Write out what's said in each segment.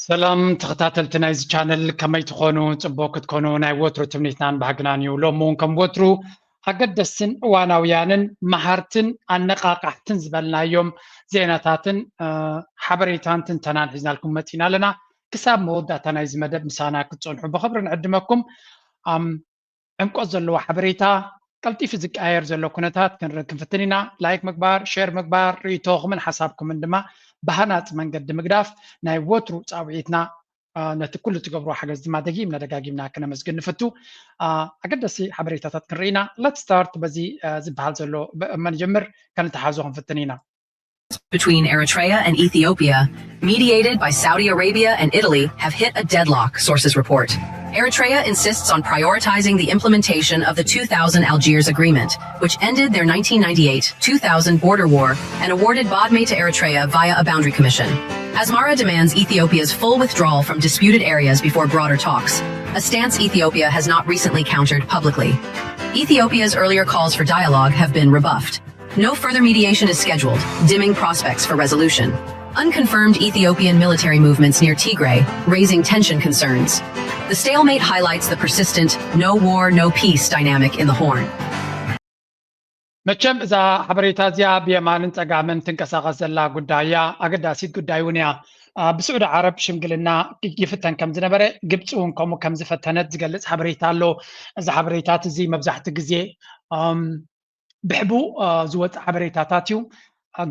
ሰላም ተኸታተልቲ ናይዚ ቻነል፣ ከመይ ትኾኑ? ጽቡቕ ክትኮኑ ናይ ወትሩ ትምኒትናን ባህግናን እዩ። ሎሚ እውን ከም ወትሩ ኣገደስትን እዋናውያንን መሃርትን ኣነቓቓሕትን ዝበልናዮም ዜናታትን ሓበሬታን ትንተናን ሒዝናልኩም መጺና ኣለና። ክሳብ መወዳእታ ናይዚ መደብ ምሳና ክትጸንሑ ብኽብሪ ንዕድመኩም። ዕምቆት ዘለዎ ሓበሬታ፣ ቀልጢፉ ዝቀያየር ዘሎ ኩነታት ክንርኢ ክንፍትን ኢና። ላይክ ምግባር፣ ሼር ምግባር፣ ርእይቶኹምን ሓሳብኩምን ድማ ብሃናጺ መንገዲ ምግዳፍ ናይ ወትሩ ጻውዒትና። ነቲ ኩሉ ትገብርዎ ሓገዝ ድማ ደጊምና ደጋጊምና ክነመስግን ንፍቱ። ኣገደሲ ሓበሬታታት ክንርኢ ኢና። Let's start በዚ ዝበሃል ዘሎ መን ጀምር ከነተሓዞ ክንፍትን ኢና። between Eritrea and Ethiopia, mediated by Saudi Arabia and Italy, have hit a deadlock, sources report. Eritrea insists on prioritizing the implementation of the two thousand Algiers Agreement, which ended their nineteen ninety-eight two thousand border war and awarded Badme to Eritrea via a boundary commission. Asmara demands Ethiopia's full withdrawal from disputed areas before broader talks, a stance Ethiopia has not recently countered publicly. Ethiopia's earlier calls for dialogue have been rebuffed. No further mediation is scheduled, dimming prospects for resolution. Unconfirmed Ethiopian military movements near Tigray, raising tension concerns. The stalemate highlights the persistent no war, no peace dynamic in the Horn. መቸም እዛ ሓበሬታ እዚኣ ብየማንን ጸጋምን ትንቀሳቐስ ዘላ ጉዳይ እያ። ኣገዳሲት ጉዳይ እውን እያ። ብስዑዲ ዓረብ ሽምግልና ይፍተን ከም ዝነበረ፣ ግብፂ እውን ከምኡ ከም ዝፈተነት ዝገልጽ ሓበሬታ ኣሎ። እዚ ሓበሬታት እዚ መብዛሕቲ ግዜ ብሕቡእ ዝወፅእ ሓበሬታታት እዩ።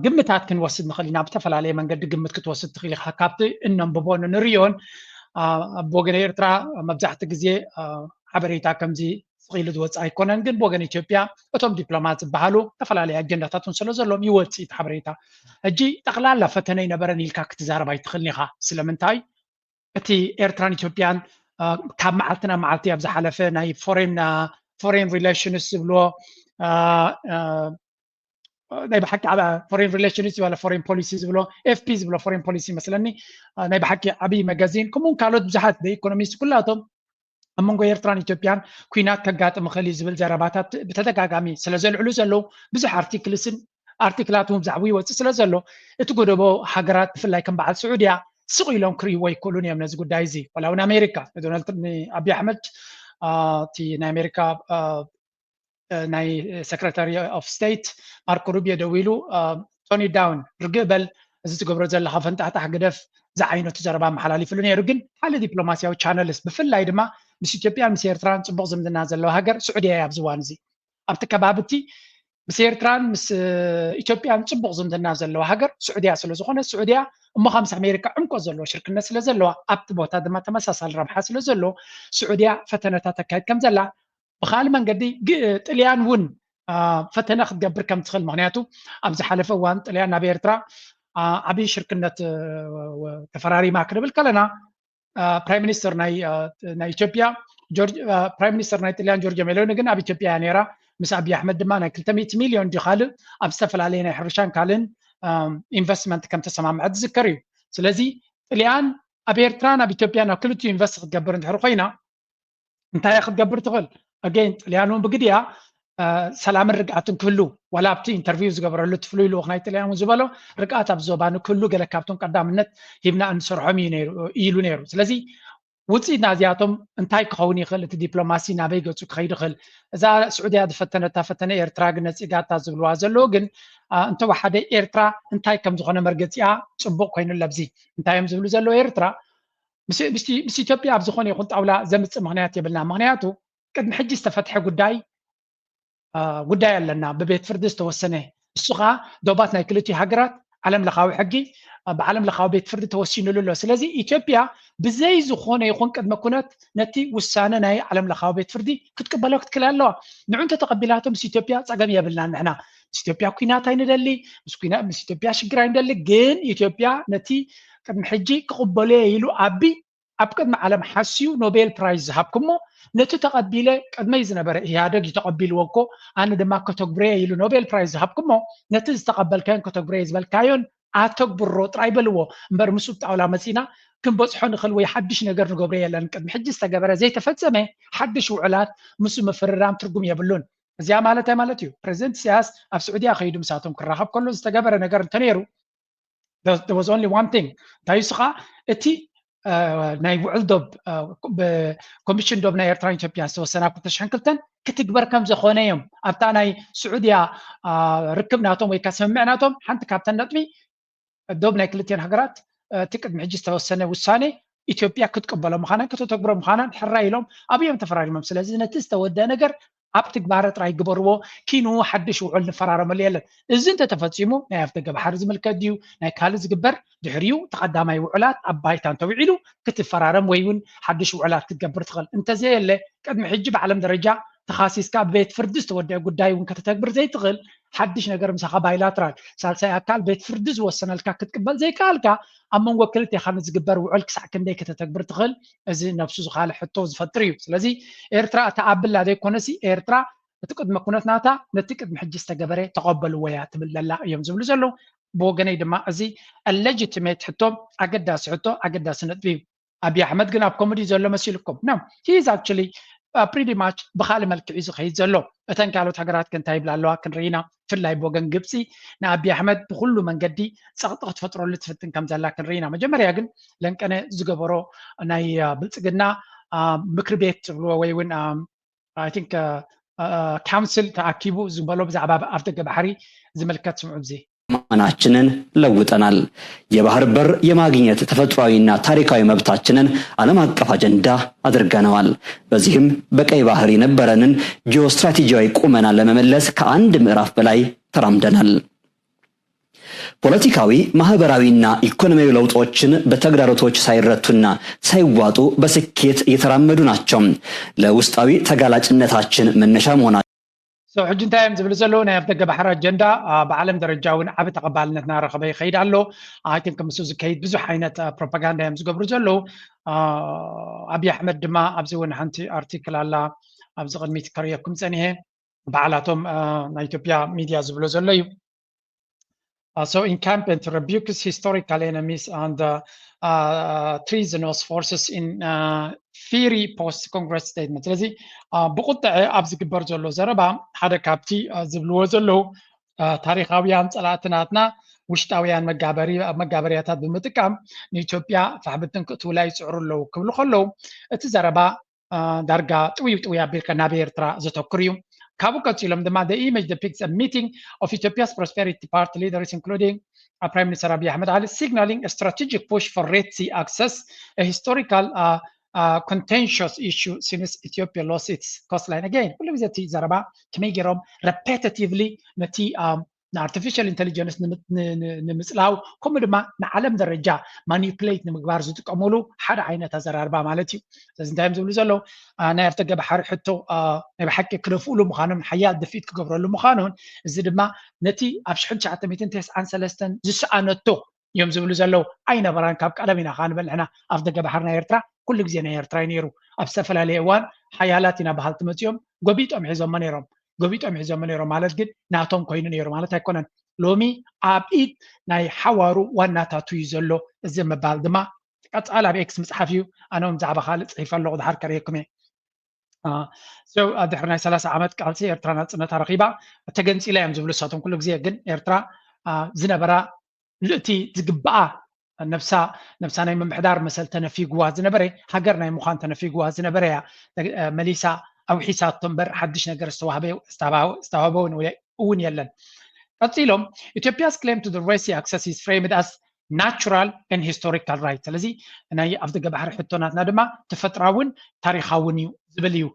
ግምታት ክንወስድ ንኽእል ኢና። ብተፈላለየ መንገዲ ግምት ክትወስድ ትኽእል ኢኻ። ካብቲ እነንብቦን ንሪኦን ኣብ ወገን ኤርትራ መብዛሕቲ ግዜ ሓበሬታ ከምዚ ስቕ ኢሉ ዝወፅእ ኣይኮነን። ግን ብወገን ኢትዮጵያ እቶም ዲፕሎማት ዝበሃሉ ዝተፈላለየ ኣጀንዳታት እውን ስለ ዘለዎም ይወፅእ እቲ ሓበሬታ። ሕጂ ጠቕላላ ፈተነ ይነበረን ኢልካ ክትዛረብ ኣይትኽእልን ኢኻ። ስለምንታይ? እቲ ኤርትራን ኢትዮጵያን ካብ መዓልቲ ናብ መዓልቲ ኣብ ዝሓለፈ ናይ ፎሬን ፎሬን ሪሌሽንስ ዝብልዎ ናይ ብሓቂ ፎሬን ሪሌሽንስ ዝበለ ፎሬን ፖሊሲ ዝብሎ ኤፍፒ ዝብሎ ፎሬን ፖሊሲ ይመስለኒ ናይ ብሓቂ ዓብዪ መጋዚን ከምኡውን ካልኦት ብዙሓት ኢኮኖሚስት ኩላቶም ኣብ መንጎ ኤርትራን ኢትዮጵያን ኩናት ከጋጥም ይኽእል እዩ ዝብል ዘረባታት ብተደጋጋሚ ስለ ዘልዕሉ ዘለዉ ብዙሕ ኣርቲክልስን ኣርቲክላት እውን ብዛዕባ ይወፅእ ስለ ዘሎ እቲ ጎደቦ ሃገራት ብፍላይ ከም በዓል ስዑድያ ስቕ ኢሎም ክርእይዎ ኣይክእሉን እዮም ነዚ ጉዳይ እዚ። ዋላ እውን ኣሜሪካ ንዶናልድ ንኣብይ ኣሕመድ እቲ ናይ ኣሜሪካ ናይ ሰክረታሪ ኦፍ ስቴት ማርኮ ሩቢዮ ደዊሉ ቶኒ ዳውን ርግእ በል እዚ ትገብሮ ዘለኻ ፈንጣሕጣሕ ግደፍ ዝዓይነቱ ዘረባ ኣመሓላሊፍሉ ነይሩ። ግን ሓደ ዲፕሎማሲያዊ ቻነልስ ብፍላይ ድማ ምስ ኢትዮጵያን ምስ ኤርትራን ፅቡቕ ዝምድና ዘለዋ ሃገር ስዑድያ እያ ኣብዚ እዋን እዚ ኣብቲ ከባቢ እቲ ምስ ኤርትራን ምስ ኢትዮጵያን ፅቡቕ ዝምድና ዘለዋ ሃገር ስዑድያ ስለ ዝኾነ ስዑድያ እሞ ካብ ምስ ኣሜሪካ ዕምቆት ዘለዎ ሽርክነት ስለ ዘለዋ ኣብቲ ቦታ ድማ ተመሳሳሊ ረብሓ ስለ ዘሎ ስዑድያ ፈተነታት ተካይድ ከም ዘላ ብካልእ መንገዲ ጥልያን እውን ፈተነ ክትገብር ከም ትኽእል ምክንያቱ ኣብ ዝሓለፈ እዋን ጥልያን ናብ ኤርትራ ዓብዪ ሽርክነት ተፈራሪማ ክንብል ከለና ፕራይም ሚኒስተር ናይ ኢትዮጵያ ፕራይም ሚኒስተር ናይ ጥልያን ጆርጆ ሜሎኒ ግን ኣብ ኢትዮጵያ እያ ነይራ። ምስ ኣብይ ኣሕመድ ድማ ናይ ክልተ ሚእቲ ሚልዮን ድዩ ካልእ ኣብ ዝተፈላለየ ናይ ሕርሻን ካልእን ኢንቨስትመንት ከም ተሰማምዐ ዝዝከር እዩ። ስለዚ ጥልያን ኣብ ኤርትራን ኣብ ኢትዮጵያን ኣብ ክልቲኡ ኢንቨስት ክትገብር እንድሕር ኮይና እንታይ ክትገብር ትኽእል? ኣገይን ጥልያን እውን ብግድያ ሰላምን ርግኣትን ክህሉ ዋላ ኣብቲ ኢንተርቪው ዝገበረሉ እቲ ፍሉይ ልኡኽ ናይ ጥልያን እውን ዝበሎ ርግኣት ኣብ ዞባ ንክህሉ ገለ ካብቶም ቀዳምነት ሂብና እንሰርሖም እዩ ነይሩ ኢሉ ነይሩ። ስለዚ ውፅኢት ናዚኣቶም እንታይ ክኸውን ይኽእል? እቲ ዲፕሎማሲ ናበይ ገፁ ክኸይድ ይኽእል? እዛ ስዑድያ ዝፈተነታ ፈተነ ኤርትራ ግን ነፂጋታ ዝብልዋ ዘለዉ ግን እንተወሓደ ኤርትራ እንታይ ከም ዝኾነ መርገፂኣ ፅቡቕ ኮይኑ ኣለብዚ እንታይ እዮም ዝብሉ ዘለዉ ኤርትራ ምስ ኢትዮጵያ ኣብ ዝኾነ ይኹን ጣውላ ዘምፅእ ምክንያት የብልና። ምክንያቱ ቅድሚ ሕጂ ዝተፈትሐ ጉዳይ ጉዳይ ኣለና ብቤት ፍርዲ ዝተወሰነ እሱ ከዓ ዶባት ናይ ክልቲኡ ሃገራት ዓለም ለኻዊ ሕጊ ብዓለም ለኻዊ ቤት ፍርዲ ተወሲኑሉ ኣሎ። ስለዚ ኢትዮጵያ ብዘይ ዝኾነ ይኹን ቅድመ ኩነት ነቲ ውሳነ ናይ ዓለም ለኻዊ ቤት ፍርዲ ክትቅበሎ ክትክእል ኣለዋ። ንዑ እንተተቐቢላቶ ምስ ኢትዮጵያ ፀገም የብልናን። ንሕና ምስ ኢትዮጵያ ኩናት ኣይንደሊ፣ ምስ ኢትዮጵያ ሽግር ኣይንደሊ። ግን ኢትዮጵያ ነቲ ቅድሚ ሕጂ ክቕበሎ ኢሉ ኣቢ ኣብ ቅድሚ ዓለም ሓስዩ ኖቤል ፕራይዝ ዝሃብኩሞ ነቲ ተቐቢለ ቅድመይ ዝነበረ ኢህኣደግ እዩ ተቐቢልዎ እኮ ኣነ ድማ ከተግብረየ ኢሉ ኖቤል ፕራይዝ ዝሃብኩሞ ነቲ ዝተቐበልካዮን ከተግብረየ ዝበልካዮን ኣተግብሮ ጥራይ በልዎ እምበር ምስ ጣውላ መፂና ክንበፅሖ ንኽእል ወይ ሓድሽ ነገር ንገብሮ የለን። ቅድሚ ሕጂ ዝተገበረ ዘይተፈፀመ ሓድሽ ውዕላት ምስ ምፍርራም ትርጉም የብሉን። እዚኣ ማለት እንታይ ማለት እዩ? ፕሬዚደንት ኢሳያስ ኣብ ስዑድያ ከይዱ ምሳቶም ክራኸብ ከሎ ዝተገበረ ነገር እንተነይሩ there was only one thing እንታይ እሱ ከዓ እቲ ናይ ውዕል ዶብ ኮሚሽን ዶብ ናይ ኤርትራን ኢትዮጵያን ዝተወሰነ ኣብ ክልተ ሽሕን ክልተን ክትግበር ከም ዝኾነ እዮም ኣብታ ናይ ስዑድያ ርክብ ናቶም ወይ ከዓ ስምምዕ ናቶም ሓንቲ ካብተን ነጥቢ ዶብ ናይ ክልቲኦን ሃገራት እቲ ቅድሚ ሕጂ ዝተወሰነ ውሳኔ ኢትዮጵያ ክትቅበሎ ምዃናን ከተተግብሮ ምዃናን ሕራይ ኢሎም ኣብዮም ተፈራሪሞም። ስለዚ ነቲ ዝተወደአ ነገር ኣብ ትግባረ ጥራይ ግበርዎ፣ ኪኑ ሓድሽ ውዕል ንፈራረመሉ የለን። እዚ እንተተፈጺሙ ናይ ኣፍደገ ባሕሪ ዝምልከት ድዩ ናይ ካልእ ዝግበር ድሕሪኡ ተቐዳማይ ውዕላት ኣብ ባይታ እንተውዒሉ ክትፈራረም ወይ እውን ሓድሽ ውዕላት ክትገብር ትኽእል። እንተዘየለ ቅድሚ ሕጂ ብዓለም ደረጃ ተኻሲስካ ብቤት ፍርዲ ዝተወደአ ጉዳይ እውን ከተተግብር ዘይትኽእል ሓድሽ ነገር ምሳኻ ባይላትራል ሳልሳይ ኣካል ቤት ፍርዲ ዝወሰነልካ ክትቅበል ዘይከኣልካ ኣብ መንጎ ክልቴኻ ንዝግበር ውዕል ክሳዕ ክንደይ ከተተግብር ትኽእል? እዚ ነብሱ ዝኻለ ሕቶ ዝፈጥር እዩ። ስለዚ ኤርትራ እታ ኣብላ ዘይኮነሲ ኤርትራ እቲ ቅድመ ኩነት ናታ ነቲ ቅድሚ ሕጂ ዝተገበረ ተቐበልዎ እያ ትብል ዘላ እዮም ዝብሉ ዘለዉ። ብወገነይ ድማ እዚ legitimate ሕቶ ኣገዳሲ ሕቶ ኣገዳሲ ነጥቢ እዩ። ኣብይ ኣሕመድ ግን ኣብ ኮመዲ ዘሎ መሲልኩም no he is actually pretty much ብካልእ መልክዕ እዩ ዝኸይድ ዘሎ። እተን ካልኦት ሃገራት ከ እንታይ ይብላ ኣለዋ ክንርኢ ኢና። ብፍላይ ብወገን ግብፂ ንኣብይ ኣሕመድ ብኩሉ መንገዲ ፀቕጢ ክትፈጥረሉ ትፍትን ከም ዘላ ክንርኢ ኢና። መጀመርያ ግን ለንቀነ ዝገበሮ ናይ ብልፅግና ምክሪ ቤት ዝብልዎ ወይ እውን I think council ተኣኪቡ ዝበሎ ብዛዕባ ኣፍደገ ባሕሪ ዝምልከት ስምዑ። እዚ ዘመናችንን ለውጠናል። የባህር በር የማግኘት ተፈጥሯዊና ታሪካዊ መብታችንን ዓለም አቀፍ አጀንዳ አድርገነዋል። በዚህም በቀይ ባህር የነበረንን ጂኦስትራቴጂያዊ ቁመና ለመመለስ ከአንድ ምዕራፍ በላይ ተራምደናል። ፖለቲካዊ፣ ማህበራዊና ኢኮኖሚያዊ ለውጦችን በተግዳሮቶች ሳይረቱና ሳይዋጡ በስኬት እየተራመዱ ናቸው። ለውስጣዊ ተጋላጭነታችን መነሻ መሆናቸው ሕጂ እንታይ እዮም ዝብሉ ዘለዉ? ናይ ኣፍደገ ባሕሪ ኣጀንዳ ብዓለም ደረጃ እውን ዓቢ ተቐባልነት እናረኸበ ይኸይድ ኣሎ። ኣይትን ምስ ዝከይድ ብዙሕ ዓይነት ፕሮፓጋንዳ እዮም ዝገብሩ ዘለዉ። ኣብይ ኣሕመድ ድማ ኣብዚ እውን ሓንቲ ኣርቲክል ኣላ ኣብዚ ቅድሚት ከርእየኩም ፀኒሐ። በዓላቶም ናይ ኢትዮጵያ ሚድያ ዝብሎ ዘሎ እዩ። Uh, so incumbent rebukes historical enemies and uh, uh, treasonous forces in uh, fiery post-Congress statement. ስለዚ ብቁጥዐ ኣብ ዝግበር ዘሎ ዘረባ ሓደ ካብቲ ዝብልዎ ዘለዉ ታሪካውያን ፀላእቲ ናትና ውሽጣውያን መጋበርያታት ብምጥቃም ንኢትዮጵያ ፋሕብትን ክእትውላ ይፅዕሩ ኣለዉ ክብሉ ከለዉ እቲ ዘረባ ዳርጋ ጥውይ ጥውይ ኣቢልካ ናብ ኤርትራ ዘተኩር እዩ። ካብኡ ቀፂሎም ድማ the image depicts a meeting of Ethiopia's prosperity party leaders including uh, Prime Minister Abiy Ahmed Ali signaling a strategic push for Red Sea access, a historical uh, uh, contentious issue since Ethiopia lost its coastline. Again ኩሉ ግዜ እቲ ዘረባ ከመይ ገይሮም repetitively ነቲ ንኣርቲፊሻል ኢንቴሊጀንስ ንምፅላው ከምኡ ድማ ንዓለም ደረጃ ማኒፕሌት ንምግባር ዝጥቀሙሉ ሓደ ዓይነት ኣዘራርባ ማለት እዩ። ስለዚ እንታይ እዮም ዝብሉ ዘለዉ? ናይ ኣፍደገ ባሕሪ ሕቶ ናይ ብሓቂ ክደፍኡሉ ምዃኖም ሓያል ድፍኢት ክገብረሉ ምዃኑን እዚ ድማ ነቲ ኣብ ሽሕን ትሽዓተ ሚእትን ተስዓን ሰለስተን ዝሰኣነቶ እዮም ዝብሉ ዘለዉ። ኣይነበራን ካብ ቀደም ኢና ከዓ ንበል ንሕና ኣፍደገ ባሕሪ ናይ ኤርትራ ኩሉ ግዜ ናይ ኤርትራ እዩ ነይሩ። ኣብ ዝተፈላለየ እዋን ሓያላት ኢና በሃልቲ መፂኦም ጎቢጦም ሒዞሞ ነይሮም። ጎቢጦም ሒዞሞ ነይሮም ማለት ግን ናቶም ኮይኑ ነይሩ ማለት ኣይኮነን። ሎሚ ኣብ ኢድ ናይ ሓዋሩ ዋናታቱ እዩ ዘሎ። እዚ ምባል ድማ ቀፃሊ ኣብ ኤክስ ምፅሓፍ እዩ። ኣነ እውን ብዛዕባ ካልእ ፅሒፈ ኣለኹ ድሓር ከርእየኩም እየ። ድሕሪ ናይ ሰላሳ ዓመት ቃልሲ ኤርትራ ናፅነታ ረኺባ ተገንፂላ እዮም ዝብሉ እሳቶም ኩሉ ግዜ። ግን ኤርትራ ዝነበራ ልእቲ ዝግብኣ ነብሳ ነብሳ ናይ ምምሕዳር መሰል ተነፊግዋ ዝነበረ ሃገር ናይ ምዃን ተነፊግዋ ዝነበረ እያ መሊሳ ኣውሒሳቶ እምበር ሓድሽ ነገር ዝተዋህበ እውን የለን። ቀፂሎም Ethiopia's claim to the Red Sea access is framed as natural and historical right። ስለዚ ናይ ኣፍደገ ባሕሪ ሕቶ ናትና ድማ ተፈጥራውን ታሪኻውን እዩ ዝብል እዩ።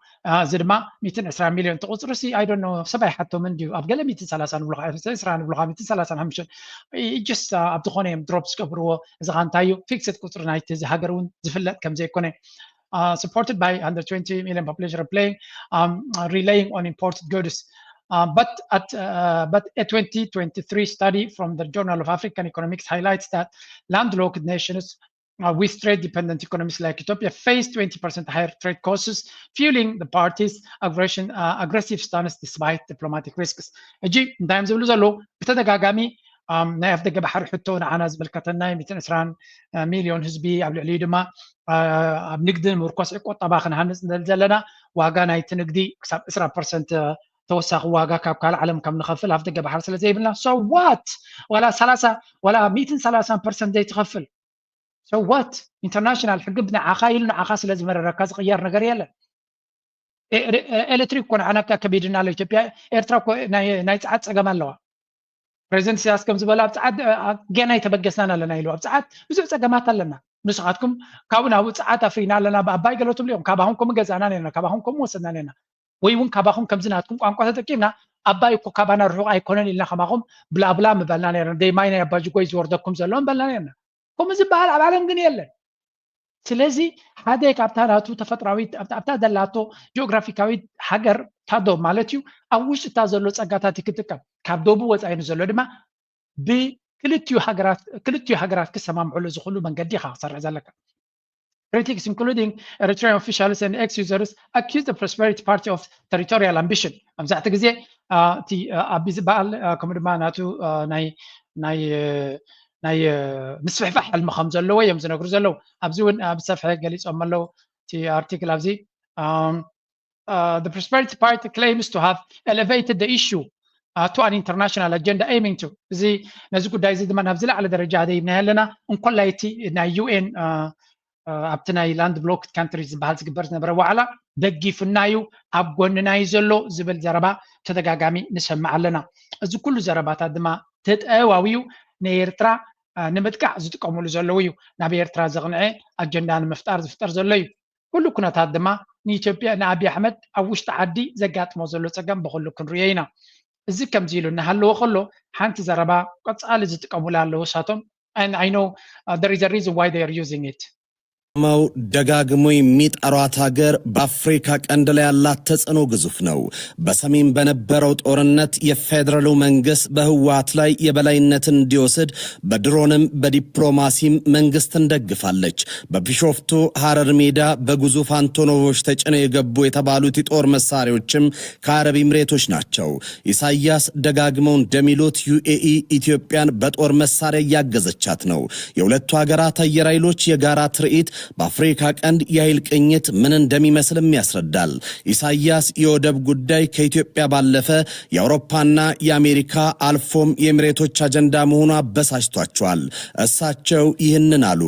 እዚ ድማ ሚእትን ዕስራን ሚልዮን ተቁፅሩ ሲ I don't know ሰብ ኣይሓቶምን ድዩ ኣብ ገለ ሚእትን ሰላሳን ንብሉኻ ሚእትን ሰላሳን ሓሙሽተን just ኣብ ዝኾነ እዮም ድሮፕ ዝገብርዎ። እዚ ኻ እንታይ እዩ ፊክስድ ቁፅሪ ናይቲ እዚ ሃገር እውን ዝፍለጥ ከም ዘይኮነ supported by one hundred twenty million population replaying um, relying on imported goods. Uh, but at uh, but a twenty twenty-three study from the Journal of African Economics highlights that landlocked nations uh, with trade-dependent economies like Ethiopia face twenty percent higher trade costs, fueling the party's aggression, uh, aggressive stance despite diplomatic risks. ሕጂ እንታይ እዮም ዝብሉ ዘለዉ? ብተደጋጋሚ ናይ ኣፍደገ ባሕሪ ሕቶ ንዓና ዝምልከተና እዩ። ሚእትን ዕስራን ሚልዮን ህዝቢ ኣብ ልዕሊኡ ድማ ኣብ ንግዲ ንምርኮስ ቁጠባ ክንሃንፅ ንደሊ ዘለና ዋጋ ናይቲ ንግዲ ክሳብ ዕስራ ፐርሰንት ተወሳኺ ዋጋ ካብ ካልእ ዓለም ከም ንኸፍል ኣፍደገ ባሕሪ ስለ ዘይብልና so what ዋላ ሰላሳ ዋላ ሚእትን ሰላሳን ፐርሰንት ዘይትኸፍል So what? ኢንተርናሽናል ሕጊ ብንዓኻ ኢሉ ንዓኻ ስለ ዝመረረካ ዝቕየር ነገር የለን። ኤ- ኤ- ኤሌክትሪክ እኮ ንዓና ከቢድና ኣሎ። ኢትዮጵያ፣ ኤርትራ እኮ ናይ ናይ ጸዓት ጸገም ኣለዋ። ፕሬዚደንት ኢሳያስ ከም ዝበሎ ኣብ ጸዓት ጌና ኣይተበገስናን ኣለና ኢሉ። ኣብ ጸዓት ብዙሕ ጸገማት ኣለና። ንስኻትኩም ካብኡ ናብኡ ጸዓት ኣፍሪና ኣለና ብኣባይ ገለ ትብሉ እዮም። ካባኹም ከምኡ ገዛእና ነርና፣ ካባኹም ከምኡ ወሰድና ነርና። ወይ እውን ካባኹም ከምዚ ናትኩም ቋንቋ ተጠቂምና ኣባይ እኮ ካባና ርሑቕ ኣይኮነን ኢልና ከማኹም ብላብላ ምበልና ነርና። ደይ ማይ ናይ ኣባ ጅጎይ ዝወርደኩም ዘሎ ምበልና ነርና። ከምኡ ዝበሃል ኣብ ዓለም ግን የለን። ስለዚ ሓደ ካብታ ናቱ ተፈጥራዊት ኣብታ ኣብታ ዘላቶ ጂኦግራፊካዊት ሃገር ታዶ ማለት እዩ ኣብ ውሽጥታ ዘሎ ጸጋታት ክጥቀም ካብ ደቡብ ወጻኢ ንዘሎ ድማ ብክልቲኡ ሃገራት ክሰማምዕሉ ዝኽእሉ መንገዲ ኢኻ ክሰርሕ ዘለካ። Critics, including Eritrean officials and ex-users, accuse the Prosperity Party of territorial ambition. መብዛሕትኡ ግዜ እቲ ኣቢ ዝበሃል ከምኡ ድማ ናቱ ናይ ናይ ናይ ምስፍሕፋሕ ሕልሚ ከም ዘለዎ እዮም ዝነግሩ ዘለዉ። ኣብዚ እውን ብሰፍሐ ገሊፆም ኣለዉ። እቲ ኣርቲክል ኣብዚ The Prosperity Party claims to have elevated the issue to an international agenda aiming to እዚ ነዚ ጉዳይ እዚ ድማ ናብ ዝለዓለ ደረጃ ደይብናዮ ኣለና። እንኮላይ እቲ ናይ ዩ ኤን ኣብቲ ናይ ላንድ ብሎክድ ካንትሪ ዝበሃል ዝግበር ዝነበረ ዋዕላ ደጊፉና እዩ፣ ኣብ ጎንና እዩ ዘሎ ዝብል ዘረባ ተደጋጋሚ ንሰምዕ ኣለና። እዚ ኩሉ ዘረባታት ድማ ተጠዋዊዩ ንኤርትራ ንምጥቃዕ ዝጥቀምሉ ዘለዉ እዩ። ናብ ኤርትራ ዘቕንዐ ኣጀንዳ ንምፍጣር ዝፍጠር ዘሎ እዩ። ኩሉ ኩነታት ድማ ንኢትዮጵያ ንኣብይ ኣሕመድ ኣብ ውሽጢ ዓዲ ዘጋጥሞ ዘሎ ጸገም ብኹሉ ክንሪኦ ኢና። እዚ ከምዚ ኢሉ እናሃለወ ከሎ ሓንቲ ዘረባ ቀጻሊ ዝጥቀሙላ ኣለዉ እሳቶም። And I know there is a reason why they are using it. ማው ደጋግሞ የሚጠሯት ሀገር በአፍሪካ ቀንድ ላይ ያላት ተጽዕኖ ግዙፍ ነው። በሰሜን በነበረው ጦርነት የፌዴራሉ መንግስት በህወሓት ላይ የበላይነትን እንዲወስድ በድሮንም በዲፕሎማሲም መንግስትን ደግፋለች። በቢሾፍቱ ሀረር ሜዳ በግዙፍ አንቶኖቮች ተጭነው የገቡ የተባሉት የጦር መሳሪያዎችም ከአረብ ኢምሬቶች ናቸው። ኢሳያስ ደጋግመው እንደሚሉት ዩኤኢ ኢትዮጵያን በጦር መሳሪያ እያገዘቻት ነው። የሁለቱ ሀገራት አየር ኃይሎች የጋራ ትርኢት በአፍሪካ ቀንድ የኃይል ቅኝት ምን እንደሚመስልም ያስረዳል። ኢሳያስ የወደብ ጉዳይ ከኢትዮጵያ ባለፈ የአውሮፓና የአሜሪካ አልፎም የኤምሬቶች አጀንዳ መሆኑ አበሳጭቷቸዋል። እሳቸው ይህንን አሉ።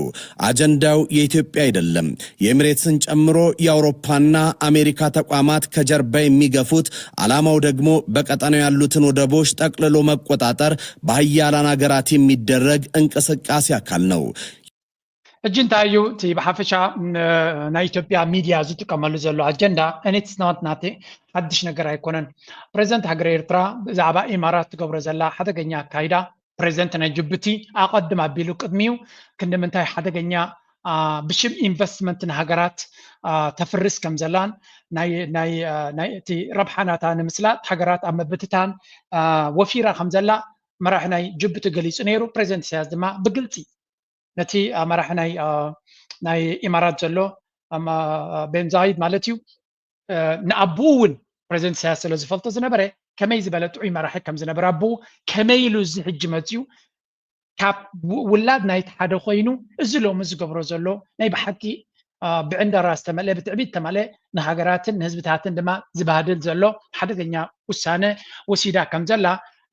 አጀንዳው የኢትዮጵያ አይደለም። የኤምሬትስን ጨምሮ የአውሮፓና አሜሪካ ተቋማት ከጀርባ የሚገፉት አላማው ደግሞ በቀጠናው ያሉትን ወደቦች ጠቅልሎ መቆጣጠር በሀያላን ሀገራት የሚደረግ እንቅስቃሴ አካል ነው። ሕጂ እንታይ እዩ እቲ ብሓፈሻ ናይ ኢትዮጵያ ሚድያ ዝጥቀመሉ ዘሎ ኣጀንዳ? And it's not nothing፣ ሓድሽ ነገር ኣይኮነን። ፕሬዚደንት ሃገረ ኤርትራ ብዛዕባ ኢማራት ትገብሮ ዘላ ሓደገኛ ኣካይዳ ፕሬዚደንት ናይ ጅቡቲ ኣቐድም ኣቢሉ ቅድሚኡ ክንዲ ምንታይ ሓደገኛ ብሽም ኢንቨስትመንት ንሃገራት ተፍርስ ከም ዘላን ናይ ናይ ናይ እቲ ረብሓ ናታ ንምስላጥ ሃገራት ኣብ ምብትታን ወፊራ ከም ዘላ መራሒ ናይ ጅቡቲ ገሊጹ ነይሩ። ፕሬዚደንት ኢሳያስ ድማ ብግልጺ ነቲ መራሒ ናይ ናይ ኢማራት ዘሎ ቤን ዛይድ ማለት እዩ ንኣቦኡ እውን ፕሬዚደንት ኢሳያስ ስለ ዝፈልጦ ዝነበረ ከመይ ዝበለ ጥዑይ መራሒ ከም ዝነበረ ኣቦኡ ከመይ ኢሉ እዚ ሕጂ መፅዩ ካብ ውላድ ናይቲ ሓደ ኮይኑ እዚ ሎሚ ዝገብሮ ዘሎ ናይ ብሓቂ ብዕንደራ ዝተመልአ ብትዕቢት ዝተመልአ ንሃገራትን ንህዝብታትን ድማ ዝባህድል ዘሎ ሓደገኛ ውሳነ ወሲዳ ከም ዘላ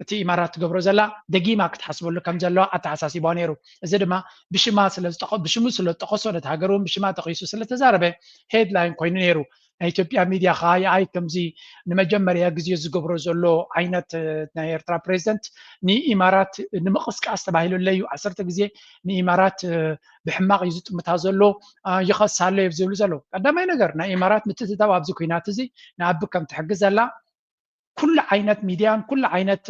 እቲ ኢማራት ትገብሮ ዘላ ደጊማ ክትሓስበሉ ከም ዘለዋ ኣተሓሳሲቧ ነይሩ። እዚ ድማ ብሽማ ስለ ዝጠቐ- ብሽሙ ስለ ዝጠቐሶ ነቲ ሃገር እውን ብሽማ ጠቒሱ ስለ ተዛረበ ሄድላይን ኮይኑ ነይሩ። ናይ ኢትዮጵያ ሚድያ ከዓ የኣይ ከምዚ ንመጀመርያ ግዜ ዝገብሮ ዘሎ ዓይነት ናይ ኤርትራ ፕሬዚደንት ንኢማራት ንምቕስቃስ ተባሂሉለይ እዩ። ዓሰርተ ግዜ ንኢማራት ብሕማቕ እዩ ዝጥምታ ዘሎ ይኸሳ ኣሎ እዮም ዝብሉ ዘለዉ። ቀዳማይ ነገር ናይ ኢማራት ምትእትታው ኣብዚ ኩናት እዚ ንኣቢ ከም ትሕግዝ ዘላ ኩሉ ዓይነት ሚድያን ኩሉ ዓይነት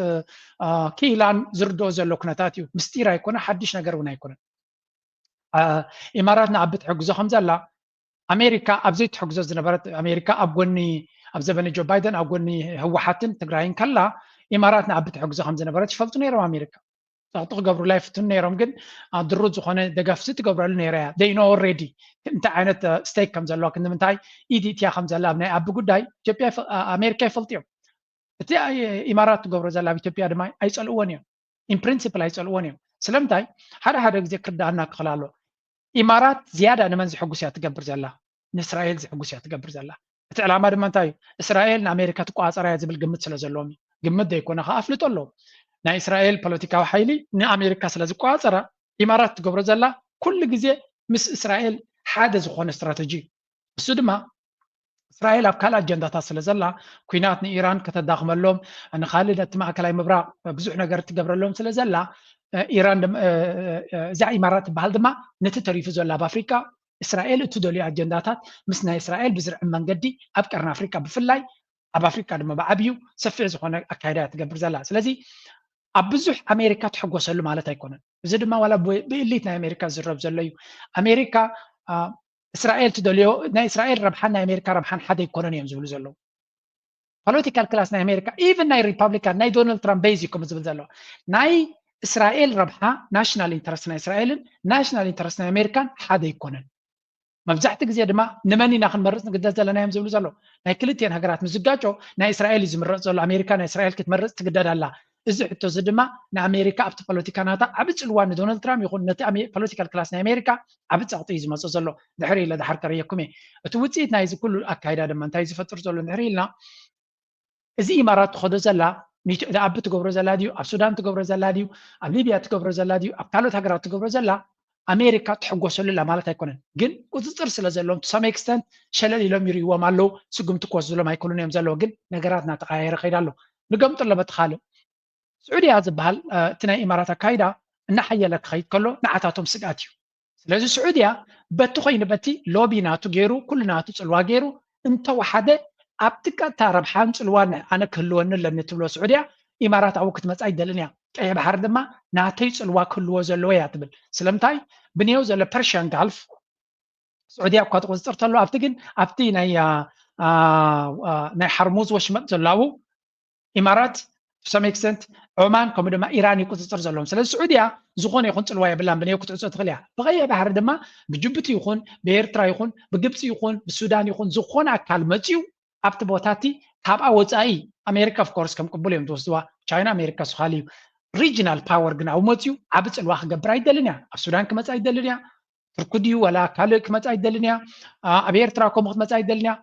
ክኢላን ዝርድኦ ዘሎ ኩነታት እዩ። ምስጢር ኣይኮነ፣ ሓድሽ ነገር እውን ኣይኮነን። ኢማራት ንኣቢ ትሕግዞ ከም ዘላ ኣሜሪካ ኣብ ዘይትሕግዞ ዝነበረት ኣሜሪካ ኣብ ጎኒ ኣብ ዘበነ ጆ ባይደን ኣብ ጎኒ ህወሓትን ትግራይን ከላ ኢማራት ንኣቢ ትሕግዞ ከም ዝነበረት ይፈልጡ ነይሮም ኣሜሪካ። ጸቕጢ ክገብሩላ ይፍትኑ ነይሮም፣ ግን ድሩት ዝኾነ ደገፍሲ ትገብረሉ ነይራ እያ። They know already እንታይ ዓይነት ስቴክ ከም ዘለዋ ክንዲ ምንታይ ኢድ እትያ ከም ዘላ ኣብ ናይ ኣቢ ጉዳይ ኢትዮጵያ ኣሜሪካ ይፈልጡ እዮም። እቲ ኢማራት ትገብሮ ዘላ ኣብ ኢትዮጵያ ድማ ኣይጸልእዎን እዮም። In principle ኣይጸልእዎን እዮም። ስለምንታይ ሓደ ሓደ ግዜ ክርዳኣና ክኽእል ኣሎ። ኢማራት ዝያዳ ንመን ዝሕጉስ እያ ትገብር ዘላ? ንእስራኤል ዝሕጉስ እያ ትገብር ዘላ። እቲ ዕላማ ድማ እንታይ እዩ? እስራኤል ንኣሜሪካ ትቆፃፀራ እያ ዝብል ግምት ስለ ዘለዎም እዩ። ግምት ዘይኮነ ከዓ ኣፍልጦ ኣለዎም። ናይ እስራኤል ፖለቲካዊ ሓይሊ ንኣሜሪካ ስለ ዝቆፃፀራ ኢማራት ትገብሮ ዘላ ኩሉ ግዜ ምስ እስራኤል ሓደ ዝኾነ ስትራተጂ እዩ። እሱ ድማ እስራኤል ኣብ ካልእ ኣጀንዳታት ስለ ዘላ፣ ኩናት ንኢራን ከተዳኽመሎም፣ ንኻልእ ነቲ ማእከላይ ምብራቕ ብዙሕ ነገር ትገብረሎም ስለ ዘላ፣ ኢራን እዚኣ ኢማራት ትበሃል ድማ ነቲ ተሪፉ ዘሎ ኣብ ኣፍሪካ እስራኤል እትደልዮ ኣጀንዳታት ምስ ናይ እስራኤል ብዝርዕም መንገዲ ኣብ ቀርኒ ኣፍሪካ ብፍላይ ኣብ ኣፍሪካ ድማ ብዓብዩ ሰፊሕ ዝኾነ ኣካይዳ እያ ትገብር ዘላ። ስለዚ ኣብ ብዙሕ ኣሜሪካ ትሕጎሰሉ ማለት ኣይኮነን። እዚ ድማ ዋላ ብእሊት ናይ ኣሜሪካ ዝረብ ዘሎ እዩ። ኣሜሪካ እስራኤል ትደልዮ ናይ እስራኤል ረብሓን ናይ ኣሜሪካ ረብሓን ሓደ ኣይኮነን እዮም ዝብሉ ዘለዉ። ፖለቲካል ክላስ ናይ ኣሜሪካ ኢቨን ናይ ሪፓብሊካን ናይ ዶናልድ ትራምፕ ቤዝ እዩ ከምኡ ዝብል ዘሎ። ናይ እስራኤል ረብሓ ናሽናል ኢንተረስት ናይ እስራኤልን ናሽናል ኢንተረስት ናይ ኣሜሪካን ሓደ ኣይኮነን። መብዛሕቲ ግዜ ድማ ንመን ኢና ክንመርፅ ንግደድ ዘለና እዮም ዝብሉ ዘሎ። ናይ ክልቲኤን ሃገራት ምስ ዝጋጮ ናይ እስራኤል እዩ ዝምረፅ ዘሎ። ኣሜሪካ ናይ እስራኤል ክትመርፅ ትግደድ ኣላ። እዚ ሕቶ እዚ ድማ ንኣሜሪካ ኣብቲ ፖለቲካ ናታ ዓቢ ፅልዋ ንዶናልድ ትራምፕ ይኹን ነቲ ፖለቲካል ክላስ ናይ ኣሜሪካ ዓቢ ፀቕጢ እዩ ዝመፅእ ዘሎ። ድሕሪ ኢለ ድሓር ከርእየኩም እየ። እቲ ውፅኢት ናይዚ ኩሉ ኣካይዳ ድማ እንታይ ዝፈጥር ዘሎ ድሕሪ ኢልና እዚ ኢማራት ትኸዶ ዘላ ኣብ ትገብሮ ዘላ ድዩ ኣብ ሱዳን ትገብሮ ዘላ ድዩ ኣብ ሊብያ ትገብሮ ዘላ ድዩ ኣብ ካልኦት ሃገራት ትገብሮ ዘላ ኣሜሪካ ትሕጎሰሉ ኣላ ማለት ኣይኮነን። ግን ቁፅፅር ስለ ዘለዎም to some extent ሸለል ኢሎም ይርእይዎም ኣለዉ። ስጉምቲ ክወስድሎም ኣይክእሉን እዮም ዘለዉ። ግን ነገራት እናተቀያየረ ከይዳ ኣሎ። ንገምጥሎ በቲ ካልእ ስዑድያ ዝበሃል እቲ ናይ ኢማራት ኣካይዳ እናሓየለ ክኸይድ ከሎ ንዓታቶም ስግኣት እዩ። ስለዚ ስዑድያ በቲ ኮይኑ በቲ ሎቢ ናቱ ገይሩ ኩሉ ናቱ ፅልዋ ገይሩ እንተወሓደ ኣብቲ ቀጥታ ረብሓን ፅልዋን ኣነ ክህልወኒ ኣለኒ ትብሎ ስዑድያ ኢማራት ኣብኡ ክትመፃ ኣይደልን እያ። ቀይሕ ባሕሪ ድማ ናተይ ፅልዋ ክህልዎ ዘለዎ እያ ትብል። ስለምንታይ ብንየው ዘሎ ፐርሽያን ጋልፍ ስዑድያ እኳ ትቆፅፅር ተሎ ኣብቲ ግን ኣብቲ ናይ ናይ ሓርሙዝ ወሽመጥ ዘሎ ኣብኡ ኢማራት to some extent ዖማን ከምኡ ድማ ኢራን ይቁፅፅር ዘለዎም። ስለዚ ስዑድያ ዝኾነ ይኹን ፅልዋ የብላን ብንየው ክትዕፆ ትኽእል እያ። ብቀይሕ ባሕሪ ድማ ብጅቡቲ ይኹን ብኤርትራ ይኹን ብግብፂ ይኹን ብሱዳን ይኹን ዝኾነ ኣካል መፅዩ ኣብቲ ቦታ እቲ ካብኣ ወፃኢ ኣሜሪካ of course ከም ቅቡል እዮም ዝወስድዋ። ቻይና ኣሜሪካ ስኻል እዩ። ሪጅናል ፓወር ግን ኣብኡ መፅዩ ዓቢ ፅልዋ ክገብር ኣይደልን እያ። ኣብ ሱዳን ክመፅእ ኣይደልን እያ። ትርኩ ድዩ ዋላ ካልእ ክመፅእ ኣይደልን እያ። ኣብ ኤርትራ ከምኡ ክትመፅእ ኣይደልን እያ።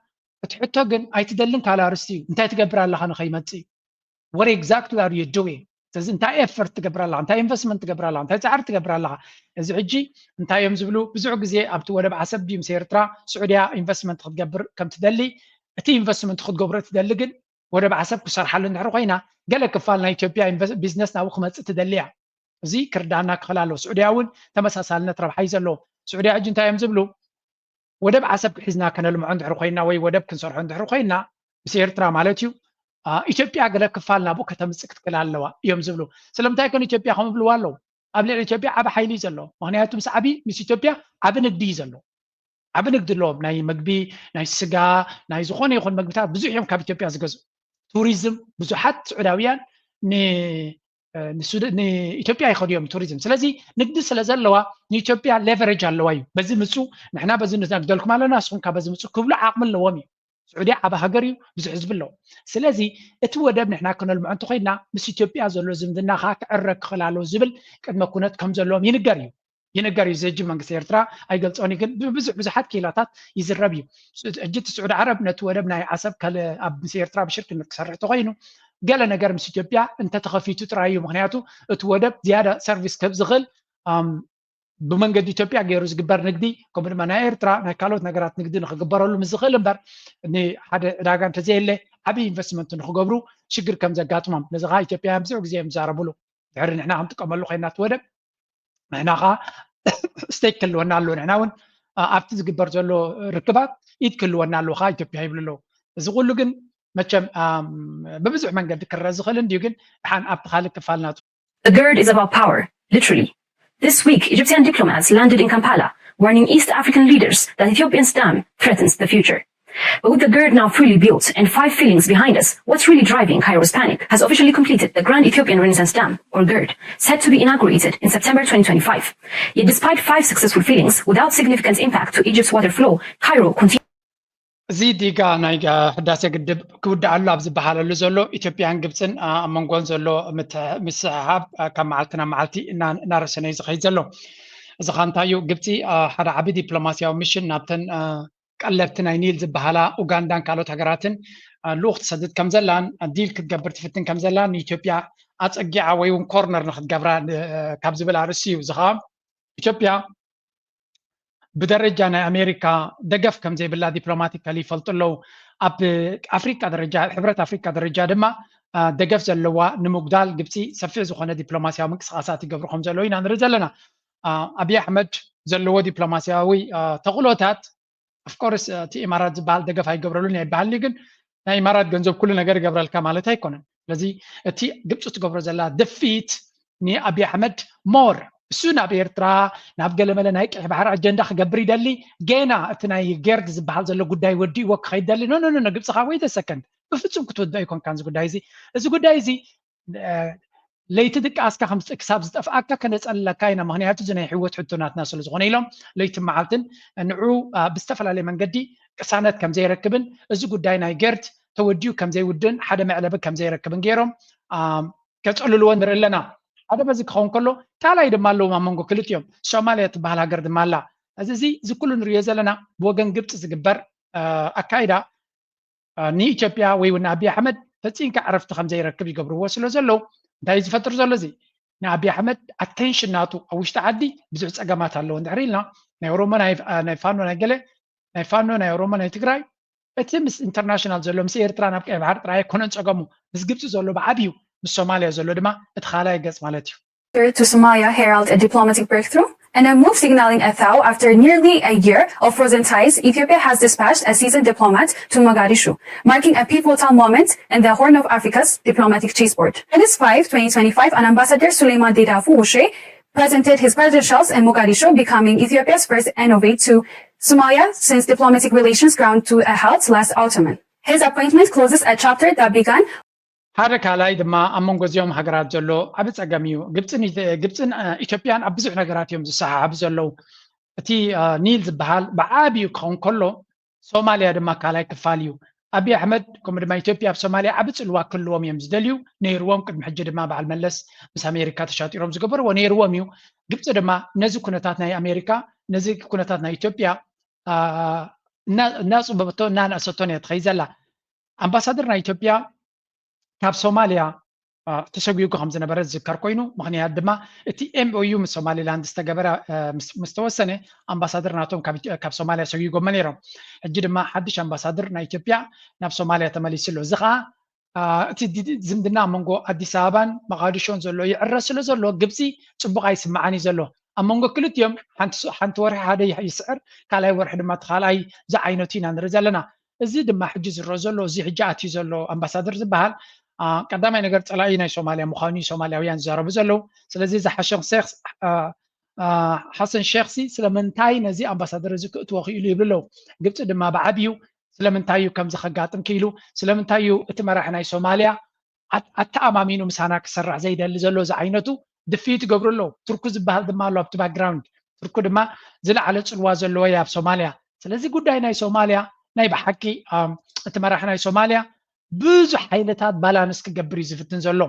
እቲ ሕቶ ግን ኣይትደልን ካልእ ኣርስቲ እዩ። እንታይ ትገብር ኣለኻ ንኸይመፅእ? What exactly are you doing? ስለዚ እንታይ ኤፈርት ትገብር ኣለኻ? እንታይ ኢንቨስትመንት ትገብር ኣለኻ? እንታይ ፃዕሪ ትገብር ኣለኻ? እዚ ሕጂ እንታይ እዮም ዝብሉ? ብዙሕ ግዜ ኣብቲ ወደብ ዓሰብ ድዩ ምስ ኤርትራ ስዑድያ ኢንቨስትመንት ክትገብር ከም ትደሊ እቲ ኢንቨስትመንት ክትገብሮ ትደሊ ግን ወደብ ዓሰብ ክሰርሓሉ እንድሕር ኮይና ገለ ክፋል ናይ ኢትዮጵያ ቢዝነስ ናብኡ ክመፅእ ትደሊ እያ። እዚ ክርዳና ክኽእል ኣለዎ። ስዑድያ እውን ተመሳሳልነት ረብሓ እዩ ዘለዎ። ስዑድያ ሕጂ እንታይ እዮም ዝብሉ? ወደብ ዓሰብ ሒዝና ከነልምዖ እንድሕር ኮይና ወይ ወደብ ክንሰርሖ እንድሕር ኮይና ምስ ኤርትራ ማለት እዩ ኢትዮጵያ ገለ ክፋል ናብኡ ከተምፅእ ክትክእል ኣለዋ እዮም ዝብሉ። ስለምንታይ ኮን ኢትዮጵያ ከም ዝብልዋ ኣለዉ ኣብ ልዕሊ ኢትዮጵያ ዓቢ ሓይሊ እዩ ዘሎ። ምክንያቱ ምስ ዓቢ ምስ ኢትዮጵያ ዓቢ ንግዲ እዩ ዘሎ። ዓቢ ንግዲ ኣለዎም። ናይ መግቢ ናይ ስጋ ናይ ዝኾነ ይኹን መግብታት ብዙሕ እዮም ካብ ኢትዮጵያ ዝገዝኡ። ቱሪዝም ብዙሓት ስዑዳውያን ንኢትዮጵያ ይኸዱ እዮም ቱሪዝም። ስለዚ ንግዲ ስለ ዘለዋ ንኢትዮጵያ ሌቨሬጅ ኣለዋ እዩ። በዚ ምፁ ንሕና በዚ ንግደልኩም ኣለና ንስኹም ካብ በዚ ምፁ ክብሉ ዓቕሚ ኣለዎም እዩ። ስዑድያ ዓቢ ሃገር እዩ፣ ብዙሕ ህዝቢ ኣለዎ። ስለዚ እቲ ወደብ ንሕና ክነልምዖ እንተኮይንና ምስ ኢትዮጵያ ዘሎ ዝምድና ከዓ ክዕረ ክኽእል ኣለዎ ዝብል ቅድመ ኩነት ከም ዘለዎም ይንገር እዩ። ይንገር እዩ። እዚ ሕጂ መንግስቲ ኤርትራ ኣይገልጾን እዩ፣ ግን ብብዙሕ ብዙሓት ክኢላታት ይዝረብ እዩ። ሕጂ እቲ ስዑዲ ዓረብ ነቲ ወደብ ናይ ዓሰብ ካልእ ኣብ ምስ ኤርትራ ብሽርክነት ክሰርሕ ተኮይኑ ገለ ነገር ምስ ኢትዮጵያ እንተተኸፊቱ ጥራይ እዩ። ምክንያቱ እቲ ወደብ ዝያዳ ሰርቪስ ክህብ ዝኽእል ብመንገዲ ኢትዮጵያ ገይሩ ዝግበር ንግዲ ከምኡ ድማ ናይ ኤርትራ ናይ ካልኦት ነገራት ንግዲ ንክግበረሉ ምስ ዝኽእል እምበር ንሓደ ዕዳጋ እንተዘየለ ዓብዪ ኢንቨስትመንት ንክገብሩ ሽግር ከም ዘጋጥሞም ነዚ ከዓ ኢትዮጵያውያን ብዙሕ ግዜ እዮም ዝዛረብሉ። ድሕሪ ንሕና ክንጥቀመሉ ኮይና እቲ ወደብ ንሕና ከዓ ስቴክ ክህልወና ኣለዎ። ንሕና እውን ኣብቲ ዝግበር ዘሎ ርክባት ኢድ ክህልወና ኣለዎ ከዓ ኢትዮጵያ ይብሉ ኣለዉ። እዚ ኩሉ ግን መቸም ብብዙሕ መንገዲ ክረአ ዝኽእል እንድዩ፣ ግን ድሓን ኣብቲ ካልእ ክፋል ናቱ። The GERD is about power, literally. This week, Egyptian diplomats landed in Kampala, warning East African leaders that Ethiopia's dam threatens the future. But with the GERD now fully built and five fillings behind us, what's really driving Cairo's panic has officially completed the Grand Ethiopian Renaissance Dam, or GERD, set to be inaugurated in September twenty twenty-five. Yet despite five successful fillings, without significant impact to Egypt's water flow, Cairo continues እዚ ዲጋ ናይ ህዳሴ ግድብ ክውዳእ ኣሎ ኣብ ዝበሃለሉ ዘሎ ኢትዮጵያን ግብፅን ኣብ መንጎን ዘሎ ምስሕሓብ ካብ መዓልቲ ናብ መዓልቲ እናረሰነ እዩ ዝኸይድ ዘሎ። እዚ ኸ እንታይ እዩ? ግብፂ ሓደ ዓቢ ዲፕሎማስያዊ ሚሽን ናብተን ቀለብቲ ናይ ኒል ዝበሃላ ኡጋንዳን ካልኦት ሃገራትን ልኡኽ ትሰድድ ከም ዘላን ዲል ክትገብር ትፍትን ከም ዘላን ንኢትዮጵያ ኣፀጊዓ ወይ እውን ኮርነር ንክትገብራ ካብ ዝብል ኣርእስቲ እዩ። እዚ ከዓ ኢትዮጵያ ብደረጃ ናይ ኣሜሪካ ደገፍ ከም ዘይብላ ዲፕሎማቲካሊ ይፈልጡ ኣለዉ። ኣብ ኣፍሪካ ደረጃ፣ ሕብረት ኣፍሪካ ደረጃ ድማ ደገፍ ዘለዋ ንምጉዳል ግብፂ ሰፊሕ ዝኾነ ዲፕሎማሲያዊ ምንቅስቃሳት ይገብሩ ከም ዘለዉ ኢና ንርኢ ዘለና። ኣብይ ኣሕመድ ዘለዎ ዲፕሎማሲያዊ ተኽእሎታት፣ ኦፍኮርስ እቲ ኢማራት ዝበሃል ደገፍ ኣይገብረሉን ኣይበሃልን፣ ግን ናይ ኢማራት ገንዘብ ኩሉ ነገር ይገብረልካ ማለት ኣይኮነን። ስለዚ እቲ ግብፂ ትገብሮ ዘላ ድፊት ንኣብይ ኣሕመድ ሞር እሱ ናብ ኤርትራ ናብ ገለመለ ናይ ቀይሕ ባሕሪ ኣጀንዳ ክገብር ይደሊ። ጌና እቲ ናይ ጌርድ ዝበሃል ዘሎ ጉዳይ ወዲእዎ ክኸይድ ደሊ። ኖ ኖ ኖ፣ ግብፂ ካብ ወይተ ሰከንድ ብፍፁም ክትወድኦ ኣይኮንካን እዚ ጉዳይ እዚ። እዚ ጉዳይ እዚ ለይቲ ድቃስካ ክሳብ ዝጠፍኣካ ከነፀልለካ ኢና። ምክንያቱ እዚ ናይ ህይወት ሕቶ ናትና ስለ ዝኾነ ኢሎም ለይትን መዓልትን ንዑ ብዝተፈላለየ መንገዲ ቅሳነት ከም ዘይረክብን እዚ ጉዳይ ናይ ጌርድ ተወዲኡ ከም ዘይውድን ሓደ መዕለቢ ከም ዘይረክብን ገይሮም ከፀልልዎ ንርኢ ኣለና። ሓደ በዚ ክኸውን ከሎ ካልኣይ ድማ ኣለዎም ኣብ መንጎ ክልቲኦም። ሶማልያ ትበሃል ሃገር ድማ ኣላ። እዚ እዚ ኩሉ ንሪኦ ዘለና ብወገን ግብፂ ዝግበር ኣካይዳ ንኢትዮጵያ ወይ እውን ንኣብይ ኣሕመድ ፈፂምካ ዕረፍቲ ከም ዘይረክብ ይገብርዎ ስለ ዘለዉ እንታይ ዝፈጥር ዘሎ እዚ ንኣብይ ኣሕመድ ኣቴንሽን ናቱ ኣብ ውሽጢ ዓዲ ብዙሕ ፀገማት ኣለዎ እንድሕር ኢልና ናይ ኦሮሞ ናይ ፋኖ ናይ ገለ ናይ ፋኖ ናይ ኦሮሞ ናይ ትግራይ እቲ ምስ ኢንተርናሽናል ዘሎ ምስ ኤርትራ ናብ ቀይ ባሕር ጥራይ ኣይኮነን ፀገሙ፣ ምስ ግብፂ ዘሎ ብዓብዩ ምስ ሶማልያ ዘሎ ድማ እቲ ካልኣይ ገፅ ማለት እዩ። To Somalia herald a diplomatic breakthrough and a move signaling a thaw after nearly a year of frozen ties. Ethiopia has dispatched a seasoned diplomat to Mogadishu, marking a pivotal moment in the Horn of Africa's diplomatic chessboard. August five, twenty twenty-five, an ambassador Suleiman Dedafu Ushe presented his credentials in Mogadishu, becoming Ethiopia's first envoy to Somalia since diplomatic relations ground to a halt last autumn. His appointment closes a chapter that began ሓደ ካልኣይ ድማ ኣብ መንጎ እዚኦም ሃገራት ዘሎ ዓቢ ጸገም እዩ። ግብጽን ኢትዮጵያን ኣብ ብዙሕ ነገራት እዮም ዝሰሓሓቡ ዘለዉ። እቲ ኒል ዝበሃል ብዓቢኡ ክኸውን ከሎ ሶማልያ ድማ ካልኣይ ክፋል እዩ። ኣብይ ኣሕመድ ከምኡ ድማ ኢትዮጵያ ኣብ ሶማልያ ዓቢ ጽልዋ ክህልዎም እዮም ዝደልዩ ነይርዎም። ቅድሚ ሕጂ ድማ በዓል መለስ ምስ ኣሜሪካ ተሻጢሮም ዝገበርዎ ነይርዎም እዩ። ግብጺ ድማ ነዚ ኩነታት ናይ ኣሜሪካ ነዚ ኩነታት ናይ ኢትዮጵያ እናጽበበቶ እናነእሰቶን እያ ትኸይድ ዘላ። ኣምባሳደር ናይ ኢትዮጵያ ካብ ሶማልያ ተሰጒጉ ከም ዝነበረ ዝዝከር ኮይኑ ምክንያት ድማ እቲ ኤምኦዩ ምስ ሶማሊላንድ ዝተገበረ ምስ ተወሰነ ኣምባሳደር ናቶም ካብ ሶማልያ ሰጒጎመ ነይሮም። ሕጂ ድማ ሓድሽ ኣምባሳደር ናይ ኢትዮጵያ ናብ ሶማልያ ተመሊሱ ኣሎ። እዚ ከዓ እቲ ዝምድና ኣብ መንጎ ኣዲስ ኣበባን መቃዲሾን ዘሎ ይዕረ ስለ ዘሎ ግብፂ ፅቡቅ ኣይስምዓን እዩ ዘሎ። ኣብ መንጎ ክልቲኦም ሓንቲ ወርሒ ሓደ ይስዕር፣ ካልኣይ ወርሒ ድማ እቲ ካልኣይ ዝዓይነቱ ኢና ንርኢ ዘለና። እዚ ድማ ሕጂ ዝረአ ዘሎ እዚ ሕጂ ኣትዩ ዘሎ ኣምባሳደር ዝበሃል ቀዳማይ ነገር ፀላኢ ናይ ሶማልያ ምዃኑ እዩ ሶማልያውያን ዝዛረቡ ዘለዉ። ስለዚ እዚ ሓሰን ሼክ ሓሰን ሼክ ሲ ስለምንታይ ነዚ ኣምባሳደር እዚ ክእትዎ ክኢሉ ይብሉ ኣለዉ። ግብፂ ድማ ብዓብዩ ስለምንታይ እዩ ከምዚ ከጋጥም ክኢሉ? ስለምንታይ እዩ እቲ መራሒ ናይ ሶማልያ ኣተኣማሚኑ ምሳና ክሰርሕ ዘይደሊ ዘሎ? እዚ ዓይነቱ ድፍኢት ይገብሩ ኣለዉ። ቱርኩ ዝበሃል ድማ ኣሎ ኣብቲ ባክግራውንድ። ቱርኩ ድማ ዝለዓለ ፅልዋ ዘለዎ እያ ኣብ ሶማልያ። ስለዚ ጉዳይ ናይ ሶማልያ ናይ ብሓቂ እቲ መራሒ ናይ ሶማልያ ብዙሕ ሓይልታት ባላንስ ክገብር እዩ ዝፍትን ዘሎ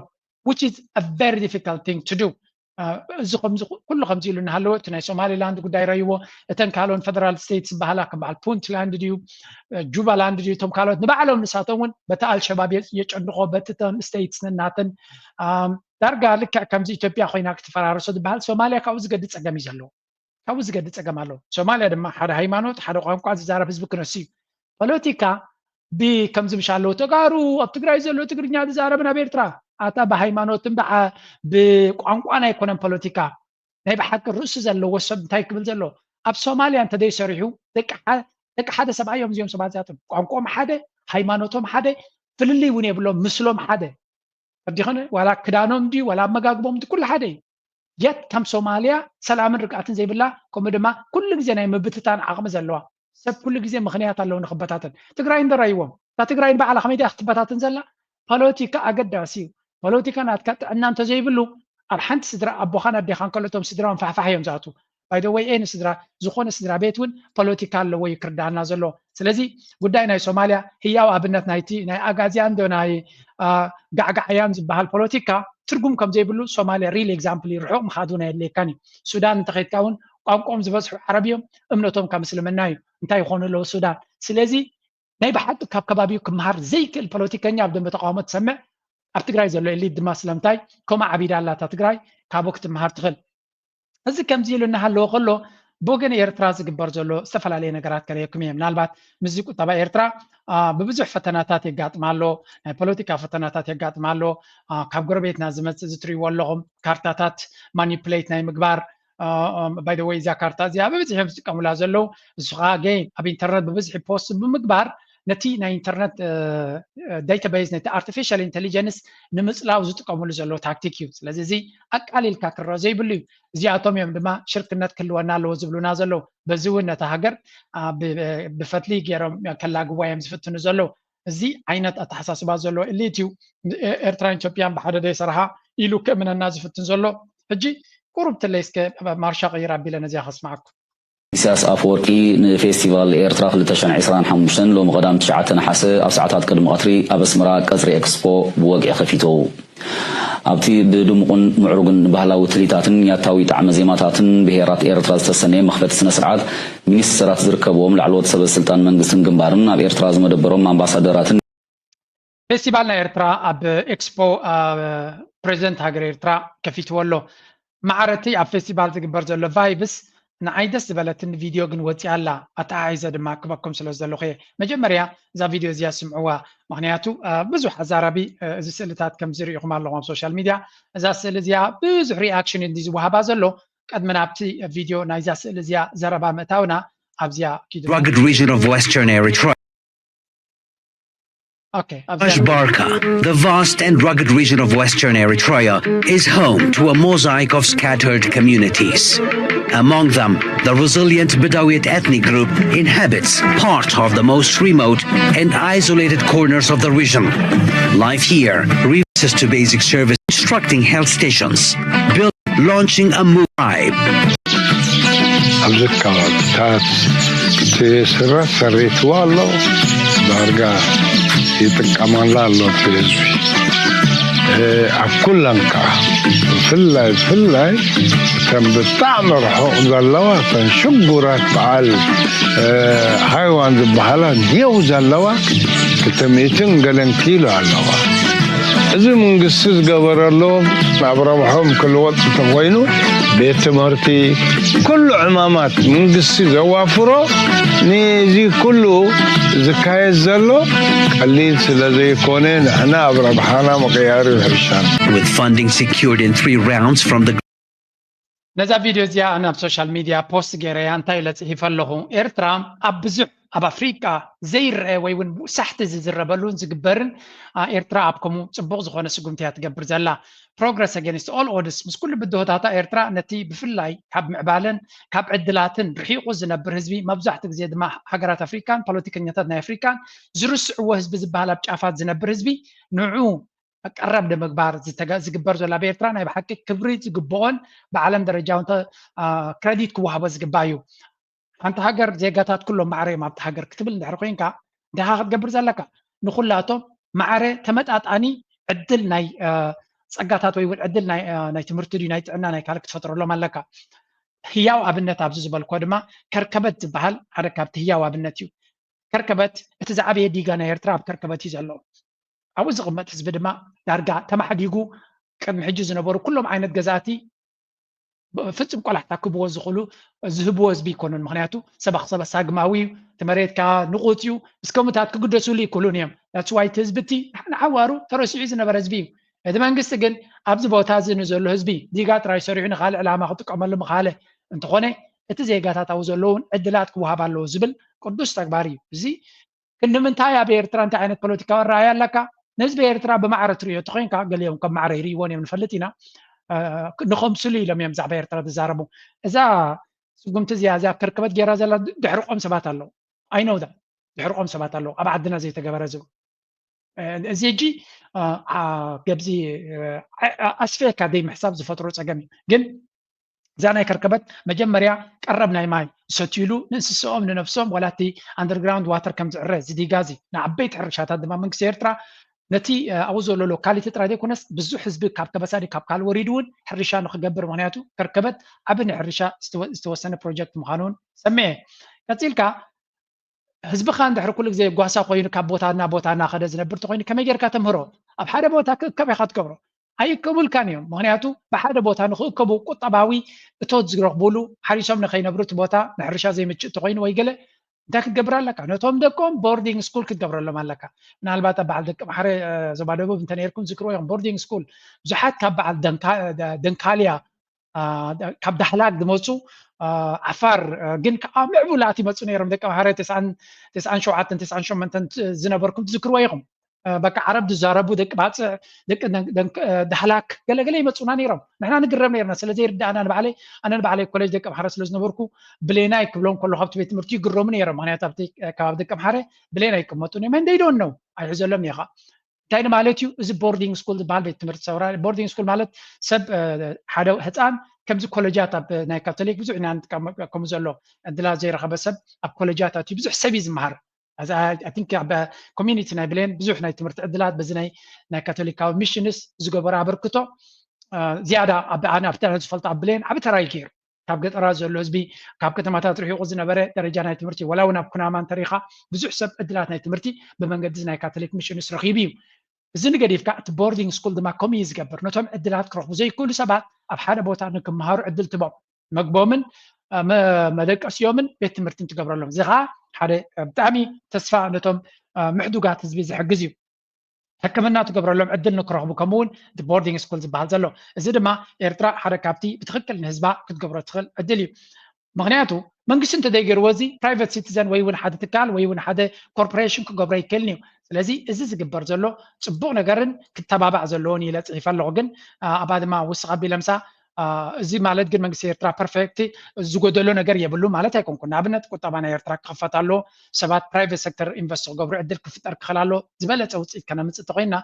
which is a very difficult thing to do። እዚ ከምዚ ኩሉ ከምዚ ኢሉ እናሃለወ እቲ ናይ ሶማሊላንድ ጉዳይ ረይዎ እተን ካልኦን ፈደራል ስቴትስ ዝበሃላ ከም በዓል ፑንትላንድ ድዩ ጁባላንድ ድዩ እቶም ካልኦት ንባዕሎም ንሳቶም እውን በቲ ኣልሸባብ የጨንቆ በቲ ተን ስቴትስ ንናተን ዳርጋ ልክዕ ከምዚ ኢትዮጵያ ኮይና ክትፈራርሶ ዝበሃል ሶማልያ ካብኡ ዝገዲ ፀገም እዩ ዘለዎ። ካብኡ ዝገዲ ፀገም ኣለዎ። ሶማልያ ድማ ሓደ ሃይማኖት ሓደ ቋንቋ ዝዛረብ ህዝቢ ክነሱ እዩ። ፖለቲካ ብከምዚ ምሽ ኣለዉ ተጋሩ ኣብ ትግራይ ዘሎ ትግርኛ ዝዛረብን ኣብ ኤርትራ ኣታ ብሃይማኖትን ብቋንቋን ኣይኮነን ፖለቲካ። ናይ ብሓቂ ርእሲ ዘለዎ ሰብ እንታይ ክብል ዘሎ ኣብ ሶማልያ እንተደይሰሪሑ ደቂ ሓደ ሰብኣይ እዮም እዚኦም ሰባት እዚኣቶም ቋንቋኦም ሓደ ሃይማኖቶም ሓደ ፍልልይ እውን የብሎም ምስሎም ሓደ ተረዲኸኒ ዋላ ክዳኖም ድዩ ዋላ ኣመጋግቦም ድዩ ኩሉ ሓደ እዩ። የት ከም ሶማልያ ሰላምን ርግኣትን ዘይብላ ከምኡ ድማ ኩሉ ግዜ ናይ ምብትታን ዓቕሚ ዘለዋ ሰብ ኩሉ ግዜ ምኽንያት ኣለዉ ንክበታተን። ትግራይ እንዶ ረይዎም እታ ትግራይ ንባዕላ ከመይ ድያ ክትበታተን ዘላ? ፖለቲካ ኣገዳሲ እዩ። ፖለቲካ ናትካ ጥዕና እንተዘይብሉ ኣብ ሓንቲ ስድራ ኣቦኻን ኣዴኻን ከሎ እቶም ስድራኦም ፋሕፋሕ እዮም ዝኣትዉ። ባይደወይ ኤኒ ስድራ ዝኾነ ስድራ ቤት እውን ፖለቲካ ኣለዎ እዩ ክርዳኣና ዘሎ። ስለዚ ጉዳይ ናይ ሶማልያ ህያው ኣብነት ናይቲ ናይ ኣጋዝያን ዶ ናይ ጋዕጋዕያን ዝበሃል ፖለቲካ ትርጉም ከም ዘይብሉ ሶማልያ ሪል ኤግዛምፕል እዩ። ርሑቕ ምኻድ እውን ኣየድልየካን እዩ። ሱዳን እንተኸይድካ እውን ቋንቋኦም ዝበዝሑ ዓረብ እዮም፣ እምነቶም ካብ ምስልምና እዩ። እንታይ ይኾኑ ኣለዉ ሱዳን? ስለዚ ናይ ብሓቂ ካብ ከባቢኡ ክምሃር ዘይክእል ፖለቲከኛ ኣብ ደንበ ተቃውሞ ትሰምዕ። ኣብ ትግራይ ዘሎ ኤሊት ድማ ስለምንታይ ከምኡ ዓቢዳ ኣላ እታ ትግራይ ካብኡ ክትምሃር ትኽእል። እዚ ከምዚ ኢሉ እናሃለወ ከሎ ብወገን ኤርትራ ዝግበር ዘሎ ዝተፈላለየ ነገራት ከርእየኩም እየ። ምናልባት ምስዚ ቁጠባ ኤርትራ ብብዙሕ ፈተናታት የጋጥማ ኣሎ። ናይ ፖለቲካ ፈተናታት የጋጥማ ኣሎ። ካብ ጎረቤትና ዝመፅእ እዚ ትሪእዎ ኣለኹም ካርታታት ማኒፕሌት ናይ ምግባር። ባይ ወይ እዚኣ ካርታ እዚኣ ብብዝሒ እዮም ዝጥቀሙላ ዘለዉ። እሱ ከዓ ገይም ኣብ ኢንተርነት ብብዝሒ ፖስት ብምግባር ነቲ ናይ ኢንተርነት ዳታቤዝ ነቲ ኣርቲፊሻል ኢንቴሊጀንስ ንምፅላው ዝጥቀምሉ ዘለዉ ታክቲክ እዩ። ስለዚ እዚ ኣቃሊልካ ክረአ ዘይብሉ እዩ። እዚኣቶም እዮም ድማ ሽርክነት ክህልወና ኣለዎ ዝብሉና ዘለዉ። በዚ እውን ነታ ሃገር ብፈትሊ ገይሮም ከላግዋ እዮም ዝፍትኑ ዘለዉ። እዚ ዓይነት ኣተሓሳስባ ዘሎ ኤሊት እዩ። ኤርትራን ኢትዮጵያን ብሓደ ደይሰርሓ ኢሉ ክእምነና ዝፍትን ዘሎ። ሕጂ ቁሩብ ትለይ እስከ ማርሻ ቀይር ኣቢለ ነዚኣ ከስማዓኩም። ኢሳያስ ኣፈወርቂ ንፌስቲቫል ኤርትራ ክልተ ሽሕን ዕስራን ሓሙሽተን ሎሚ ቀዳም ትሽዓተ ነሓሰ ኣብ ሰዓታት ቅድሚ ቀትሪ ኣብ ኣስመራ ቀጽሪ ኤክስፖ ብወግዒ ከፊቱ። ኣብቲ ብድሙቕን ምዕሩግን ባህላዊ ትልሂታትን ያታዊ ጣዕመ ዜማታትን ብሄራት ኤርትራ ዝተሰነየ መኽፈቲ ስነ ስርዓት ሚኒስተራት ዝርከብዎም ላዕለዎት ሰበ ስልጣን መንግስትን ግንባርን ኣብ ኤርትራ ዝመደበሮም ኣምባሳደራትን ፌስቲቫል ናይ ኤርትራ ኣብ ኤክስፖ ፕሬዚደንት ሃገር ኤርትራ ከፊትዎ ኣሎ። ማዕረቲ ኣብ ፌስቲቫል ዝግበር ዘሎ ቫይብስ ንዓይ ደስ ዝበለትን ቪድዮ ግን ወፂኣ ኣላ። ኣተሓሒዘ ድማ ክበኩም ስለ ዘለኹ እየ። መጀመርያ እዛ ቪድዮ እዚኣ ስምዕዋ፣ ምክንያቱ ብዙሕ ኣዛራቢ እዚ ስእልታት ከምዚ ርኢኹም ኣለኹም ኣብ ሶሻል ሚድያ። እዛ ስእሊ እዚኣ ብዙሕ ሪኣክሽን እንዲ ዝወሃባ ዘሎ። ቀድሚ ናብቲ ቪድዮ ናይዛ ስእሊ እዚኣ ዘረባ ምእታውና ኣብዚኣ ኪዱ። Rugged region of Western Eritrea. Okay, Ashbarka, the vast and rugged region of Western Eritrea, is home to a mosaic of scattered communities. Among them, the resilient Bedouin ethnic group inhabits part of the most remote and isolated corners of the region. Life here reduces to basic service, constructing health stations, building, launching a mobile. ኣብዚ ከባብታት እቲ ስረ ሰሪትዋ ኣሎ፣ ዳርጋ ይጥቀመላ ኣሎ እቲ ህዝቢ። ኣብ ኩለን ከዓ ብፍላይ ብፍላይ እተን ብጣዕሚ ርሑቕ ዘለዋ እተን ሽጉራት በዓል ሃይዋን ዝበሃላ ዲው ዘለዋ ክልተ ሚእትን ገለን ኪሎ ኣለዋ። እዚ መንግስቲ ዝገበረሎም ናብ ረብሖም ክልወጥ እንተኮይኑ ቤት ትምህርቲ ኩሉ ዕማማት መንግስቲ ዘዋፍሮ ንዚ ኩሉ ዝካየድ ዘሎ ቀሊል ስለ ዘይኮነ ንሕና ኣብ ረብሓና ምቅያሩ ይሕሻና። With funding secured in three rounds from the ነዛ ቪድዮ እዚኣ ኣነ ኣብ ሶሻል ሚድያ ፖስት ገይረያ እንታይ ኢለ ፅሒፈ ኣለኹ። ኤርትራ ኣብ ብዙሕ ኣብ ኣፍሪቃ ዘይረአ ወይ እውን ሳሕቲ ዝዝረበሉን ዝግበርን ኤርትራ ኣብ ከምኡ ፅቡቕ ዝኾነ ስጉምቲ እያ ትገብር ዘላ። Progress against all odds ምስ ኩሉ ብድሆታታ ኤርትራ ነቲ ብፍላይ ካብ ምዕባለን ካብ ዕድላትን ርሒቑ ዝነብር ህዝቢ መብዛሕትኡ ግዜ ድማ ሃገራት ኣፍሪቃን ፖለቲከኛታት ናይ ኣፍሪቃን ዝርስዕዎ ህዝቢ ዝበሃል ኣብ ጫፋት ዝነብር ህዝቢ ንዑ ቀረብ ንምግባር ዝግበር ዘሎ ኣብ ኤርትራ ናይ ብሓቂ ክብሪ ዝግብኦን ብዓለም ደረጃ እውን ክረዲት ክወሃቦ ዝግባእ እዩ። ሓንቲ ሃገር ዜጋታት ኩሎም ማዕረ እዮም ኣብቲ ሃገር ክትብል እንድሕር ኮይንካ እንታይ ኢኻ ክትገብር ዘለካ? ንኩላቶም ማዕረ ተመጣጣኒ ዕድል ናይ ፀጋታት ወይ እውን ዕድል ናይ ትምህርቲ ድዩ ናይ ጥዕና ናይ ካልእ ክትፈጥረሎም ኣለካ። ህያው ኣብነት ኣብዚ ዝበልኮ ድማ ከርከበት ዝበሃል ሓደ ካብቲ ህያው ኣብነት እዩ። ከርከበት እቲ ዝዓበየ ዲጋ ናይ ኤርትራ ኣብ ከርከበት እዩ ዘሎ። ኣብኡ ዝቕመጥ ህዝቢ ድማ ዳርጋ ተማሕዲጉ ቅድሚ ሕጂ ዝነበሩ ኩሎም ዓይነት ገዛእቲ ፍጹም ቆላሕታ ክብዎ ዝኽእሉ ዝህብዎ ህዝቢ ይኮኑን። ምክንያቱ ሰባኽ ሰበ ሳግማዊ እዩ፣ እቲ መሬት ከዓ ንቑጽ እዩ። ምስ ከምኡታት ክግደሱሉ ይክእሉን እዮም። That's why እቲ ህዝቢ እቲ ንሓዋሩ ተረሲዑ ዝነበረ ህዝቢ እዩ። እቲ መንግስቲ ግን ኣብዚ ቦታ እዚ ንዘሎ ህዝቢ ዲጋ ጥራይ ሰሪሑ ንካልእ ዕላማ ክጥቀመሉ ምኻለ እንተኾነ እቲ ዜጋታት ኣብኡ ዘለውን ዕድላት ክወሃብ ኣለዎ ዝብል ቅዱስ ተግባር እዩ። እዚ ክንዲ ምንታይ ኣብ ኤርትራ እንታይ ዓይነት ፖለቲካዊ ኣረኣእያ ኣለካ? ንህዝቢ ኤርትራ ብማዕረ ትርእዮ እንተኾይንካ፣ ገሊኦም ከም ማዕረ ይርእይዎን እዮም ንፈልጥ ኢና፣ ንኸምስሉ ኢሎም እዮም ብዛዕባ ኤርትራ ዝዛረቡ። እዛ ስጉምቲ እዚኣ እዚኣ ከርከበት ገይራ ዘላ ድሕርቆም ሰባት ኣለዉ። I know that ድሕርቆም ሰባት ኣለዉ ኣብ ዓድና ዘይተገበረ ዝብሉ። እዚ ሕጂ ገብዚ ኣስፌካ ደይ ምሕሳብ ዝፈጥሮ ጸገም እዩ። ግን እዛ ናይ ከርከበት መጀመርያ ቀረብ ናይ ማይ ዝሰትዩሉ ንእንስስኦም ንነብሶም ዋላ እቲ ኣንደርግራውንድ ዋተር ከም ዝዕረ ዝዲጋ እዚ ንዓበይቲ ሕርሻታት ድማ መንግስቲ ኤርትራ ነቲ ኣብኡ ዘሎ ሎካሊቲ ጥራይ ዘይኮነስ ብዙሕ ህዝቢ ካብ ከበሳ ድዩ ካብ ካልእ ወሪዱ እውን ሕርሻ ንክገብር ምክንያቱ ከርከበት ዓቢ ናይ ሕርሻ ዝተወሰነ ፕሮጀክት ምዃኑ እውን ሰሚዐ። ቀፂልካ ህዝብኻ እንድሕር ኩሉ ግዜ ጓሳ ኮይኑ ካብ ቦታ ናብ ቦታ እናኸደ ዝነብር ተኮይኑ ከመይ ጌርካ ተምህሮ? ኣብ ሓደ ቦታ ክእከብ ኢኻ ትገብሮ። ኣይእከቡልካን እዮም። ምክንያቱ ብሓደ ቦታ ንክእከቡ ቁጠባዊ እቶት ዝረኽቡሉ፣ ሓሪሶም ንከይነብሩ እቲ ቦታ ንሕርሻ ዘይምችእ እንተኮይኑ ወይ ገለ እንታይ ክትገብር ኣለካ? ነቶም ደቆም ቦርዲንግ ስኩል ክትገብረሎም ኣለካ። ምናልባት ኣብ በዓል ደቂ ማሕረ ዞባ ደቡብ እንተነርኩም ዝክርዎ እዮም። ቦርዲንግ ስኩል ብዙሓት ካብ በዓል ደንካልያ ካብ ዳህላክ ዝመፁ ዓፋር ግን ከዓ ምዕቡላት ይመፁ ነይሮም። ደቂ ማሕረ ተስዓን ሸውዓተን ተስዓን ሸሞንተን ዝነበርኩም ትዝክርዎ ኢኹም። በቃ ዓረብ ዝዛረቡ ደቂ ባፅዕ ደቂ ዳህላክ ገለገለ ይመፁና ነይሮም። ንሕና ንግረም ነይርና ስለ ዘይርዳእና ንባዕለይ ኣነ ንባዕለይ ኮሌጅ ደቂ ኣምሓረ ስለ ዝነበርኩ ብሌናይ ክብሎም ከሎ ካብቲ ቤት ትምህርቲ ይግረሙ ነይሮም። ምክንያቱ ኣብቲ ከባቢ ደቂ ኣምሓረ ብሌናይ ይቅመጡ ነይሮም። መንደይ ዶን ነው ኣይሕዘሎም እየ ከዓ እንታይ ማለት እዩ እዚ ቦርዲንግ ስኩል ዝበሃል ቤት ትምህርቲ ሰውራ? ቦርዲንግ ስኩል ማለት ሰብ ሓደ ህፃን ከምዚ ኮሌጃት ኣብ ናይ ካቶሊክ ብዙሕ ኢና ከምኡ ዘሎ ዕድላት ዘይረኸበ ሰብ ኣብ ኮሌጃት ኣትዩ ብዙሕ ሰብ እዩ ዝመሃር። ቲንክ ኣብ ኮሚኒቲ ናይ ብሌን ብዙሕ ናይ ትምህርቲ ዕድላት በዚ ናይ ናይ ካቶሊካዊ ሚሽንስ ዝገበረ ኣበርክቶ ዝያዳ ኣብቲ ዝፈልጦ ኣብ ብሌን ዓብ ተራ እዩ ገይሩ። ካብ ገጠራት ዘሎ ህዝቢ ካብ ከተማታት ርሒቁ ዝነበረ ደረጃ ናይ ትምህርቲ ወላ እውን ኣብ ኩናማ እንተሪኢኻ ብዙሕ ሰብ ዕድላት ናይ ትምህርቲ ብመንገዲ ናይ ካቶሊክ ሚሽንስ ረኺቡ እዩ። እዚ ንገዲፍካ እቲ ቦርዲንግ ስኩል ድማ ከምኡ እዩ ዝገብር። ነቶም ዕድላት ክረኽቡ ዘይክእሉ ሰባት ኣብ ሓደ ቦታ ንክመሃሩ ዕድል ትቦም፣ መግቦምን መደቀሲዮምን ቤት ትምህርትን ትገብረሎም። እዚ ከዓ ሓደ ብጣዕሚ ተስፋ ነቶም ምሕዱጋት ህዝቢ ዝሕግዝ እዩ። ሕክምና ትገብረሎም ዕድል ንክረኽቡ ከምኡ እውን እቲ ቦርዲንግ ስኩል ዝበሃል ዘሎ። እዚ ድማ ኤርትራ ሓደ ካብቲ ብትክክል ንህዝባ ክትገብሮ ትኽእል ዕድል እዩ። ምክንያቱ መንግስቲ እንተዘይገይርዎ እዚ ፕራይቨት ሲቲዘን ወይ እውን ሓደ ትካል ወይ እውን ሓደ ኮርፖሬሽን ክገብሮ ይክእልን እዩ። ስለዚ እዚ ዝግበር ዘሎ ፅቡቅ ነገርን ክተባባዕ ዘለዎን ኢለ ፅሒፈ ኣለኹ። ግን ኣባ ድማ ውስኽ ኣቢለ ምሳ እዚ ማለት ግን መንግስቲ ኤርትራ ፐርፌክት ዝጎደሎ ነገር የብሉ ማለት ኣይኮንኩን። ንኣብነት ቁጠባ ናይ ኤርትራ ክኽፈት ኣሎ፣ ሰባት ፕራይቨት ሴክተር ኢንቨስት ክገብሩ ዕድል ክፍጠር ክኽእል ኣሎ። ዝበለፀ ውፅኢት ከነምፅእ ተኮይና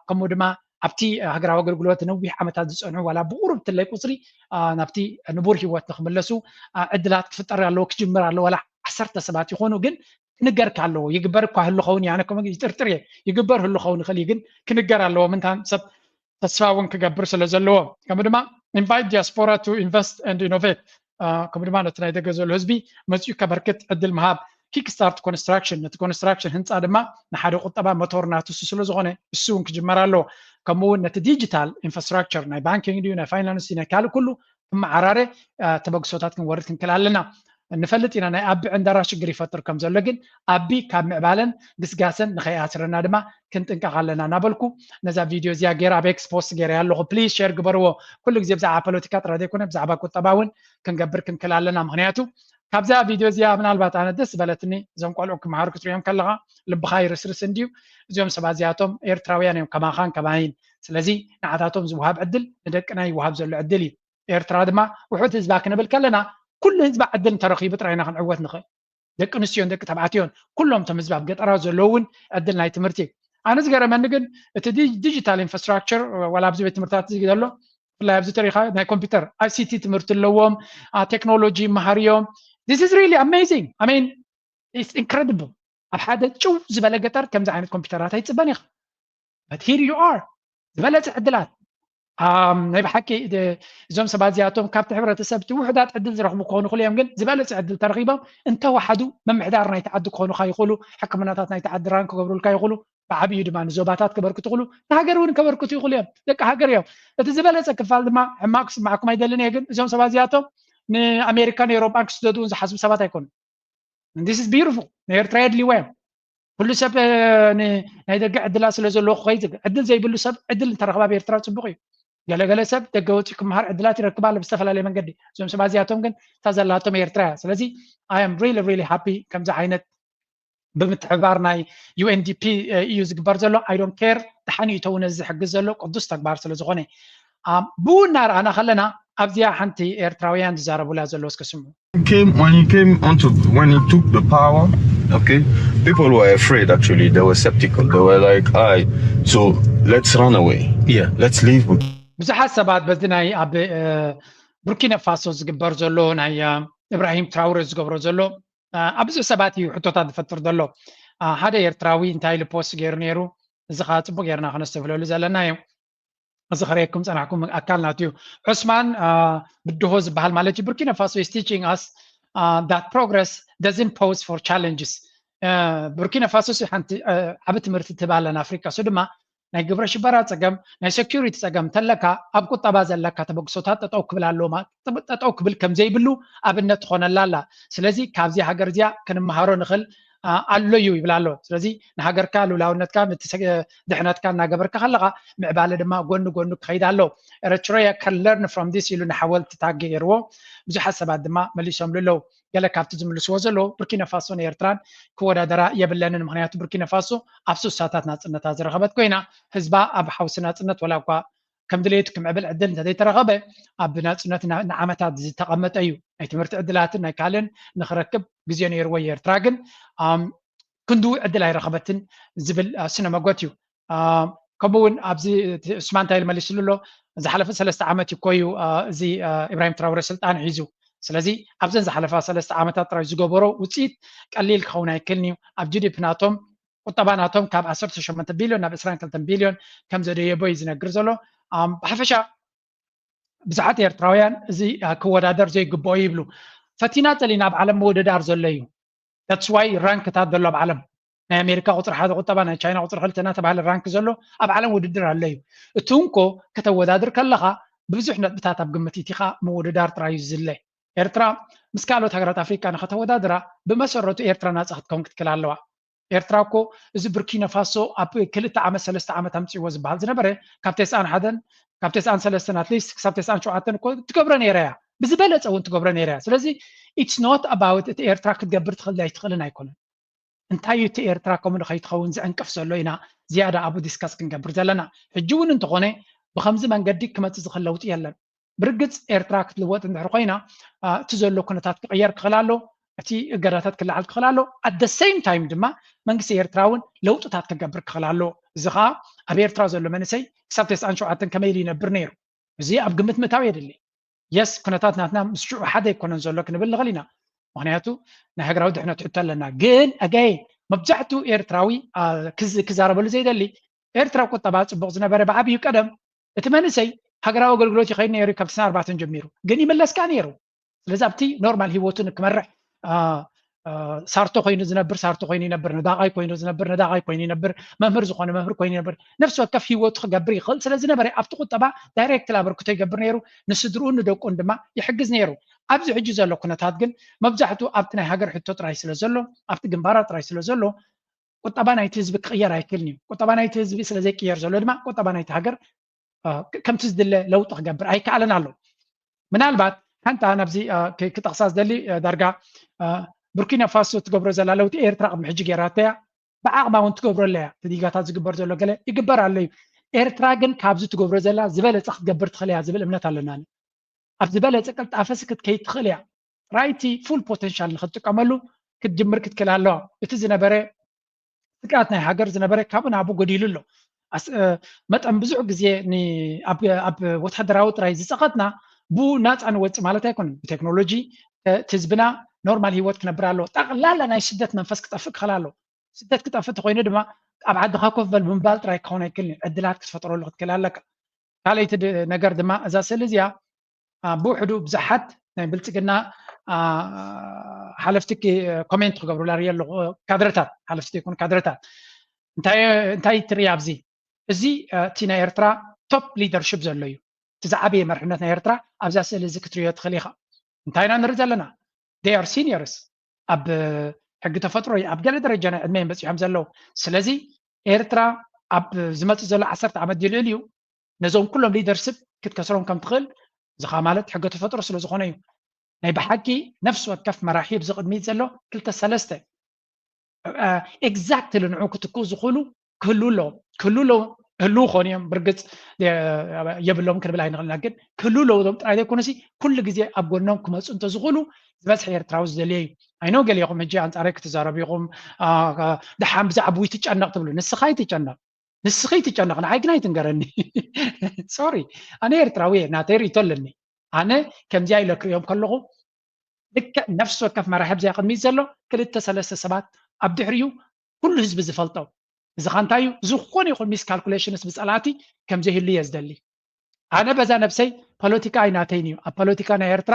ከምኡ ድማ ኣብቲ ሃገራዊ ኣገልግሎት ነዊሕ ዓመታት ዝፀንሑ ዋላ ብቁሩብ ትለይ ቁፅሪ ናብቲ ንቡር ሂወት ንክምለሱ ዕድላት ክፍጠር ኣለዎ ክጅምር ኣለዎ። ዋላ ዓሰርተ ሰባት ይኾኑ ግን ክንገርካ ኣለዎ። ይግበር እኳ ህልኸውን ኣነ ከም ይጥርጥር እየ። ይግበር ህልኸውን ይኽእል እዩ ግን ክንገር ኣለዎ። ምንታን ሰብ ተስፋ እውን ክገብር ስለ ዘለዎ ከምኡ ድማ invite diaspora to invest and innovate ከምኡ ድማ ነቲ ናይ ደገ ዘሎ ህዝቢ መፅኡ ከበርክት ዕድል ምሃብ። ኪክስታርት ኮንስትራክሽን ነቲ ኮንስትራክሽን ህንፃ ድማ ንሓደ ቁጠባ መቶር ናቱ እሱ ስለ ዝኾነ እሱ እውን ክጅመር ኣለዎ። ከምኡ እውን ነቲ ዲጂታል ኢንፍራስትራክቸር ናይ ባንኪንግ ድዩ ናይ ፋይናንስ ናይ ካልእ ኩሉ ክመዓራረ ተበግሶታት ክንወርድ ክንክእል ኣለና። ንፈልጥ ኢና ናይ ኣቢ ዕንደራ ሽግር ይፈጥር ከም ዘሎ ግን ኣቢ ካብ ምዕባለን ግስጋሰን ንኸይኣስረና ድማ ክንጥንቀቕ ኣለና እናበልኩ ነዛ ቪድዮ እዚኣ ገይረ ኣብ ኤክስ ፖስት ገይረ ኣለኹ። ፕሊዝ ሼር ግበርዎ። ኩሉ ግዜ ብዛዕባ ፖለቲካ ጥራይ ዘይኮነ ብዛዕባ ቁጠባ እውን ክንገብር ክንክእል ኣለና። ምክንያቱ ካብዛ ቪድዮ እዚኣ ምናልባት ኣነ ደስ ዝበለትኒ እዞም ቆልዑ ክመሃሩ ክትሪኦም ከለካ ልብካ ይርስርስ እንድዩ። እዚኦም ሰባት እዚኣቶም ኤርትራውያን እዮም ከማኻን ከማይን። ስለዚ ንዓታቶም ዝወሃብ ዕድል ንደቅና ይወሃብ ዘሎ ዕድል እዩ። ኤርትራ ድማ ውሑድ ህዝባ ክንብል ከለና ኩሉ ህዝባ ዕድል እንተረኺቡ ጥራይ ኢና ክንዕወት ንኽእል። ደቂ ኣንስትዮን ደቂ ተባዕትዮን ኩሎም እቶም ህዝቢ ኣብ ገጠራት ዘለዉ እውን ዕድል ናይ ትምህርቲ። ኣነ ዝገረመኒ ግን እቲ ዲጂታል ኢንፍራስትራክቸር ዋላ ኣብዚ ቤት ትምህርትታት ዘሎ ብፍላይ ኣብዚ ተሪኻ ናይ ኮምፒውተር ኣይሲቲ ትምህርቲ ኣለዎም፣ ቴክኖሎጂ ይመሃሩ እዮም። This is really amazing. I mean, it's incredible. ኣብ ሓደ ጭው ዝበለ ገጠር ከምዚ ዓይነት ኮምፒውተራት ኣይፅበን ኢኻ። But here you are. ዝበለፀ ዕድላት ናይ ብሓቂ እዞም ሰባት እዚኣቶም ካብቲ ሕብረተሰብ እቲ ውሕዳት ዕድል ዝረኽቡ ክኾኑ ይኽእሉ እዮም፣ ግን ዝበለፀ ዕድል ተረኺቦም እንተወሓዱ ምምሕዳር ናይቲ ዓዲ ክኾኑካ ይኽእሉ፣ ሕክምናታት ናይቲ ዓዲ ራን ክገብሩልካ ይኽእሉ፣ ብዓብዩ ድማ ንዞባታት ከበርክቱ ይኽእሉ፣ ንሃገር እውን ከበርክቱ ይኽእሉ እዮም። ደቂ ሃገር እዮም። እቲ ዝበለፀ ክፋል ድማ ሕማቅ ክስማዓኩም ኣይደልን እየ፣ ግን እዞም ሰባት እዚኣቶም ንኣሜሪካ ነይሮም ባንክ ክስደዱ እውን ዝሓስቡ ሰባት ኣይኮኑን። This is beautiful. ንኤርትራ የድልይዋ እዮም። ኩሉ ሰብ ናይ ደገ ዕድላት ስለ ዘለዎ ክኸይድ ዕድል ዘይብሉ ሰብ ዕድል እንተረኽባ ኣብ ኤርትራ ፅቡቅ እዩ። ገለገለ ሰብ ደገ ወፂኡ ክመሃር ዕድላት ይረክብ ኣሎ ብዝተፈላለየ መንገዲ። እዞም ሰባት እዚኣቶም ግን እታ ዘላቶም ኤርትራ እያ። ስለዚ I am really really happy ከምዚ ዓይነት ብምትሕብባር ናይ ዩኤንዲፒ እዩ ዝግበር ዘሎ። I don't care ደሓን እዩ ተው ነዚ ዝሕግዝ ዘሎ ቅዱስ ተግባር ስለ ዝኾነ። ብኡ እናረኣና ከለና ኣብዚኣ ሓንቲ ኤርትራውያን ዝዛረቡላ ዘለዉ እስከ ስምዑ። Came when he came onto when he took the power, okay, people were afraid. Actually, they were skeptical. They were like, "I, so let's run away. Yeah, let's leave." ብዙሓት ሰባት በዚ ናይ ኣብ ቡርኪና ፋሶ ዝግበር ዘሎ ናይ እብራሂም ትራውረ ዝገብሮ ዘሎ ኣብ ብዙሕ ሰባት እዩ ሕቶታት ዝፈጥር ዘሎ። ሓደ ኤርትራዊ እንታይ ኢሉ ፖስት ገይሩ ነይሩ። እዚ ከዓ ፅቡቅ ጌርና ከነስተብህለሉ ዘለና እዩ። እዚ ከርእየኩም ፀናሕኩም ኣካል ናቱ እዩ። ዑስማን ብድሆ ዝበሃል ማለት እዩ። Burkina Faso is teaching us that progress doesn't pause for challenges. ቡርኪና ፋሶ ሓንቲ ዓቢ ትምህርቲ ትህብ ኣለና ኣፍሪካ። እሱ ድማ ናይ ግብረ ሽበራ ፀገም፣ ናይ ሴኩሪቲ ፀገም እንተለካ ኣብ ቁጠባ ዘለካ ተበግሶታት ጠጠው ክብል ኣለዎ፣ ጠጠው ክብል ከም ዘይብሉ ኣብነት ትኾነላ ኣላ። ስለዚ ካብዚ ሃገር እዚኣ ክንመሃሮ ንኽእል ኣሎ እዩ ይብል ኣሎ። ስለዚ ንሃገርካ ልውላውነትካ ድሕነትካ እናገበርካ ከለካ ምዕባለ ድማ ጎኒ ጎኑ ክኸይድ ኣሎ። Eritrea can learn from this ኢሉ ንሓወልቲ ታግ ገይርዎ። ብዙሓት ሰባት ድማ መሊሶምሉ ኣለዉ። ገለ ካብቲ ዝምልስዎ ዘለዉ ብርኪና ፋሶን ኤርትራን ክወዳደራ የብለንን፣ ምክንያቱ ብርኪና ፋሶ ኣብ ስሳታት ናፅነታ ዝረኸበት ኮይና ህዝባ ኣብ ሓውሲ ናፅነት ወላ እኳ ከም ድሌቱ ክምዕብል ዕድል እንተዘይተረኸበ ኣብ ናፅነት ንዓመታት ዝተቐመጠ እዩ። ናይ ትምህርቲ ዕድላትን ናይ ካልእን ንክረክብ ግዜ ነይርዎ እዩ። ኤርትራ ግን ክንድኡ ዕድል ኣይረኸበትን ዝብል ስነ መጎት እዩ። ከምኡ እውን ኣብዚ ስማንታ ኢል መሊስሉ ኣሎ። ዝሓለፈ ሰለስተ ዓመት እዩ ኮዩ እዚ ኢብራሂም ትራውረ ስልጣን ሒዙ። ስለዚ ኣብዘን ዝሓለፋ ሰለስተ ዓመታት ጥራይ ዝገበሮ ውፅኢት ቀሊል ክኸውን ኣይክልን እዩ። ኣብ ጂዲፒ ናቶም ቁጠባ ናቶም ካብ ዓሰርተ ሸሞንተ ቢልዮን ናብ ዕስራን ክልተን ቢልዮን ከም ዘደየቦ እዩ ዝነግር ዘሎ። ብሓፈሻ ብዙሓት ኤርትራውያን እዚ ክወዳደር ዘይግብኦ ይብሉ። ፈቲና ጸሊና ኣብ ዓለም ምውድዳር ዘሎ እዩ። That's why ራንክታት ዘሎ ኣብ ዓለም ናይ ኣሜሪካ ቁፅሪ ሓደ ቁጠባ፣ ናይ ቻይና ቁፅሪ ክልተ እናተባሃለ ራንክ ዘሎ ኣብ ዓለም ውድድር ኣሎ እዩ። እቲ እንኮ ከተወዳድር ከለኻ ብብዙሕ ነጥብታት ኣብ ግምት ኢቲኻ ምውድዳር ጥራይ እዩ ዝድለ። ኤርትራ ምስ ካልኦት ሃገራት ኣፍሪቃ ንኸተወዳድራ ብመሰረቱ ኤርትራ ናፃ ክትከውን ክትክእል ኣለዋ። ኤርትራ እኮ እዚ ብርኪና ፋሶ ኣብ ክልተ ዓመት ሰለስተ ዓመት ኣምፅዎ ዝበሃል ዝነበረ ካብ ተስዓን ሓደን ካብ ተስዓን ሰለስተን ኣትሊስት ክሳብ ተስዓን ሸውዓተን እኮ ትገብሮ ነይራ እያ። ብዝበለፀ እውን ትገብሮ ነይራ እያ። ስለዚ it's not about እቲ ኤርትራ ክትገብር ትኽእል ኣይትኽእልን ኣይኮነን። እንታይ እዩ እቲ ኤርትራ ከምኡ ንኸይትኸውን ዝዕንቅፍ ዘሎ ኢና ዝያዳ ኣብኡ ዲስካስ ክንገብር ዘለና። ሕጂ እውን እንተኾነ ብኸምዚ መንገዲ ክመፅእ ዝኽእል ለውጢ የለን። ብርግፅ ኤርትራ ክትልወጥ እንድሕር ኮይና እቲ ዘሎ ኩነታት ክቕየር ክኽእል ኣሎ፣ እቲ እገዳታት ክለዓል ክኽእል ኣሎ። At the same time ድማ መንግስቲ ኤርትራ እውን ለውጥታት ክገብር ክኽእል ኣሎ። እዚ ከዓ ኣብ ኤርትራ ዘሎ መንእሰይ ክሳብ ተስዓን ሸውዓተን ከመይ ኢሉ ይነብር ነይሩ? እዚ ኣብ ግምት ምእታው የድሊ። የስ ኩነታት ናትና ምስ ሽዑ ሓደ ኣይኮነን ዘሎ ክንብል ንኽእል ኢና። ምክንያቱ ናይ ሃገራዊ ድሕነት ሕቶ ኣለና። ግን ኣጋይ መብዛሕትኡ ኤርትራዊ ክዛረበሉ ዘይደሊ ኤርትራ ቁጠባ ፅቡቅ ዝነበረ ብዓብዩ ቀደም እቲ መንእሰይ ሃገራዊ ኣገልግሎት ይኸይድ ነይሩ ካብ ስነ ኣርባዕተን ጀሚሩ ግን ይምለስካ ነይሩ። ስለዚ ኣብቲ ኖርማል ህይወቱ ንክመርሕ ሳርቶ ኮይኑ ዝነብር ሳርቶ ኮይኑ ይነብር፣ ነዳቃይ ኮይኑ ዝነብር ነዳቃይ ኮይኑ ይነብር፣ መምህር ዝኾነ መምህር ኮይኑ ይነብር። ነፍሲ ወከፍ ህይወቱ ክገብር ይኽእል ስለ ዝነበረ ኣብቲ ቁጠባ ዳይሬክት ኣበርክቶ ይገብር ነይሩ። ንስድርኡን ንደቁን ድማ ይሕግዝ ነይሩ። ኣብዚ ሕጂ ዘሎ ኩነታት ግን መብዛሕትኡ ኣብቲ ናይ ሃገር ሕቶ ጥራይ ስለ ዘሎ ኣብቲ ግንባራት ጥራይ ስለ ዘሎ ቁጠባ ናይቲ ህዝቢ ክቕየር ኣይክእልን እዩ። ቁጠባ ናይቲ ህዝቢ ስለ ዘይቅየር ዘሎ ድማ ቁጠባ ናይቲ ሃገር ከምቲ ዝድለ ለውጢ ክገብር ኣይከኣልን ኣሎ። ምናልባት ሓንታ ናብዚ ክጠቕሳ ዝደሊ ዳርጋ ቡርኪና ፋሶ ትገብሮ ዘላ ለውጢ ኤርትራ ቅድሚ ሕጂ ገይራቶ እያ። ብዓቕማ እውን ትገብሮ ኣለያ። እቲ ዲጋታት ዝግበር ዘሎ ገለ ይግበር ኣሎ እዩ። ኤርትራ ግን ካብዚ ትገብሮ ዘላ ዝበለፀ ክትገብር ትኽእል እያ ዝብል እምነት ኣለና። ኣብ ዝበለፀ ቅልጣፈ ስክት ከይትኽእል እያ። ጥራይቲ ፉል ፖተንሻል ንክትጥቀመሉ ክትጅምር ክትክእል ኣለዋ። እቲ ዝነበረ ስግኣት ናይ ሃገር ዝነበረ ካብኡ ናብኡ ጎዲሉ ኣሎ። መጠን ብዙሕ ግዜ ኣብ ወታደራዊ ጥራይ ዝፀቐጥና ብኡ ናፃ ንወፅእ ማለት ኣይኮነን። ብቴክኖሎጂ ህዝብና ኖርማል ህይወት ክነብር ኣለዎ። ጠቕላላ ናይ ስደት መንፈስ ክጠፍእ ክኽእል ኣለዎ። ስደት ክጠፍእ ተኮይኑ ድማ ኣብ ዓድኻ ኮፍ በል ምባል ጥራይ ክኸውን ኣይክእልን እዩ። ዕድላት ክትፈጥረሉ ክትክእል ኣለካ። ካልኣይቲ ነገር ድማ እዛ ስእሊ እዚኣ ብውሕዱ ብዙሓት ናይ ብልፅግና ሓለፍቲ ኮሜንት ክገብሩላ ርኢ ኣለኹ። ካድረታት ሓለፍቲ ይኩን ካድረታት እንታይ ትርኢ ኣብዚ? እዚ እቲ ናይ ኤርትራ ቶፕ ሊደርሽፕ ዘሎ እዩ። እቲ ዝዓበየ መርሕነት ናይ ኤርትራ ኣብዛ ስእሊ እዚ ክትርእዮ ትኽእል ኢኻ። እንታይ ኢና ንርኢ ዘለና? They are seniors ኣብ ሕጊ ተፈጥሮ ኣብ ገለ ደረጃ ናይ ዕድመ እዮም በፂሖም ዘለዉ። ስለዚ ኤርትራ ኣብ ዝመፅእ ዘሎ ዓሰርተ ዓመት ድልዕል እዩ ነዞም ኩሎም ሊደርሽፕ ክትከስሮም ከም ትኽእል። እዚ ኸዓ ማለት ሕጊ ተፈጥሮ ስለ ዝኾነ እዩ። ናይ ብሓቂ ነፍሲ ወከፍ መራሒ ኣብዚ ቅድሚት ዘሎ ክልተ ሰለስተ ኤግዛክትሊ ንዑ ክትክኡ ዝኽእሉ ክህሉ ኣለዎም። ክህሉ ኣለዎም፣ ህልው ክኾኑ እዮም። ብርግፅ የብሎም ክንብል ኣይንኽእልና፣ ግን ክህሉ ኣለዎም ጥራይ ዘይኮነሲ ኩሉ ግዜ ኣብ ጎኖም ክመፁ እንተዝኽእሉ ዝበዝሐ ኤርትራዊ ዝደልዮ እዩ። ኣይኖ ገሊኹም ሕጂ ኣንፃረይ ክትዛረቡ ኢኹም፣ ደሓን ብዛዕባኡ ትጨነቕ ትብሉ። ንስኻ ኣይትጨነቕ፣ ንስኺ ኣይትጨነቕ፣ ንዓይ ግን ኣይትንገረኒ። ሶሪ፣ ኣነ ኤርትራዊ እየ፣ ናተይ ርእይቶ ኣለኒ። ኣነ ከምዚኣ ኢለ ክርእዮም ከለኹ ልክዕ ነፍሲ ወከፍ መራሒ ኣብዚኣ ቅድሚት ዘሎ ክልተ ሰለስተ ሰባት ኣብ ድሕሪኡ ኩሉ ህዝቢ ዝፈልጦ። እዚ ኸ እንታይ እዩ? ዝኾነ ይኹን ሚስ ካልኩሌሽንስ ብፀላእቲ ከም ዘይህሉ እየ ዝደሊ። ኣነ በዛ ነብሰይ ፖለቲካ ኣይናተይን እዩ። ኣብ ፖለቲካ ናይ ኤርትራ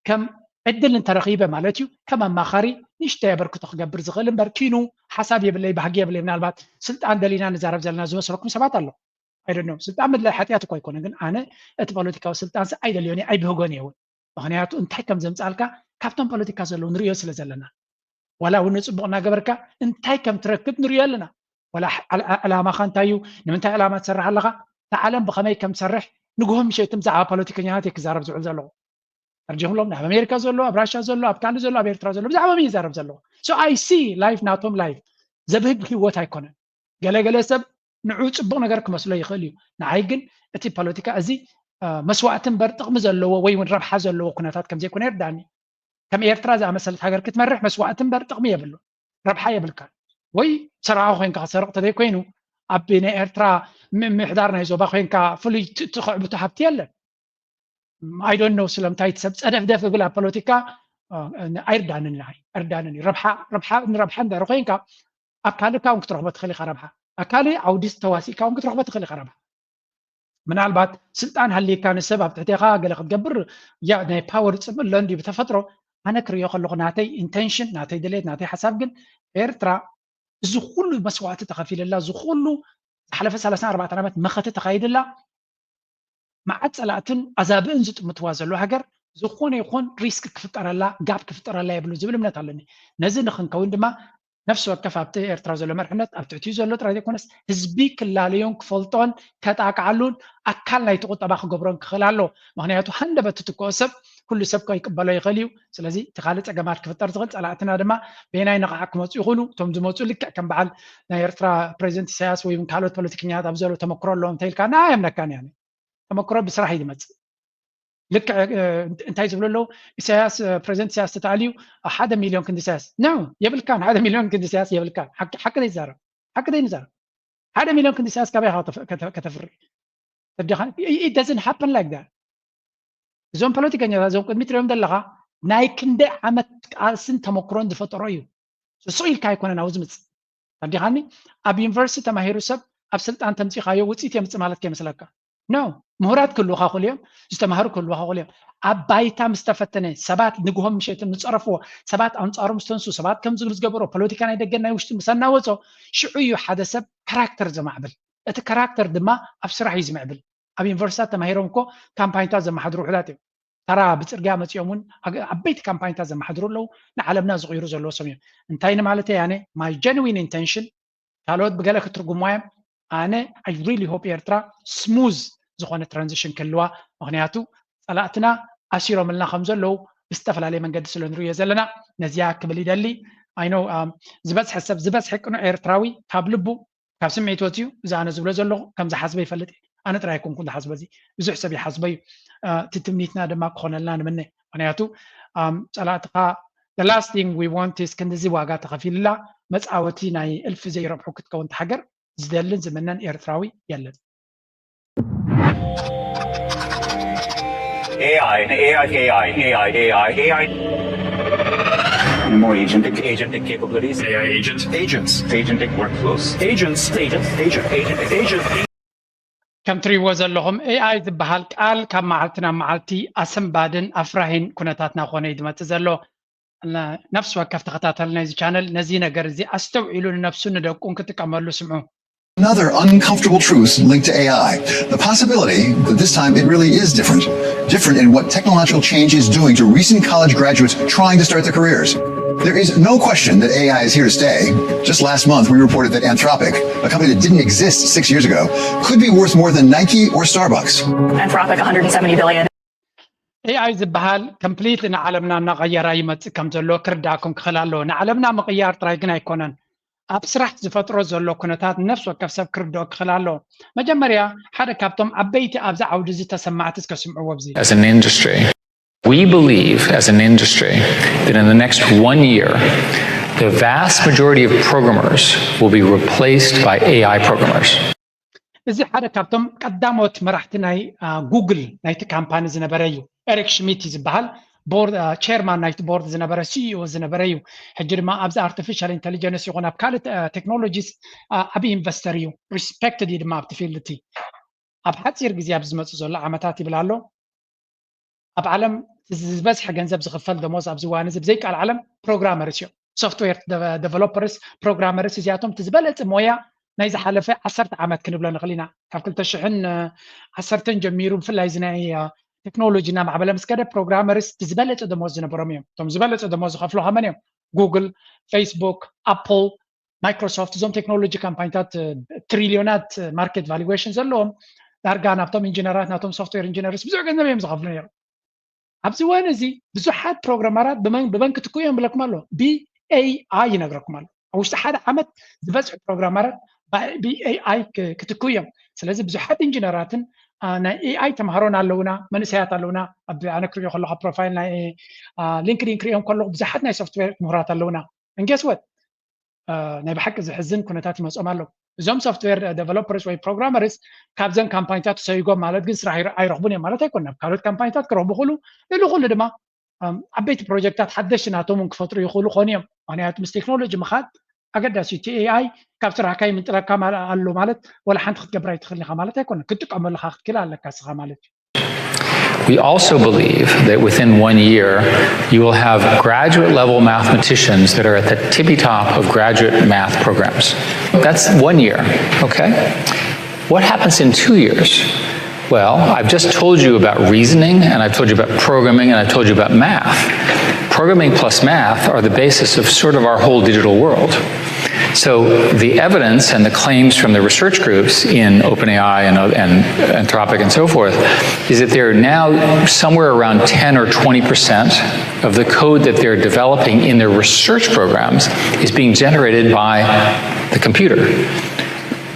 ከም ዕድል እንተረኺበ ማለት እዩ ከም ኣማኻሪ ንእሽተይ ኣበርክቶ ክገብር ዝኽእል እምበር ኪኑ ሓሳብ የብለይ፣ ባህጊ የብለይ። ምናልባት ስልጣን ደሊና ንዛረብ ዘለና ዝመስለኩም ሰባት ኣሎ። ኣይደኖም። ስልጣን ምድላይ ሓጢኣት እኮ ኣይኮነ፣ ግን ኣነ እቲ ፖለቲካዊ ስልጣንሲ ኣይደልዮን እየ፣ ኣይብህጎን እየ እውን። ምክንያቱ እንታይ ከም ዘምፃልካ ካብቶም ፖለቲካ ዘለዉ ንሪኦ ስለ ዘለና፣ ዋላ እውን ንፅቡቕ እናገበርካ እንታይ ከም ትረክብ ንሪኦ ኣለና። ዋላ ዕላማኻ እንታይ እዩ፣ ንምንታይ ዕላማ ትሰርሕ ኣለኻ፣ ንዓለም ብኸመይ ከም ትሰርሕ ንግሆ ምሸትን ብዛዕባ ፖለቲከኛታት እየ ክዛረብ ዝውዕል ዘለኹ። ተርጀምሎም ኣብ ኣሜሪካ ዘሎ፣ ኣብ ራሻ ዘሎ፣ ኣብ ካልእ ዘሎ፣ ኣብ ኤርትራ ዘሎ ብዛዕባ መን ይዛረብ ዘለኹ። So I see life ናቶም life ዘብህግ ህይወት ኣይኮነን። ገለገለ ሰብ ንዑ ፅቡቕ ነገር ክመስሎ ይኽእል እዩ። ንዓይ ግን እቲ ፖለቲካ እዚ መስዋእቲ እምበር ጥቕሚ ዘለዎ ወይ እውን ረብሓ ዘለዎ ኩነታት ከም ዘይኮነ ይርዳኒ። ከም ኤርትራ ዝኣመሰለት ሃገር ክትመርሕ መስዋእቲ እምበር ጥቕሚ የብሉ፣ ረብሓ የብልካ። ወይ ሰራቂ ኮይንካ ክሰርቕ ተዘይ ኮይኑ ኣብ ናይ ኤርትራ ምምሕዳር ናይ ዞባ ኮይንካ ፍሉይ ትኽዕብቱ ሃብቲ የለን። I don't know ስለምንታይ እቲ ሰብ ጸደፍደፍ እብል ኣብ ፖለቲካ ኣይርዳንን፣ ንዓይ ኣይርዳንን እዩ። ረብሓ ረብሓ ንረብሓ እንድሕር ኮይንካ ኣብ ካልእካ እውን ክትረኽቦ ትኽእል ኢኻ ረብሓ፣ ኣብ ካልእ ዓውዲ ተዋሲእካ እውን ክትረኽቦ ትኽእል ኢኻ ረብሓ። ምናልባት ስልጣን ሃልይካ ንሰብ ኣብ ትሕቴኻ ገለ ክትገብር ያ ናይ power ጽምእ ኣሎ እንዲ ብተፈጥሮ። ኣነ ክርእዮ ከለኹ ናተይ intention፣ ናተይ ድሌት፣ ናተይ ሓሳብ ግን ኤርትራ እዚ ኩሉ መስዋእቲ ተኸፊልላ፣ እዚ ኩሉ ዝሓለፈ ሰላሳን ኣርባዕተን ዓመት መኸተ ተኻይድላ፣ መዓት ጸላእትን ኣዛብእን ዝጥምትዋ ዘሎ ሃገር ዝኾነ ይኹን risk ክፍጠረላ፣ ጋፕ ክፍጠረላ የብሉ ዝብል እምነት ኣለኒ። ነዚ ንክንከውን ድማ ነፍሲ ወከፍ ኣብቲ ኤርትራ ዘሎ መርሕነት ኣብ ትሕቲኡ ዘሎ ጥራይ ዘይኮነስ ህዝቢ ክላለዮን ክፈልጦን ከጣቅዓሉን ኣካል ናይቲ ቁጠባ ክገብሮን ክኽእል ኣሎ። ምክንያቱ ሃንደበት ትትክኦ ሰብ ኩሉ ሰብ ከይቅበሎ ይኽእል እዩ። ስለዚ እቲ ካልእ ጸገማት ክፍጠር ዝኽእል ጸላእትና ድማ በየናይ ነቓዕ ክመፁ ይኽእሉ። እቶም ዝመፁ ልክዕ ከም በዓል ናይ ኤርትራ ፕሬዚደንት ኢሳያስ ወይ እውን ካልኦት ፖለቲከኛታት ኣብ ዘሎ ተመክሮ ኣለዎም እንተኢልካ ንዓ የምነካን እያ። ተመክሮ ብስራሕ እዩ ዝመፅእ። ልክዕ እንታይ ዝብሉ ኣለዉ? ኢሳያስ ፕሬዚደንት ኢሳያስ ተተኣልዩ ሓደ ሚልዮን ክንዲ ኢሳያስ ነው የብልካን። ሓደ ሚልዮን ክንዲ ኢሳያስ የብልካን። ሓቂ ዘይዛረብ ሓቂ ዘይንዛረብ ሓደ ሚልዮን ክንዲ ኢሳያስ ካበይ ከተፍሪ? ተዲኻ it doesn't happen like that። እዞም ፖለቲከኛታት እዞም ቅድሚ ትሪኦም ዘለኻ ናይ ክንደይ ዓመት ቃልስን ተመክሮን ዝፈጠሮ እዩ። ስሱቕ ኢልካ ኣይኮነን ኣብዚ ምፅእ። ተዲኻኒ ኣብ ዩኒቨርሲቲ ተማሂሩ ሰብ ኣብ ስልጣን ተምፂኻዮ ውፅኢት የምፅእ ማለት ከይመስለካ። ኖ፣ ምሁራት ክህልውኻ ክእሉ እዮም፣ ዝተማህሩ ክህልውኻ ክእሉ እዮም። ኣብ ባይታ ምስ ተፈተነ፣ ሰባት ንግሆም ምሸትን ዝፀረፍዎ፣ ሰባት ኣንፃሩ ምስ ተንሱ፣ ሰባት ከምዚ ዝገበሮ፣ ፖለቲካ ናይ ደገን ናይ ውሽጢ ምስ ኣናወፆ፣ ሽዑ እዩ ሓደ ሰብ ካራክተር ዘማዕብል። እቲ ካራክተር ድማ ኣብ ስራሕ እዩ ዝምዕብል። ኣብ ዩኒቨርሲታት ተማሂሮም እኮ ካምፓይንታት ዘመሓድሩ ውሑዳት እዮም። ተራ ብፅርግያ መፂኦም እውን ዓበይቲ ካምፓይንታት ዘመሓድሩ ኣለዉ። ንዓለምና ዝቕይሩ ዘለዉ ሰብ እዮም። እንታይ ንማለተይ ኣነ my genuine intention ካልኦት ብገለ ክትርጉምዋ እዮም። ኣነ I really hope ኤርትራ smooth ዝኾነ transition ክህልዋ። ምክንያቱ ጸላእትና ኣሲሮምልና ከም ዘለዉ ብዝተፈላለየ መንገዲ ስለ ንርእዮ ዘለና ነዚኣ ክብል ይደሊ። I know ዝበዝሐ ሰብ ዝበዝሐ ቅኑዕ ኤርትራዊ ካብ ልቡ ካብ ስምዒት ወፂኡ እዚ ኣነ ዝብሎ ዘለኹ ከም ዝሓስበ ይፈልጥ እየ። ኣነ ጥራይ ኣይኮንኩን ዝሓስበ እዚ ብዙሕ ሰብ ይሓስበ እዩ። እቲ ትምኒትና ድማ ክኾነልና ንምነ። ምክንያቱ ጸላእትኻ the last thing we want is ክንድዚ ዋጋ ተኸፊልላ መፃወቲ ናይ እልፊ ዘይረብሑ ክትከውን ትሓገር ዝደልን ዝምነን ኤርትራዊ የለን። AI, AI, AI, AI, AI, AI. More agentic, agentic capabilities. AI agents, agents, agentic workflows. Agents, agents, agent, agent, agent. ከም ትሪእዎ ዘለኹም ኤኣይ ዝበሃል ቃል ካብ መዓልቲ ናብ መዓልቲ ኣሰንባድን ኣፍራሂን ኩነታትና ኮነ እዩ ዝመፅእ ዘሎ። ነፍሲ ወከፍ ተኸታተሊ ናይዚ ቻነል ነዚ ነገር እዚ ኣስተውዒሉ ንነብሱን ንደቁን ክጥቀመሉ ስምዑ። Another uncomfortable truth linked to A I, the possibility that this time it really is different. Different in what technological change is doing to recent college graduates trying to start their careers. There is no question that A I is here to stay. Just last month, we reported that Anthropic, a company that didn't exist six years ago, could be worth more than Nike or Starbucks. Anthropic, one hundred seventy billion. ኤኣይ ዝበሃል completely ንዓለምና እናቐየራ ይመፅእ ከም ዘሎ ክርዳእኩም ክኽእል ኣለዎ። ንዓለምና ምቕያር ጥራይ ግን ኣይኮነን፣ ኣብ ስራሕ ዝፈጥሮ ዘሎ ኩነታት ንነፍሲ ወከፍ ሰብ ክርድኦ ክኽእል ኣለዎ። መጀመርያ ሓደ ካብቶም ዓበይቲ ኣብዚ ዓውዲ እዚ ተሰማዕቲ እስከ ስምዕዎ። ኣብዚ As an industry, we believe as an industry that in the next one year, the vast majority of programmers will be replaced by A I programmers. እዚ ሓደ ካብቶም ቀዳሞት መራሕቲ ናይ ጉግል ናይቲ ካምፓኒ ዝነበረ እዩ። ኤሪክ ሽሚት እዩ ዝበሃል። ቦርድ ቸርማን ናይቲ ቦርድ ዝነበረ ሲኢኦ ዝነበረ እዩ። ሕጂ ድማ ኣብዚ ኣርቲፊሻል ኢንቴሊጀንስ ይኹን ኣብ ካልእ ቴክኖሎጂስ ዓብዪ ኢንቨስተር እዩ። ሪስፔክትድ እዩ ድማ ኣብቲ ፊልድ እቲ። ኣብ ሓፂር ግዜ ኣብዚ ዝመፅእ ዘሎ ዓመታት ይብል ኣሎ ኣብ ዓለም ዝበዝሐ ገንዘብ ዝኽፈል ደሞዝ ኣብዚ እዋን እዚ ብዘይቃል ዓለም ፕሮግራመርስ እዮም። ሶፍትዌር ዴቨሎፐርስ፣ ፕሮግራመርስ እዚኣቶም እቲ ዝበለፀ ሞያ ናይ ዝሓለፈ ዓሰርተ ዓመት ክንብሎ ንኽእል ኢና። ካብ ክልተ ሽሕን ዓሰርተን ጀሚሩ ብፍላይ እዚ ናይ ቴክኖሎጂ እናማዕበለ ምስ ከደ ፕሮግራመርስ ዝበለፀ ደሞዝ ዝነበሮም እዮም። እቶም ዝበለፀ ደሞዝ ዝኸፍሉ ከመን እዮም? ጉግል፣ ፌስቡክ፣ ኣፕል፣ ማይክሮሶፍት፣ እዞም ቴክኖሎጂ ካምፓኒታት ትሪሊዮናት ማርኬት ቫሉዌሽን ዘለዎም ዳርጋ ናብቶም ኢንጂነራት ናቶም ሶፍትዌር ኢንጂነርስ ብዙሕ ገንዘብ እዮም ዝኸፍሉ ነይሮም። ኣብዚ ወን እዚ ብዙሓት ፕሮግራመራት ብመን ክትኩ እዮም ብለኩም ኣሎ። ብኤኣይ ይነግረኩም ኣሎ። ኣብ ውሽጢ ሓደ ዓመት ዝበዝሑ ፕሮግራመራት ብኤኣይ ክትኩ እዮም። ስለዚ ብዙሓት ኢንጂነራትን ናይ ኤኣይ ተምሃሮን ኣለውና፣ መንእሰያት ኣለውና። ኣብ ኣነ ክሪኦ ከለኹ ፕሮፋይል ናይ ሊንክዲን ክሪኦም ከለኹ ብዙሓት ናይ ሶፍትዌር ምሁራት ኣለውና። እንጌስወት ናይ ብሓቂ ዝሕዝን ኩነታት ይመፅኦም ኣሎ። እዞም ሶፍትዌር ዴቨሎፐርስ ወይ ፕሮግራመርስ ካብዘን ካምፓኒታት ተሰይጎም ማለት ግን ስራሕ ኣይረኽቡን እዮም ማለት ኣይኮነን። ካልኦት ካምፓኒታት ክረኽቡ ክእሉ፣ ልዕሊ ኩሉ ድማ ዓበይቲ ፕሮጀክታት ሓደሽቲ ናቶም እውን ክፈጥሩ ይኽእሉ ኾኑ እዮም። ምክንያቱ ምስ ቴክኖሎጂ ምኻድ ኣገዳሲ እዩ። እቲ ኤኣይ ካብ ስራሕካ ይምንጥለካ ኣሎ ማለት ወላ ሓንቲ ክትገብር ኣይትኽእል ኢኻ ማለት ኣይኮነን። ክትጥቀመሉ ክትክእል ኣለካ ስኻ ማለት እዩ። We also believe that within one year, you will have graduate level mathematics that are at the tippy top of graduate math programs. That's one year, okay? What happens in two years? Well, I've just told you about reasoning, and I've told you about programming, and I've told you about math. Programming plus math are the basis of sort of our whole digital world. So the evidence and the claims from the research groups in OpenAI and, and Anthropic and so forth is that they're now somewhere around ten or twenty percent of the code that they're developing in their research programs is being generated by the computer.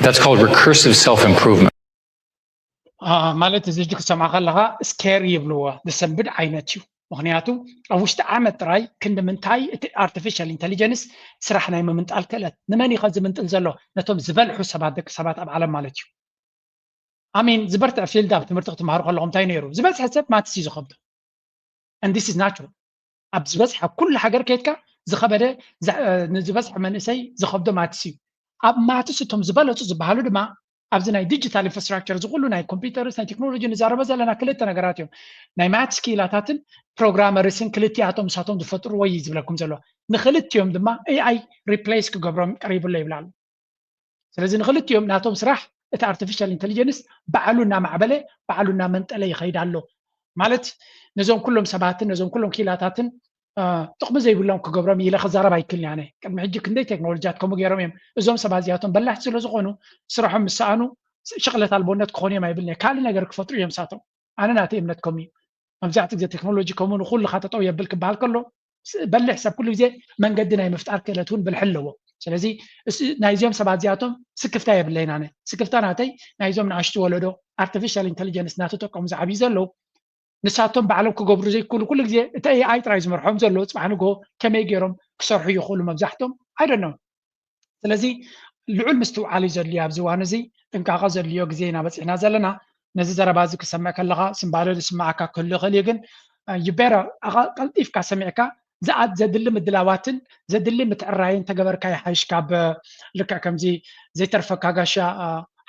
That's called recursive self-improvement. ማለት እዚ ሕጂ ክሰምዓ ከለኻ ስኬሪ ይብልዎ፣ ዝሰንብድ ዓይነት እዩ። ምክንያቱ ኣብ ውሽጢ ዓመት ጥራይ ክንዲ ምንታይ እቲ ኣርቲፊሻል ኢንተሊጀንስ ስራሕ ናይ ምምንጣል ክእለት ንመን እዩ ዝምንጥል ዘሎ? ነቶም ዝበልሑ ሰባት፣ ደቂ ሰባት ኣብ ዓለም ማለት እዩ። ኣሚን ዝበርትዕ ፊልድ ኣብ ትምህርቲ ክትምሃሩ ከለኹም እንታይ ነይሩ? ዝበዝሐ ሰብ ማትስ እዩ ዝኸብዶ። And this is natural። ኣብ ዝበዝሐ ኩሉ ሃገር ከይድካ ዝኸበደ ንዝበዝሐ መንእሰይ ዝኸብዶ ማትስ እዩ። ኣብ ማትስ እቶም ዝበለፁ ዝበሃሉ ድማ ኣብዚ ናይ ዲጂታል ኢንፍራስትራክቸር እዚ ኩሉ ናይ ኮምፒውተርስ ናይ ቴክኖሎጂ ንዛረበ ዘለና ክልተ ነገራት እዮም። ናይ ማትስ ክኢላታትን ፕሮግራመርስን ክልቲኣቶም ንሳቶም ዝፈጥርዎ እዩ ዝብለኩም ዘሎ። ንክልቲኦም ድማ ኤኣይ ሪፕሌስ ክገብሮም ቀሪቡ ኣሎ ይብል ኣሎ። ስለዚ ንክልቲኦም ናቶም ስራሕ እቲ ኣርቲፊሻል ኢንተሊጀንስ ባዕሉ እናማዕበለ ባዕሉ እናመንጠለ ይኸይድ ኣሎ። ማለት ነዞም ኩሎም ሰባትን ነዞም ኩሎም ክኢላታትን ጥቕሚ ዘይብሎም ክገብሮም ኢለ ክዛረብ ኣይክልን ኣነ። ቅድሚ ሕጂ ክንደይ ቴክኖሎጂያት ከምኡ ገይሮም እዮም። እዞም ሰባት እዚኣቶም በላሕቲ ስለ ዝኾኑ ስርሖም ምስ ሰኣኑ ሽቕለት ኣልቦነት ክኾኑ እዮም ኣይብልን። ካልእ ነገር ክፈጥሩ እዮም ሳቶም። ኣነ ናተይ እምነት ከምኡ እዩ። መብዛሕትኡ ግዜ ቴክኖሎጂ ከምኡ ንኩልኻ ጠጠው የብል ክበሃል ከሎ በልሕ ሰብ ኩሉ ግዜ መንገዲ ናይ ምፍጣር ክእለት እውን ብልሒ ኣለዎ። ስለዚ ናይዚኦም ሰባት እዚኣቶም ስክፍታ የብለይን ኣነ። ስክፍታ ናተይ ናይዞም ንኣሽቱ ወለዶ ኣርቲፊሻል ኢንተሊጀንስ እናተጠቀሙ ዝዓብዩ ዘለዉ ንሳቶም ባዕሎም ክገብሩ ዘይክእሉ ኩሉ ግዜ እቲ ኤኣይ ጥራይ ዝመርሖም ዘሎ ፅባሕ ንጎ ከመይ ገይሮም ክሰርሑ ይኽእሉ መብዛሕቶም ኣይደኖም። ስለዚ ልዑል ምስትውዓል እዩ ዘድልዮ ኣብዚ እዋን እዚ ጥንቃቐ ዘድልዮ ግዜ ኢና በፂሕና ዘለና። ነዚ ዘረባ እዚ ክሰምዕ ከለኻ ስምባለ ዝስማዓካ ክህሉ ይኽእል እዩ ግን ይቤረ ቀልጢፍካ ሰሚዕካ ዘድሊ ምድላዋትን ዘድሊ ምትዕራይን ተገበርካ ይሓይሽ ካብ ልክዕ ከምዚ ዘይተርፈካ ጋሻ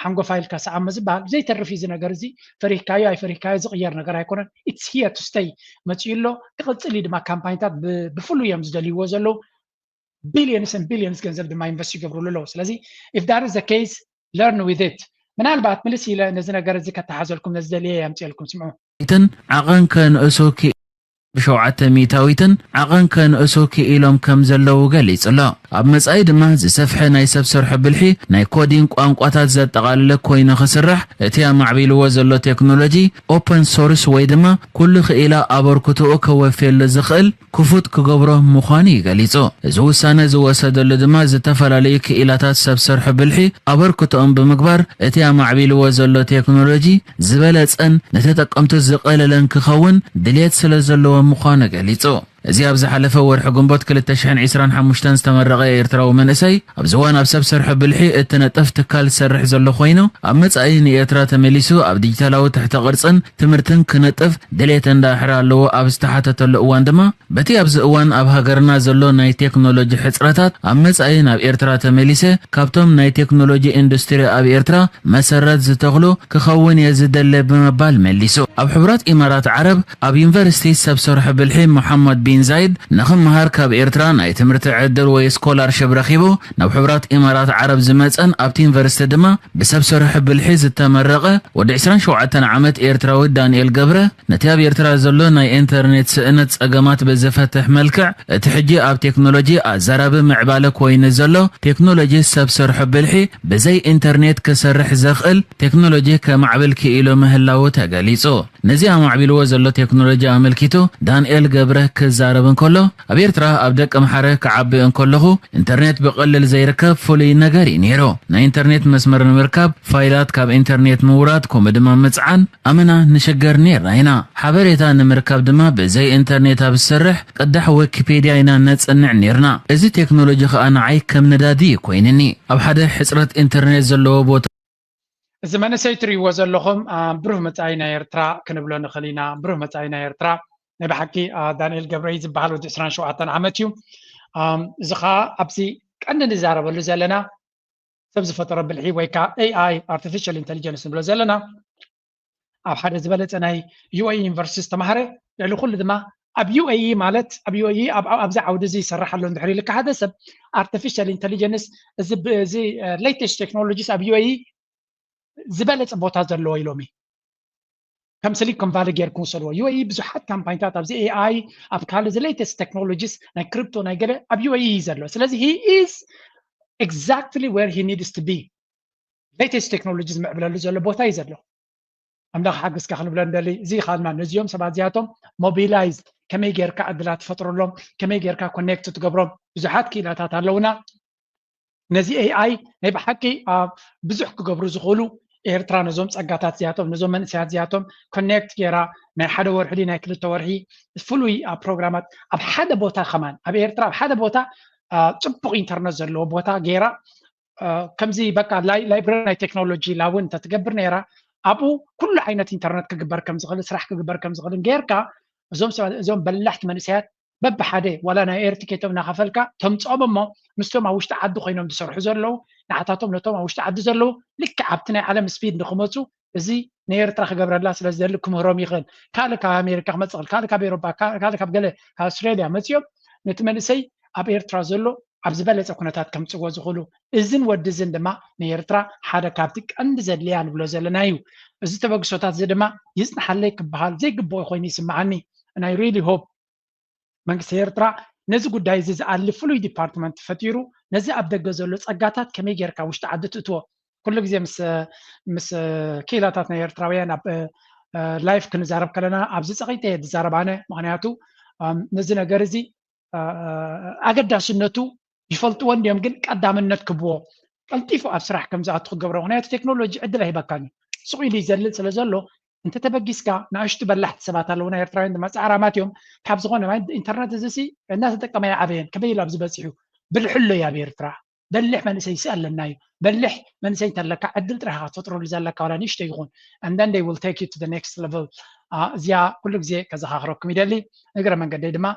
ሓንጎፋ ኢልካ ሰዓሞ ዝበሃል ዘይተርፍ እዩ እዚ ነገር እዚ ፈሪህካዮ ኣይፈሪህካዮ ዝቕየር ነገር ኣይኮነን it's here to stay መፅኡ ኣሎ ክቕፅል እዩ ድማ ካምፓኒታት ብፍሉይ እዮም ዝደልይዎ ዘለዉ billions and billions ገንዘብ ድማ ኢንቨስት ይገብሩሉ ኣለዉ ስለዚ if that is the case learn with it ምናልባት ምልስ ኢለ ነዚ ነገር እዚ ከተሓዘልኩም ነዚ ደልየ የምፅኤልኩም ስምዑ ትን ዓቐን ከንእሱ ብሸውዓተ ሚእታዊትን ዓቐን ከንእሱ ክኢሎም ከም ዘለዉ ገሊጹ ኣሎ። ኣብ መጻኢ ድማ ዝሰፍሐ ናይ ሰብ ሰርሖ ብልሒ ናይ ኮዲንግ ቋንቋታት ዘጠቓለለ ኮይኑ ክስራሕ እቲ ኣማዕቢልዎ ዘሎ ቴክኖሎጂ ኦፐን ሶርስ ወይ ድማ ኩሉ ክኢላ ኣበርክትኡ ከወፍየሉ ዝኽእል ክፉት ክገብሮ ምዃኑ እዩ ገሊጹ። እዚ ውሳነ ዝወሰደሉ ድማ ዝተፈላለዩ ክኢላታት ሰብ ሰርሖ ብልሒ ኣበርክትኦም ብምግባር እቲ ኣማዕቢልዎ ዘሎ ቴክኖሎጂ ዝበለጸን ንተጠቀምቱ ዝቐለለን ክኸውን ድልየት ስለ ዘለዎ ምዃኑ ገሊጹ። እዚ ኣብ ዝሓለፈ ወርሒ ግንቦት ክልተ ሽሕን ዕስራን ሓሙሽተን ዝተመረቐ ኤርትራዊ መንእሰይ ኣብዚ እዋን ኣብ ሰብ ሰርሖ ብልሒ እትነጥፍ ትካል ዝሰርሕ ዘሎ ኮይኑ ኣብ መጻኢ ንኤርትራ ተመሊሱ ኣብ ዲጂታላዊ ትሕተ ቅርጽን ትምህርትን ክነጥፍ ድሌት እንዳሕረ ኣለዎ ኣብ ዝተሓተተሉ እዋን ድማ በቲ ኣብዚ እዋን ኣብ ሃገርና ዘሎ ናይ ቴክኖሎጂ ሕጽረታት ኣብ መጻኢ ናብ ኤርትራ ተመሊሰ ካብቶም ናይ ቴክኖሎጂ ኢንዱስትሪ ኣብ ኤርትራ መሰረት ዝተኽሉ ክኸውን እየ ዝደለ ብምባል መሊሱ። ኣብ ሕቡራት ኢማራት ዓረብ ኣብ ዩኒቨርሲቲ ሰብ ሰርሖ ብልሒ መሓመድ ቢን ዛይድ ንኽምሃር ካብ ኤርትራ ናይ ትምህርቲ ዕድል ወይ ስኮላርሽፕ ረኺቡ ናብ ሕቡራት ኢማራት ዓረብ ዝመጸን ኣብቲ ዩኒቨርሲቲ ድማ ብሰብ ሰርሒ ብልሒ ዝተመረቐ ወዲ ዕስራን ሸውዓተን ዓመት ኤርትራዊ ዳንኤል ገብረ ነቲ ኣብ ኤርትራ ዘሎ ናይ ኢንተርኔት ስእነት ጸገማት ብዝፈትሕ መልክዕ እቲ ሕጂ ኣብ ቴክኖሎጂ ኣዛራቢ ምዕባለ ኮይኑ ዘሎ ቴክኖሎጂ ሰብ ሰርሒ ብልሒ ብዘይ ኢንተርኔት ክሰርሕ ዘኽእል ቴክኖሎጂ ከማዕብል ክኢሉ ምህላዉ ተገሊጹ። ነዚ ኣማዕቢልዎ ዘሎ ቴክኖሎጂ ኣመልኪቱ ዳንኤል ገብረ ክዛረብ እንከሎ፣ ኣብ ኤርትራ ኣብ ደቀምሓረ ክዓቢ እንከለኹ ኢንተርኔት ብቐሊል ዘይርከብ ፍሉይ ነገር እዩ ነይሩ። ናይ ኢንተርኔት መስመር ንምርካብ ፋይላት ካብ ኢንተርኔት ምውራድ ከምኡ ድማ ምጽዓን ኣመና ንሽገር ነይርና ኢና። ሓበሬታ ንምርካብ ድማ ብዘይ ኢንተርኔት ኣብ ዝሰርሕ ቅዳሕ ዊኪፔድያ ኢና ነጽንዕ ነይርና። እዚ ቴክኖሎጂ ከኣ ንዓይ ከም ነዳዲ እዩ ኮይንኒ። ኣብ ሓደ ሕጽረት ኢንተርኔት ዘለዎ ቦታ እዚ መንእሰይ ትርእይዎ ዘለኹም ብሩህ መጻኢ ናይ ኤርትራ ክንብሎ ንኽእል ኢና። ብሩህ መጻኢ ናይ ኤርትራ ናይ ብሓቂ ዳንኤል ገብረይ ዝበሃል ወዲ ዕስራን ሸውዓተን ዓመት እዩ። እዚ ከዓ ኣብዚ ቀንዲ ንዛረበሉ ዘለና ሰብ ዝፈጠሮ ብልሒ ወይ ከዓ ኤኣይ ኣርቲፊሻል ኢንቴሊጀንስ ንብሎ ዘለና ኣብ ሓደ ዝበለፀ ናይ ዩኤኢ ዩኒቨርሲቲ ዝተማሃረ ልዕሊ ኩሉ ድማ ኣብ ዩኤኢ ማለት ኣብ ዩኤኢ ኣብዚ ዓውዲ እዚ ይሰርሕ ኣሎ እንድሕር ኢልካ ሓደ ሰብ ኣርቲፊሻል ኢንቴሊጀንስ እዚ ሌቴስት ቴክኖሎጂስ ኣብ ዩኤኢ ዝበለፀ ቦታ ዘለዎ ኢሎም እዩ ከም ሲሊኮን ቫሊ ጌርኩም ውሰድዎ ዩኤኢ ብዙሓት ካምፓኒታት ኣብዚ ኤኣይ ኣብ ካልእ ሌቴስት ቴክኖሎጂስ ናይ ክሪፕቶ ናይ ገለ ኣብ ዩኤኢ እዩ ዘሎ ስለዚ he is exactly where he needs to be ሌቴስት ቴክኖሎጂ ዝምዕብለሉ ዘሎ ቦታ እዩ ዘሎ ኣምላኽ ሓግዝካ ክንብሎ ንደሊ እዚ ካልማ ነዚኦም ሰባት እዚኣቶም ሞቢላይዝ ከመይ ጌርካ ዕድላት ትፈጥረሎም ከመይ ጌርካ ኮኔክት ትገብሮም ብዙሓት ክኢላታት ኣለውና ነዚ ኤኣይ ናይ ብሓቂ ብዙሕ ክገብሩ ዝኽእሉ ኤርትራ ነዞም ፀጋታት እዚኣቶም ነዞም መንእሰያት እዚኣቶም ኮኔክት ጌራ ናይ ሓደ ወርሒ ናይ ክልተ ወርሒ ፍሉይ ፕሮግራማት ኣብ ሓደ ቦታ ከማን ኣብ ኤርትራ ኣብ ሓደ ቦታ ፅቡቅ ኢንተርነት ዘለዎ ቦታ ጌራ ከምዚ በቃ ላይብረሪ ናይ ቴክኖሎጂ ላውን እንተትገብር ነይራ ኣብኡ ኩሉ ዓይነት ኢንተርነት ክግበር ከም ዝኽእል ስራሕ ክግበር ከም ዝኽእል ጌርካ እዞም ሰባት እዞም በላሕቲ መንእሰያት በብሓደ ዋላ ናይ ኤርትኬቶም እናኸፈልካ ተምፅኦም እሞ ምስቶም ኣብ ውሽጢ ዓዲ ኮይኖም ዝሰርሑ ዘለዉ ንዓታቶም ነቶም ኣብ ውሽጢ ዓዲ ዘለዉ ልክዕ ኣብቲ ናይ ዓለም ስፒድ ንክመፁ እዚ ንኤርትራ ክገብረላ ስለ ዝደሊ ክምህሮም ይኽእል ካልእ ካብ ኣሜሪካ ክመፅእ ይኽእል ካልእ ካብ ኤሮፓ ካልእ ካብ ገለ ካብ ኣውስትራሊያ መፅኦም ነቲ መንእሰይ ኣብ ኤርትራ ዘሎ ኣብ ዝበለፀ ኩነታት ከምፅዎ ዝኽእሉ እዝን ወዲ እዝን ድማ ንኤርትራ ሓደ ካብቲ ቀንዲ ዘድልያ ንብሎ ዘለና እዩ እዚ ተበግሶታት እዚ ድማ ይፅንሓለይ ክበሃል ዘይግብኦ ኮይኑ ይስምዓኒ ናይ ሪሊ ሆፕ መንግስቲ ኤርትራ ነዚ ጉዳይ እዚ ዝኣሊ ፍሉይ ዲፓርትመንት ፈጢሩ ነዚ ኣብ ደገ ዘሎ ፀጋታት ከመይ ጌርካ ውሽጢ ዓዲ ትእትዎ ኩሉ ግዜ ምስ ክኢላታት ናይ ኤርትራውያን ኣብ ላይፍ ክንዛረብ ከለና ኣብዚ ፀቂጠ እየ ዝዛረብ ኣነ ምክንያቱ ነዚ ነገር እዚ ኣገዳስነቱ ይፈልጥዎ እንዲዮም ግን ቀዳምነት ክብዎ ቀልጢፉ ኣብ ስራሕ ከም ዝኣቱ ክገብሮ ምክንያቱ ቴክኖሎጂ ዕድል ኣይህበካን እዩ ስቁ ኢሉ ይዘልል ስለ ዘሎ እንተተበጊስካ ንኣሽቱ በላሕቲ ሰባት ኣለዉ ናይ ኤርትራውያን ድማ ፃዕራማት እዮም ካብ ዝኾነ ኢንተርነት እዚ ሲ እናተጠቀመ ይዓበየን ከመይ ኢሉ ኣብዚ በፂሑ ብልሕሎ እዩ ኣብ ኤርትራ በሊሕ መንእሰይ ይስኣለና እዩ በሊሕ መንእሰይ እንተለካ ዕድል ጥራሕ ክትፈጥረሉ ዘለካ ዋላ ንእሽቶ ይኹን and then they will take you to the next level እዚኣ ኩሉ ግዜ ከዘኻኽረኩም ይደሊ እግረ መንገደይ ድማ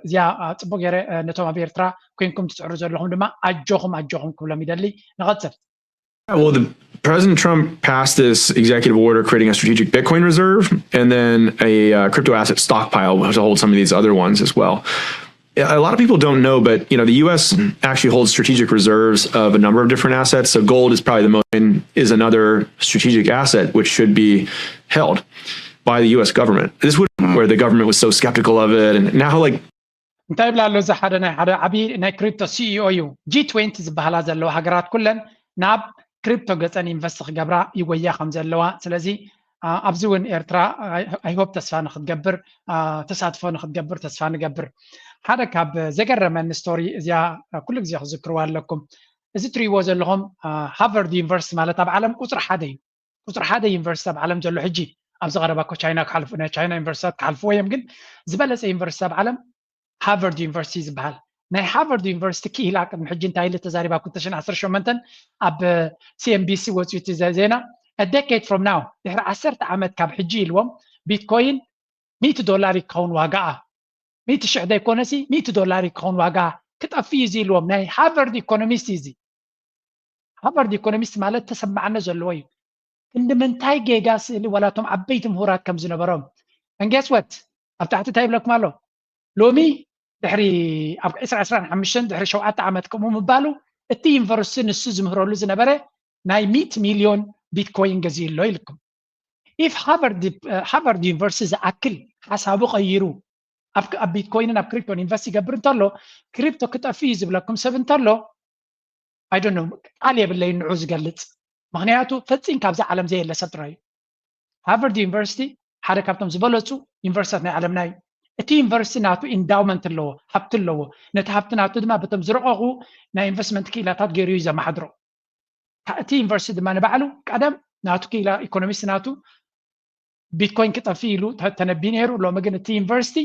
እዚኣ ፅቡቅ ገይረ ነቶም ኣብ ኤርትራ ኮይንኩም ትፅዕሩ ዘለኹም ድማ ኣጆኹም ኣጆኹም ክብሎም ይደሊ ንቐፅል Yeah, well, the, President Trump passed this executive order creating a strategic Bitcoin reserve and then a uh, crypto asset stockpile to hold some of these other ones as well. A lot of people don't know, but you know, the U S actually holds strategic reserves of a number of different assets. So gold is probably the most is another strategic asset which should be held by the U S government. This would where the government was so skeptical of it, and now like እንታይ ይብላ ኣሎ እዚ ሓደ ናይ ሓደ ዓብዪ ናይ ክሪፕቶ ሲኢኦ እዩ ጂ ትዌንቲ ዝበሃላ ዘለዋ ሃገራት ኩለን ናብ ክሪፕቶ ገፀን ኢንቨስት ክገብራ ይጎያ ከም ዘለዋ ስለዚ ኣብዚ እውን ኤርትራ ኣይሆፕ ተስፋ ንክትገብር ተሳትፎ ንክትገብር ተስፋ ንገብር ሓደ ካብ ዘገረመኒ ስቶሪ እዚኣ ኩሉ ግዜ ክዝክርዋ ኣለኩም እዚ ትሪእዎ ዘለኹም ሃርቨርድ ዩኒቨርሲቲ ማለት ኣብ ዓለም ቁፅሪ ሓደ እዩ ቁፅሪ ሓደ ዩኒቨርሲቲ ኣብ ዓለም ዘሎ ሕጂ ኣብዚ ቀረባ ኮ ቻይና ክሓልፉ ናይ ቻይና ዩኒቨርሲታት ክሓልፍዎ እዮም ግን ዝበለፀ ዩኒቨርሲቲ ኣብ ዓለም ሃርቨርድ ዩኒቨርሲቲ ዝበሃል ናይ ሃርቨርድ ዩኒቨርሲቲ ክኢላ ቅድሚ ሕጂ እንታይ ኢለ ተዛሪባ ክልተ ሽሕን ዓሰርተ ሸሞንተን ኣብ ሲኤንቢሲ ወፂኡ እቲ ዜና decade from now ድሕሪ ዓሰርተ ዓመት ካብ ሕጂ ኢልዎም ቢትኮይን ሚእቲ ዶላር ይከውን ዋጋኣ ሚእቲ ሽሕ ዘይኮነሲ ሚእቲ ዶላር ይከውን ዋጋ ክጠፍእ እዩ ኢልዎም ናይ ሃርቨርድ ኢኮኖሚስት እዩ ሃርቨርድ ኢኮኖሚስት ማለት ተሰማዕነት ዘለዎ እዩ ክንዲ ምንታይ ጌጋ ስእሊ ዋላቶም ዓበይቲ ምሁራት ከም ዝነበሮም እንጌስወት ኣብ ታሕቲ እንታይ ይብለኩም ኣሎ ሎሚ ድሕሪ ኣብ ዕስራ ዕስራን ሓሙሽተን ድሕሪ ሸውዓተ ዓመት ከምኡ ምባሉ እቲ ዩኒቨርሲቲ ንሱ ዝምህረሉ ዝነበረ ናይ ሚእቲ ሚልዮን ቢትኮይን ገዚኡ ኣሎ ኢልኩም። If ሃርቫርድ ዩኒቨርሲቲ ዝኣክል ሓሳቡ ቀይሩ ኣብ ቢትኮይንን ኣብ ክሪፕቶን ኢንቨስት ይገብር እንተሎ ክሪፕቶ ክጠፍእ እዩ ዝብለኩም ሰብ እንተሎ ኣይዶኖ ቃል የብለይ ንዑ ዝገልፅ። ምክንያቱ ፈፂም ካብዚ ዓለም ዘየለ ሰብ ጥራይ እዩ። ሃርቫርድ ዩኒቨርሲቲ ሓደ ካብቶም ዝበለፁ ዩኒቨርሲታት ናይ ዓለምና እዩ። እቲ ዩኒቨርሲቲ ናቱ ኢንዳውመንት ኣለዎ፣ ሃብቲ ኣለዎ። ነቲ ሃብቲ ናቱ ድማ በቶም ዝረቐቑ ናይ ኢንቨስትመንት ክኢላታት ገይሩ እዩ ዘመሓድሮ። እቲ ዩኒቨርሲቲ ድማ ንባዕሉ ቀደም ናቱ ክኢላ ኢኮኖሚስት ናቱ ቢትኮይን ክጠፍእ ኢሉ ተነቢ ነይሩ። ሎሚ ግን እቲ ዩኒቨርሲቲ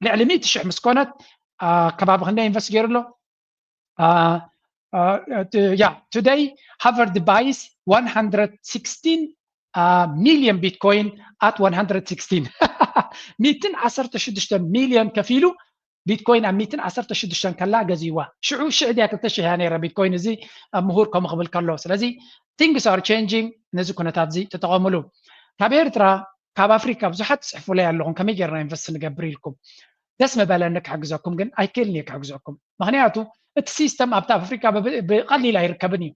ልዕሊ ሚእቲ ሽሕ ምስ ኮነት ከባቢ ክንደይ ኢንቨስት ገይሩ ኣሎ? Yeah, today ሃርቫርድ ባይስ one hundred sixteen ሚልዮን ቢትኮይን at one hundred sixteen ሚእትን ዓሰርተ ሽዱሽተ ሚልዮን ከፊሉ ቢትኮይን ኣብ ሚእትን ዓሰርተ ሽዱሽተን ከላ ገዚዋ። ሽዑ ሽዕ ድያ ክልተ ሽሕ እያ ነይረ ቢትኮይን። እዚ ኣብ ምሁር ከምኡ ክብል ከሎ ስለዚ things are changing። ነዚ ኩነታት እዚ ተጠቐምሉ። ካብ ኤርትራ ካብ ኣፍሪካ ብዙሓት ትፅሕፉለይ ኣለኹም ከመይ ጌርና ኢንቨስት ንገብር ኢልኩም። ደስ ምበለኒ ክሕግዘኩም ግን ኣይክእልን እየ ክሕግዘኩም። ምክንያቱ እቲ ሲስተም ኣብቲ ኣፍሪካ ብቐሊል ኣይርከብን እዩ።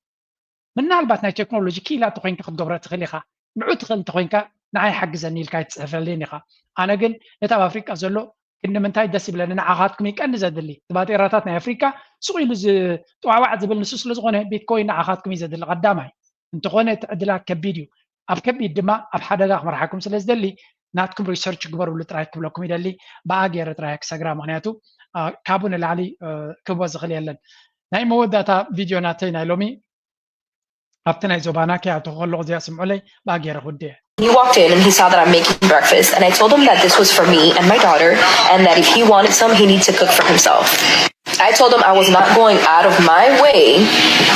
ምናልባት ናይ ቴክኖሎጂ ክኢላ እንተኮይንካ ክትገብሮ ትኽእል ኢኻ። ንዑ ትኽእል እንተኮይንካ ንዓይ ሓግዘኒ ኢልካ ኣይትፅሕፈልይን ኢኻ። ኣነ ግን ነቲ ኣብ ኣፍሪቃ ዘሎ ክንዲ ምንታይ ደስ ይብለኒ ንዓኻትኩም እዩ ቀንዲ ዘድሊ። እቲ ባጤራታት ናይ ኣፍሪቃ ስቕ ኢሉ ዝጠዋዋዕ ዝብል ንሱ ስለ ዝኾነ ቢትኮይን ንዓኻትኩም እዩ ዘድሊ ቀዳማይ። እንተኾነ እቲ ዕድላት ከቢድ እዩ። ኣብ ከቢድ ድማ ኣብ ሓደጋ ክመርሓኩም ስለ ዝደሊ ናትኩም ሪሰርች ግበሩሉ ጥራይ ክብለኩም ይደሊ። ብኣ ገይረ ጥራይ ክሰግራ ምክንያቱ ካብኡ ንላዕሊ ክህቦ ዝኽእል የለን። ናይ መወዳእታ ቪድዮ ናተይ ናይ ሎሚ ኣብቲ ናይ ዞባና ከይኣተኹ ከለኹ እዚኣ ስምዑለይ ብኣ ገይረ ክውድእ እየ። He walked in and he saw that I'm making breakfast, and I told him that this was for me and my daughter, and that if he wanted some, he needs to cook for himself. I told him I was not going out of my way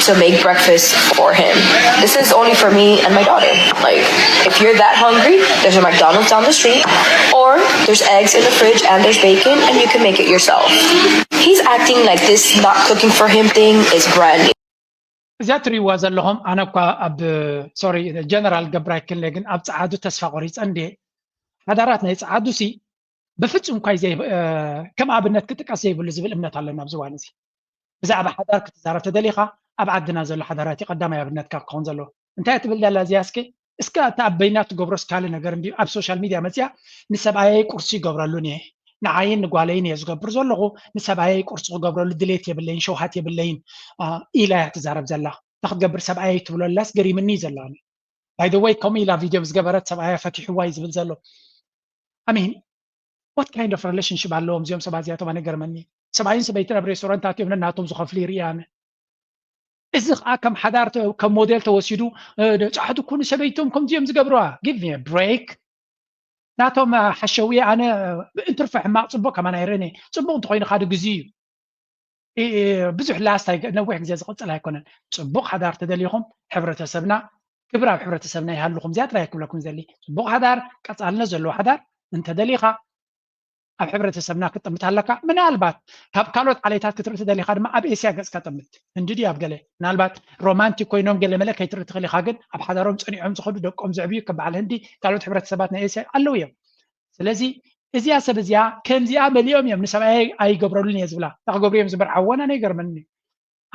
to make breakfast for him. This is only for me and my daughter. Like, if you're that hungry, there's a McDonald's down the street, or there's eggs in the fridge and there's bacon, and you can make it yourself. He's acting like this not cooking for him thing is brand new. እዚኣ ትሪእዋ ዘለኹም ኣነ እኳ ኣብ ሶሪ ጀነራል ገብራይ ክልለ ግን ኣብ ፀዓዱ ተስፋ ቆሪፀ እንዴ ሓዳራት ናይ ፀዓዱ ሲ ብፍፁም እኳ ከም ኣብነት ክጥቀስ ዘይብሉ ዝብል እምነት ኣለና ኣብዚ እዋን እዚ። ብዛዕባ ሓዳር ክትዛረብ ተደሊኻ ኣብ ዓድና ዘሎ ሓዳራት እዩ ቀዳማይ ኣብነትካ ክኸውን ዘለዎ። እንታይ ትብል ደላ እዚኣ እስኪ እስከ እታ ኣበይና ትገብሮስ ካልእ ነገር እንድዩ ኣብ ሶሻል ሚድያ መፅያ ንሰብኣየይ ቁርሲ ይገብረሉን እየ ንዓይን ንጓለይን እየ ዝገብር ዘለኹ ንሰብኣየይ ቁርሲ ክገብረሉ ድሌት የብለይን ሸውሃት የብለይን ኢላ እያ ትዛረብ ዘላ። እንታይ ክትገብር ሰብኣየይ ትብሎ ኣላስ ገሪምኒ እዩ ዘላ። By the way ከምኡ ኢላ ቪድዮ ምስ ገበረት ሰብኣያ ፈቲሕዋ እዩ ዝብል ዘሎ። I mean what kind of relationship ኣለዎም እዚኦም ሰባት እዚኣቶም ኣነ ገርመኒ። ሰብኣይን ሰበይትን ኣብ ሬስቶራንት ኣትዮም ነናቶም ዝኸፍሉ ይርኢ ኣነ። እዚ ከዓ ከም ሓዳር ከም ሞዴል ተወሲዱ ፃሕቲ ኩኑ ሰበይቶም ከምዚኦም ዝገብርዋ give me break። ናቶም ሓሸዊ ኣነ እንትርፎ ሕማቅ ፅቡቅ ከማን ኣይርእን እየ። ፅቡቅ እንተኮይኑ ካደ ግዜ እዩ ብዙሕ ላስት ነዊሕ ግዜ ዝቅፅል ኣይኮነን። ፅቡቅ ሓዳር ተደሊኹም ሕብረተሰብና ክብር ኣብ ሕብረተሰብና ይሃልኹም እዚኣ ጥራይ ክብለኩም ዘሊ። ፅቡቅ ሓዳር ቀፃልነት ዘለዎ ሓዳር እንተደሊኻ ኣብ ሕብረተሰብና ክጥምት ኣለካ። ምናልባት ካብ ካልኦት ዓሌታት ክትርኢ ትደሊኻ ድማ ኣብ ኤስያ ገፅካ ጥምት። ህንዲ ድዩ ኣብ ገለ ምናልባት ሮማንቲክ ኮይኖም ገለ መለ ከይትርኢ ትኽእል ኢኻ። ግን ኣብ ሓዳሮም ፀኒዖም ዝኸዱ ደቆም ዘዕብዩ ከም በዓል ህንዲ ካልኦት ሕብረተሰባት ናይ ኤስያ ኣለዉ እዮም። ስለዚ እዚኣ ሰብ እዚኣ ከምዚኣ መሊኦም እዮም ንሰብኣይ ኣይገብረሉን እየ ዝብላ። እንታይ ክገብሩ እዮም ዝምርዓወን ኣነ ይገርመኒ።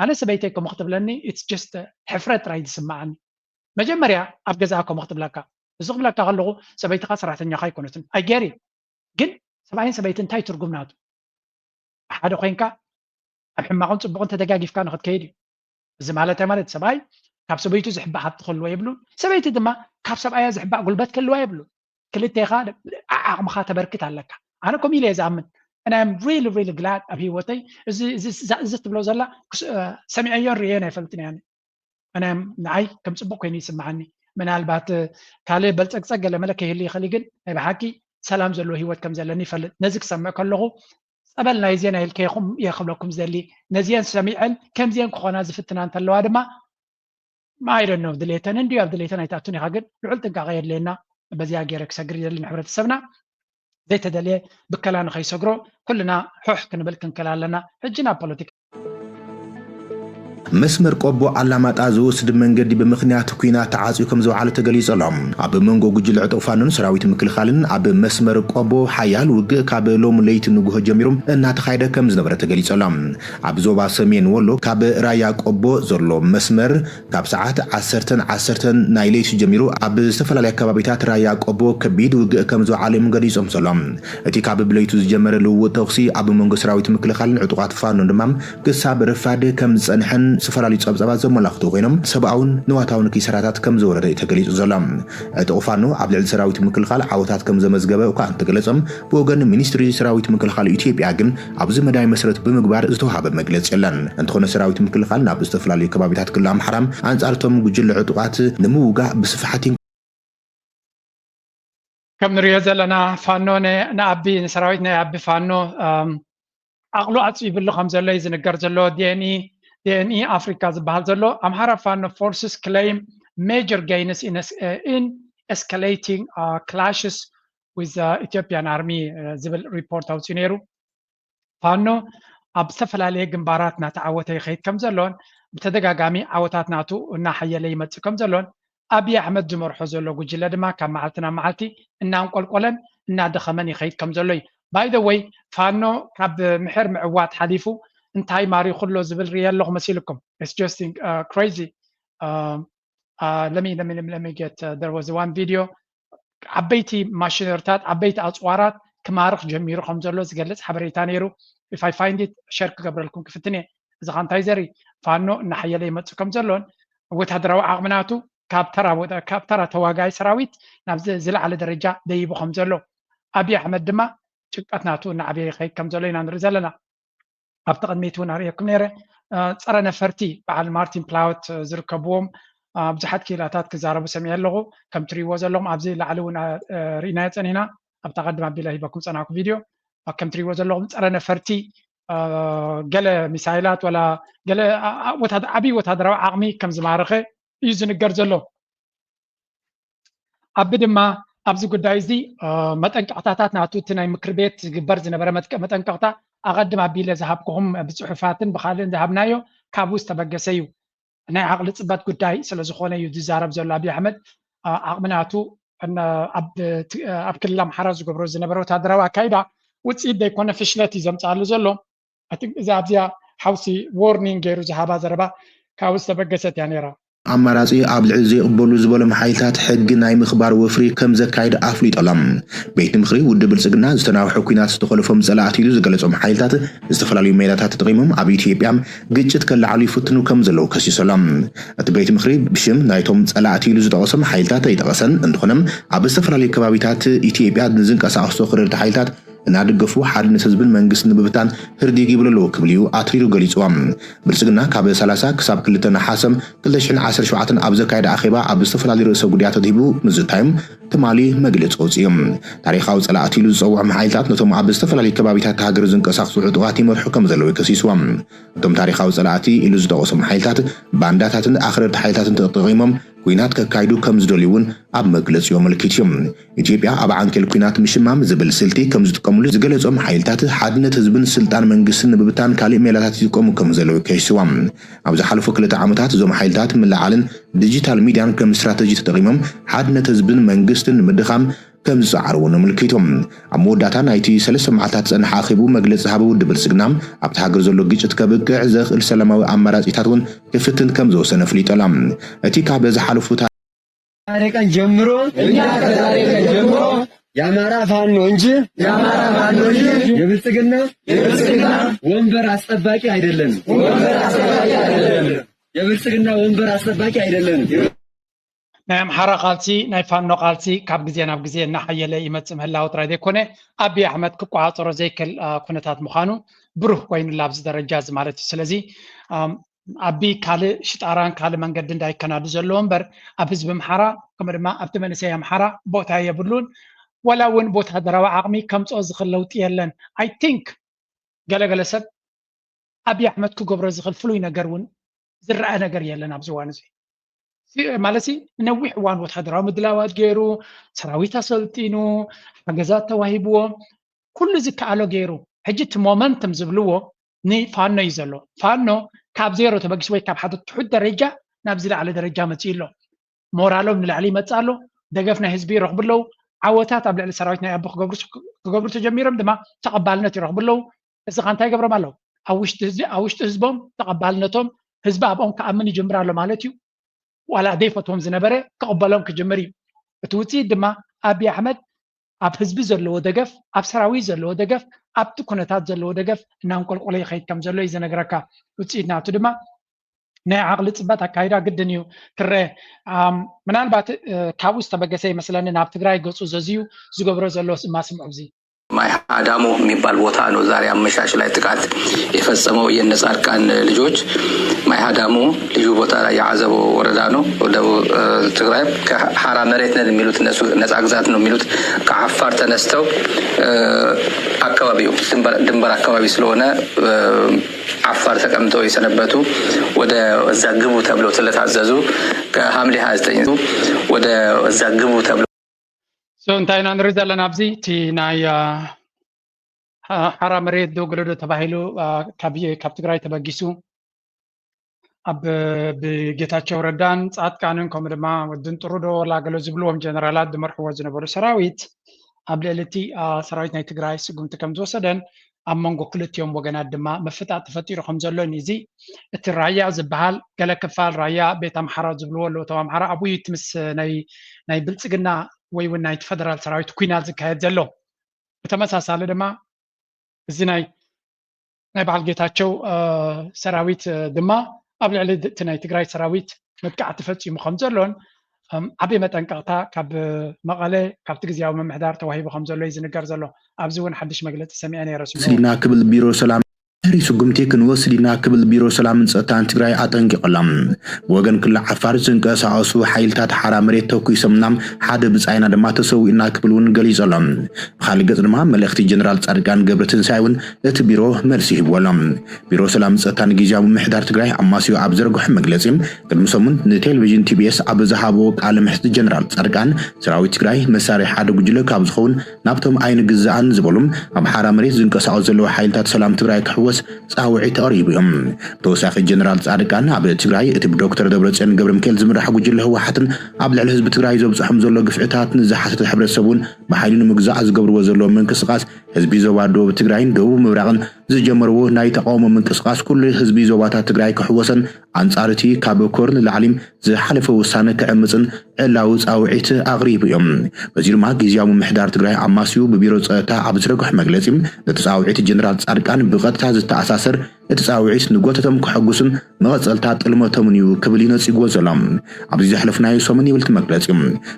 ኣነ ሰበይተይ ከምኡ ክትብለኒ it's just ሕፍረት ጥራይ ዝስምዓኒ። መጀመርያ ኣብ ገዛኣ ከምኡ ክትብለካ እዚ ክብለካ ከለኹ ሰበይትኻ ሰራሕተኛኻ ኣይኮነትን ኣይገሪ ግን ሰብኣይን ሰበይቲ እንታይ ትርጉም ናቱ ሓደ ኮይንካ ኣብ ሕማቕን ፅቡቕን ተደጋጊፍካ ንክትከይድ እዩ። እዚ ማለት ማለት ሰብኣይ ካብ ሰበይቱ ዝሕባእ ሃብቲ ክህልዎ የብሉን። ሰበይቲ ድማ ካብ ሰብኣያ ዝሕባእ ጉልበት ክህልዋ የብሉን። ክልቴኻ ዓዓቕምኻ ተበርክት ኣለካ። ኣነ ከምኡ ኢለ እየ ዝኣምን። And I'm really really glad ኣብ ህይወተይ እዚ ትብሎ ዘላ ሰሚዐዮን ርእዮን ኣይፈልጥን እያ። ኣነ ንዓይ ከም ፅቡቅ ኮይኑ ይስምዓኒ። ምናልባት ካልእ በልፀግፀግ ገለ መለ ከይህሉ ይኽእል ግን ናይ ብሓቂ ሰላም ዘለዎ ህይወት ከም ዘለኒ ይፈልጥ። ነዚ ክሰምዕ ከለኹ ጸበል ናይ ዜና ኢልከይኹም እየ ክብለኩም ዝደሊ። ነዚአን ሰሚዐን ከምዚአን ክኾና ዝፍትና እንተለዋ ድማ ማይደኖ ድሌተን እንዲዩ ኣብ ድሌተን ኣይትኣቱን ኢኻ ግን ልዑል ጥንቃቐ የድልየና። በዚኣ ገይረ ክሰግር ይደሊ ንሕብረተሰብና ዘይተደልየ ብከላ ንኸይሰግሮ ኩልና ሑሕ ክንብል ክንክል ኣለና። ሕጂ ናብ ፖለቲካ። መስመር ቆቦ ኣላማጣ ዝወስድ መንገዲ ብምኽንያት ኲናት ተዓጽዩ ከም ዝወዓለ ተገሊጹ ኣሎ። ኣብ መንጎ ጉጅለ ዕጡቕ ፋኖን ሰራዊት ምክልኻልን ኣብ መስመር ቆቦ ሓያል ውግእ ካብ ሎም ለይቲ ንግሆ ጀሚሩ እናተኻየደ ከም ዝነበረ ተገሊጹ ኣሎ። ኣብ ዞባ ሰሜን ወሎ ካብ ራያ ቆቦ ዘሎ መስመር ካብ ሰዓት ዓሰርተን ዓሰርተን ናይ ለይቲ ጀሚሩ ኣብ ዝተፈላለዩ ከባቢታት ራያ ቆቦ ከቢድ ውግእ ከም ዝወዓለ እዮም ገሊጾም ዘሎ። እቲ ካብ ብለይቱ ዝጀመረ ልውውጥ ተኹሲ ኣብ መንጎ ሰራዊት ምክልኻልን ዕጡቓት ፋኖን ድማ ክሳብ ረፋድ ከም ዝጸንሐን ዝተፈላለዩ ጸብጻባት ዘመላኽቱ ኮይኖም፣ ሰብኣውን ንዋታውን ኪሳራታት ከም ዝወረደ እዩ ተገሊጹ ዘሎ። ዕጡቕ ፋኖ ኣብ ልዕሊ ሰራዊት ምክልኻል ዓወታት ከም ዘመዝገበ እኳ እንተገለጸም፣ ብወገን ሚኒስትሪ ሰራዊት ምክልኻል ኢትዮጵያ ግን ኣብዚ መዳይ መሰረት ብምግባር ዝተዋሃበ መግለጺ የለን። እንተኾነ ሰራዊት ምክልኻል ናብ ዝተፈላለዩ ከባቢታት ክልል ኣምሓራ ኣንጻር እቶም ጉጅለ ዕጡቓት ንምውጋእ ብስፍሓት ከም ንሪኦ ዘለና ፋኖ ን-፣ ንኣቢ ንሰራዊት ናይ ኣቢ ፋኖ ኣም፣ ዓቕሉ ኣጽቢብሉ ከም ዘሎ እዩ ዝንገር ዘሎ። ዲኤንኢ ዲኤንኢ ኣፍሪካ ዝበሃል ዘሎ ኣምሓራ ፋኖ forces claim major gains in es-፣ in escalating clashes with Ethiopian army ዝብል ሪፖርት ኣውፅኡ ነይሩ። ፋኖ ኣብ ዝተፈላለየ ግንባራት እናተዓወተ ይኸይድ ከም ዘሎን ብተደጋጋሚ ዓወታት ናቱ እናሓየለ ይመፅእ ከም ዘሎን ኣብይ ኣሕመድ ዝመርሖ ዘሎ ጉጅለ ድማ ካብ መዓልቲ ናብ መዓልቲ እናንቆልቆለን እናደኸመን ይኸይድ ከም ዘሎ እዩ። By the way ፋኖ ካብ ምሕር ምዕዋት ሓሊፉ እንታይ ማሪኹ ኣሎ ዝብል ርእየ ኣለኹ መሲልኩም። It's just crazy. Let me let me let me get there was one video ዓበይቲ ማሽነሪታት ዓበይቲ ኣፅዋራት ክማርኽ ጀሚሩ ከም ዘሎ ዝገልፅ ሓበሬታ ነይሩ። If I find it share ክገብረልኩም ክፍትን እየ። እዚ ኸ እንታይ ዘርኢ ፋኖ እናሓየለ ይመፅእ ከም ዘሎን ወታደራዊ ዓቕሚ ናቱ ካብ ተራ ወደ ካብ ተራ ተዋጋይ ሰራዊት ናብ ዝ- ዝለዓለ ደረጃ ደይቡ ከም ዘሎ ኣብይ ኣሕመድ ድማ ጭንቀት ናቱ እናዓበየ ይኸይድ ከም ዘሎ ኢና ንርኢ ዘለና። ኣብቲ ቅድሚት እውን ኣርእየኩም ነይረ። ጸረ ነፈርቲ በዓል ማርቲን ፕላወት ዝርከብዎም ብዙሓት ክኢላታት ክዛረቡ ሰሚዐ ኣለኹ። ከም ትሪእዎ ዘለኹም ኣብዚ ላዕሊ እውን ርኢናዮ ጸኒሕና። ኣብታ ቀድም ኣቢለ ሂበኩም ጸናኩ ቪድዮ ከም ትሪእዎ ዘለኹም ጸረ ነፈርቲ ገለ ሚሳይላት ወላ ገለ ዓብዪ ወታደራዊ ዓቕሚ ከም ዝማረኸ እዩ ዝንገር ዘሎ። ኣቢ ድማ ኣብዚ ጉዳይ እዚ መጠንቀቕታታት ናቱ እቲ ናይ ምክር ቤት ዝግበር ዝነበረ መጠንቀቕታ ኣቐድም ኣቢለ ዝሃብኩኹም ብፅሑፋትን ብካልእን ዝሃብናዮ ካብኡ ዝተበገሰ እዩ። ናይ ዓቕሊ ፅበት ጉዳይ ስለዝኾነ እዩ ዝዛረብ ዘሎ ኣቢ ኣሕመድ። ዓቕሚ ናቱ ኣብ ክልል ኣምሓራ ዝገብሮ ዝነበረ ወታደራዊ ኣካይዳ ውፅኢት ዘይኮነ ፍሽለት እዩ ዘምፅኣሉ ዘሎ። እዚ ኣብዚኣ ሓውሲ ዎርኒንግ ገይሩ ዝሃባ ዘረባ ካብኡ ዝተበገሰት እያ ነይራ። ኣማራፂ ኣብ ልዕሊ ዘይቕበሉ ዝበሎም ሓይልታት ሕጊ ናይ ምኽባር ወፍሪ ከም ዘካይድ ኣፍሊጡ ኣሎ። ቤት ምኽሪ ውድብ ብልፅግና ዝተናውሐ ኲናት ዝተኾለፎም ፀላእቲ ኢሉ ዝገለፆም ሓይልታት ዝተፈላለዩ ሜላታት ተጠቒሞም ኣብ ኢትዮጵያ ግጭት ከለዓዕሉ ይፍትኑ ከም ዘለዉ ከሲሱ ኣሎ። እቲ ቤት ምኽሪ ብሽም ናይቶም ፀላእቲ ኢሉ ዝጠቐሶም ሓይልታት ኣይጠቐሰን። እንተኾነ ኣብ ዝተፈላለዩ ከባቢታት ኢትዮጵያ ንዝንቀሳቐሱ ተወረርቲ ሓይልታት እናደገፉ ሓድነት ህዝብን መንግስትን ንምብታን ህርዲግ ይብሉ ኣለዉ ክብል እዩ ኣትሪሩ ገሊፅዎም። ብልፅግና ካብ ሰላሳ ክሳብ ክልተ ነሓሰ ክልተ ሽሕን ዓሰርተ ሸውዓተን ኣብ ዘካየደ ኣኼባ ኣብ ዝተፈላለዩ ርእሰ ጉዳያት ኣድሂቡ ምዝታዮም ትማሊ መግለፂ ኣውፅኡ። ታሪኻዊ ፀላእቲ ኢሉ ዝፀውዖም ሓይልታት ነቶም ኣብ ዝተፈላለዩ ከባቢታት ሃገር ዝንቀሳቕሱ ዕጡቓት ይመርሑ ከም ዘለዉ ከሲስዎም። እቶም ታሪኻዊ ፀላእቲ ኢሉ ዝጠቐሶም ሓይልታት ባንዳታትን ኣኽረርቲ ሓይልታትን ተጠቒሞም ኲናት ከካይዱ ከም ዝደልዩ እውን ኣብ መግለፂኡ ኣመልኪቱ እዩ። ኢትዮጵያ ኣብ ዓንኬል ኲናት ምሽማም ዝብል ስልቲ ከም ዝጥቀምሉ ዝገለፆም ሓይልታት ሓድነት ህዝብን ስልጣን መንግስትን ንምብታን ካሊእ ሜላታት ይጥቀሙ ከም ዘለዉ ከሲስዎም። ኣብ ዝሓለፉ ክልተ ዓመታት እዞም ሓይልታት ምልዓልን ዲጂታል ሚድያን ከም ስትራተጂ ተጠቒሞም ሓድነት ህዝብን መንግስትን ንምድኻም ከም ዝፀዓሩ እውን ኣመልኪቶም። ኣብ መወዳእታ ናይቲ ሰለስተ መዓልታት ዝፀንሐ ኣኼቡ መግለፂ ዝሃበ ውድብ ብልፅግና ኣብቲ ሃገር ዘሎ ግጭት ከብቅዕ ዘኽእል ሰላማዊ ኣማራፂታት እውን ክፍትን ከም ዝወሰነ ኣፍሊጡ ኣሎ። እቲ ካብ ዝሓለፉ ከዛሬ ቀን ጀምሮ እኛ ከዛሬ ቀን ጀምሮ የአማራ ፋኖ እንጂ የአማራ ፋኖ እንጂ የብልጽግና የብልጽግና ወንበር አስጠባቂ አይደለንም። ወንበር አስጠባቂ አይደለንም። የብልጽግና ወንበር አስጠባቂ አይደለንም። ናይ ኣምሓራ ቃልሲ ናይ ፋኖ ቃልሲ ካብ ግዜ ናብ ግዜ እናሓየለ ይመፅእ ምህላው ጥራይ ዘይኮነ ኣቢይ ኣሕመድ ክቆፃፀሮ ዘይክእል ኩነታት ምዃኑ ብሩህ ኮይኑላ ኣብዚ ደረጃ እዚ ማለት እዩ። ስለዚ ኣቢ ካልእ ሽጣራን ካልእ መንገዲ እንዳይከናዱ ዘለዎ እምበር ኣብ ህዝቢ ኣምሓራ ከምኡ ድማ ኣብቲ መንእሰይ ኣምሓራ ቦታ የብሉን። ወላ እውን ብወታደራዊ ዓቕሚ ከምፅኦ ዝኽእል ለውጢ የለን። I think ገለገለ ሰብ ኣብይ ኣሕመድ ክገብሮ ዝኽእል ፍሉይ ነገር እውን ዝረአ ነገር የለን ኣብዚ እዋን እዚ። ማለት ነዊሕ እዋን ወታደራዊ ምድላዋት ገይሩ፣ ሰራዊት ኣሰልጢኑ፣ ሓገዛት ተዋሂብዎ፣ ኩሉ ዝከኣሎ ገይሩ። ሕጂ እቲ ሞመንተም ዝብልዎ ንፋኖ እዩ ዘሎ። ፋኖ ካብ ዜሮ ተበጊሱ ወይ ካብ ሓደ ትሑት ደረጃ ናብ ዝለዓለ ደረጃ መፅኡ ኣሎ። ሞራሎም ንላዕሊ ይመፅእ ኣሎ። ደገፍ ናይ ህዝቢ ይረኽቡ ኣለዉ። ዓወታት ኣብ ልዕሊ ሰራዊት ናይ ኣቦ ክገብሩ ክገብሩ ተጀሚሮም ድማ ተቐባልነት ይረኽቡ ኣለዉ። እዚ ኸ እንታይ ይገብሮም ኣለዉ? ኣብ ውሽጢ ህዝቢ ኣብ ውሽጢ ህዝቦም ተቐባልነቶም፣ ህዝቢ ኣብኦም ክኣምን ይጅምር ኣሎ ማለት እዩ። ዋላ ዘይፈትዎም ዝነበረ ክቕበሎም ክጅምር እዩ። እቲ ውፅኢት ድማ ኣብይ ኣሕመድ ኣብ ህዝቢ ዘለዎ ደገፍ፣ ኣብ ሰራዊት ዘለዎ ደገፍ፣ ኣብቲ ኩነታት ዘለዎ ደገፍ እናንቆልቆለ ይኸይድ ከም ዘሎ እዩ ዝነግረካ። ውፅኢት ናቱ ድማ ናይ ዓቕሊ ፅበት ኣካይዳ ግድን እዩ ክረአ። ምናልባት ካብኡ ዝተበገሰ ይመስለኒ ናብ ትግራይ ገፁ ዘዝዩ ዝገብሮ ዘሎ። ስማ ስምዑ። እዚ ማይ ሃዳሙ የሚባል ቦታ ነው። ዛሬ አመሻሽ ላይ ጥቃት የፈጸመው የነ ጻድቃን ልጆች ማይ ሃዳሙ ልዩ ቦታ ላይ የአዘቦ ወረዳ ነው። ደቡብ ትግራይ ከሐራ መሬት ነን የሚሉት እነሱ፣ ነጻ ግዛት ነው የሚሉት፣ ከአፋር ተነስተው አካባቢው ድንበር አካባቢ ስለሆነ አፋር ተቀምጠው የሰነበቱ ወደ እዛ ግቡ ተብለው ስለታዘዙ ከሐምሌ ሃያ ዘጠኝ ወደ እዛ ግቡ ተብለው So እንታይ ኢና ንርኢ ዘለና ኣብዚ? እቲ ናይ ሓራ መሬት ዶ ገለዶ ተባሂሉ ካብ ትግራይ ተበጊሱ ኣብ ብጌታቸው ረዳን ፃድቃንን ከምኡ ድማ ወድን ጥሩ ዶ ላገሎ ዝብልዎም ጀነራላት ዝመርሕዎ ዝነበሩ ሰራዊት ኣብ ልዕሊ እቲ ሰራዊት ናይ ትግራይ ስጉምቲ ከም ዝወሰደን ኣብ መንጎ ክልቲኦም ወገናት ድማ ምፍጣጥ ተፈጢሩ ከም ዘሎን እዚ እቲ ራያ ዝበሃል ገለ ክፋል ራያ ቤት ኣምሓራ ዝብልዎ ኣለዉ። እቶም ኣምሓራ ኣብኡ እዩ እቲ ምስ ናይ ናይ ብልፅግና ወይ እውን ናይቲ ፈደራል ሰራዊት ኩናት ዝካየድ ዘሎ። ብተመሳሳሊ ድማ እዚ ናይ ናይ በዓል ጌታቸው ሰራዊት ድማ ኣብ ልዕሊ እቲ ናይ ትግራይ ሰራዊት መጥቃዕቲ ፈፂሙ ከም ዘሎን ዓብዪ መጠንቀቕታ ካብ መቐለ ካብቲ ግዝያዊ ምምሕዳር ተዋሂቡ ከም ዘሎ እዩ ዝንገር ዘሎ። ኣብዚ እውን ሓድሽ መግለፂ ሰሚዐ ነይረ። ስሙ ስዲና ክብል ቢሮ ሰላም ድሕሪ ስጉምቲ ክንወስድ ኢና ክብል ቢሮ ሰላምን ፀጥታን ትግራይ ኣጠንቂቑ ኣሎ። ብወገን ክልል ዓፋር ዝንቀሳቐሱ ሓይልታት ሓራ መሬት ተኩሶምና፣ ሓደ ብፃይና ድማ ተሰዊኡና ክብል እውን ገሊፁ ኣሎ። ብኻሊእ ገፅ ድማ መልእኽቲ ጀነራል ፃድቃን ገብረትንሳኤ እውን እቲ ቢሮ መልሲ ሂብዎ ኣሎ። ቢሮ ሰላምን ፀጥታን ግዝያዊ ምምሕዳር ትግራይ ኣማስዩ ኣብ ዘርግሖ መግለፂ ቅድሚ ሰሙን ንቴሌቪዥን ቲቢኤስ ኣብ ዝሃቦ ቃለ ምሕትት ጀነራል ፃድቃን ሰራዊት ትግራይ መሳርሒ ሓደ ጉጅለ ካብ ዝኸውን ናብቶም ኣይንግዛእን ዝበሉ ኣብ ሓራ መሬት ዝንቀሳቐሱ ዘለዉ ሓይልታት ሰላም ትግራይ ክሕወስ ፃውዒት ኣቕሪቡ እዮም። ብተወሳኺ ጀነራል ፃድቃን ኣብ ትግራይ እቲ ብዶክተር ደብረፅዮን ገብረሚካኤል ዝምራሕ ጉጅለ ህወሓትን ኣብ ልዕሊ ህዝቢ ትግራይ ዘብፅሖም ዘሎ ግፍዕታት ንዝሓተተ ሕብረተሰብ እውን ብሓይሊ ንምግዛእ ዝገብርዎ ዘለዉ ምንቅስቓስ ህዝቢ ዞባ ደቡብ ትግራይን ደቡብ ምብራቕን ዝጀመርዎ ናይ ተቓውሞ ምንቅስቓስ ኩሉ ህዝቢ ዞባታት ትግራይ ክሕወሰን ኣንፃር እቲ ካብ ኮር ንላዕሊ ዝሓለፈ ውሳነ ክዕምፅን ዕላዊ ፃውዒት ኣቕሪቡ እዮም። በዚ ድማ ግዝያዊ ምምሕዳር ትግራይ ኣማስዩ ብቢሮ ፀጥታ ኣብ ዝረግሖ መግለፂ ነቲ ፃውዒት ጀነራል ፃድቃን ብቐጥታ ዝተኣሳሰር እቲ ፃውዒት ንጎተቶም ከሐጉስን መቐፀልታ ጥልመቶምን እዩ ክብል እዩ ነፂግዎ ዘሎ። ኣብዚ ዘሕለፍናዮ ሰሙን ይብል እቲ መግለፂ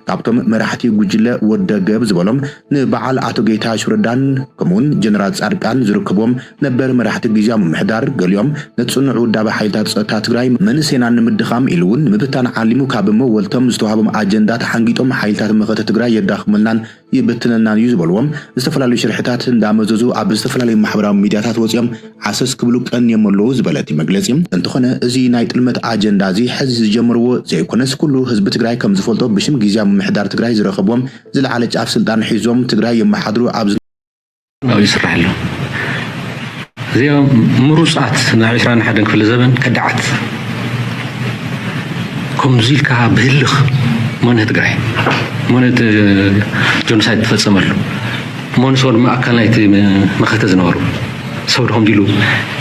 ካብቶም መራሕቲ ጉጅለ ወደገብ ዝበሎም ንበዓል ኣቶ ጌታቸው ረዳን ከምኡውን ጀነራል ፃድቃን ዝርከብዎም ነበር መራሕቲ ግዝያዊ ምምሕዳር ገሊኦም ነቲ ፅኑዕ ውዳበ ሓይልታት ፀጥታ ትግራይ መንእሰይና ንምድኻም ኢሉ እውን ንምብታን ዓሊሙ ካብ መወልቶም ዝተዋህቦም ኣጀንዳ ተሓንጊጦም ሓይልታት መኸተ ትግራይ የዳኽመልናን ይብትነናን እዩ ዝበልዎም ዝተፈላለዩ ሽርሕታት እንዳመዘዙ ኣብ ዝተፈላለዩ ማሕበራዊ ሚድያታት ወፂኦም ዓሰስ ክብሉ ቀንዮም ኣለዉ ዝበለ እቲ መግለፂ እንተኾነ እዚ ናይ ጥልመት ኣጀንዳ እዚ ሕዚ ዝጀመርዎ ዘይኮነስ ኩሉ ህዝቢ ትግራይ ከም ዝፈልጦ ብሽም ግዝያዊ ምምሕዳር ትግራይ ዝረኸብዎም ዝለዓለ ጫፍ ስልጣን ሒዞም ትግራይ የመሓድሩ ኣብ ናብኡ ይስራሕ ኣሎ። እዚኦም ምሩፃት ናብ ዕስራን ሓደን ክፍለ ዘበን ከዳዓት ከምዚ ኢልካ ብህልኽ መን ትግራይ መን ጀኖሳይድ ተፈፀመሉ መን ሰው ድማ ኣካል ናይቲ መኸተ ዝነበሩ ሰብ ድኹም ዲሉ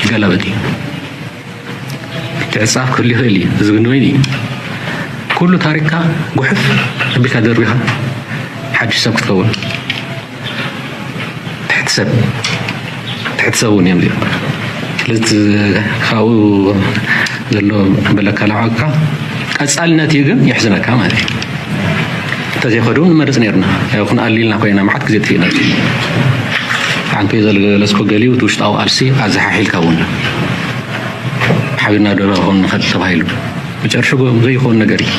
ይገላበጥ እዩ። ትዕፃፍ ክህሉ ይኽእል እዩ። እዚ ግን ወይኒ እዩ። ኩሉ ታሪክካ ጉሕፍ ኣቢልካ ደርቢኻ ሓድሽ ሰብ ክትከውን ትሕቲ ሰብ ትሕቲ ሰብ እውን እዮም እዚኦም። ስለዚ ካብኡ ዘሎ በለካ ላዕካ ቀፃልነት እዩ ግን የሕዝነካ ማለት እዩ። እንተዘይኸዱ ንመርፅ ነርና ያው ክንኣሊ ኢልና ኮይና መዓት ግዜ ጥፊእና። ሓንቲ ዘለስኮ ገሊኡ እቲ ውሽጣዊ ቃልሲ ኣዘሓሒልካ እውን ሓቢርና ዶ ክኸውን ንኽእል ተባሂሉ መጨረሻ ዘይኸውን ነገር እዩ።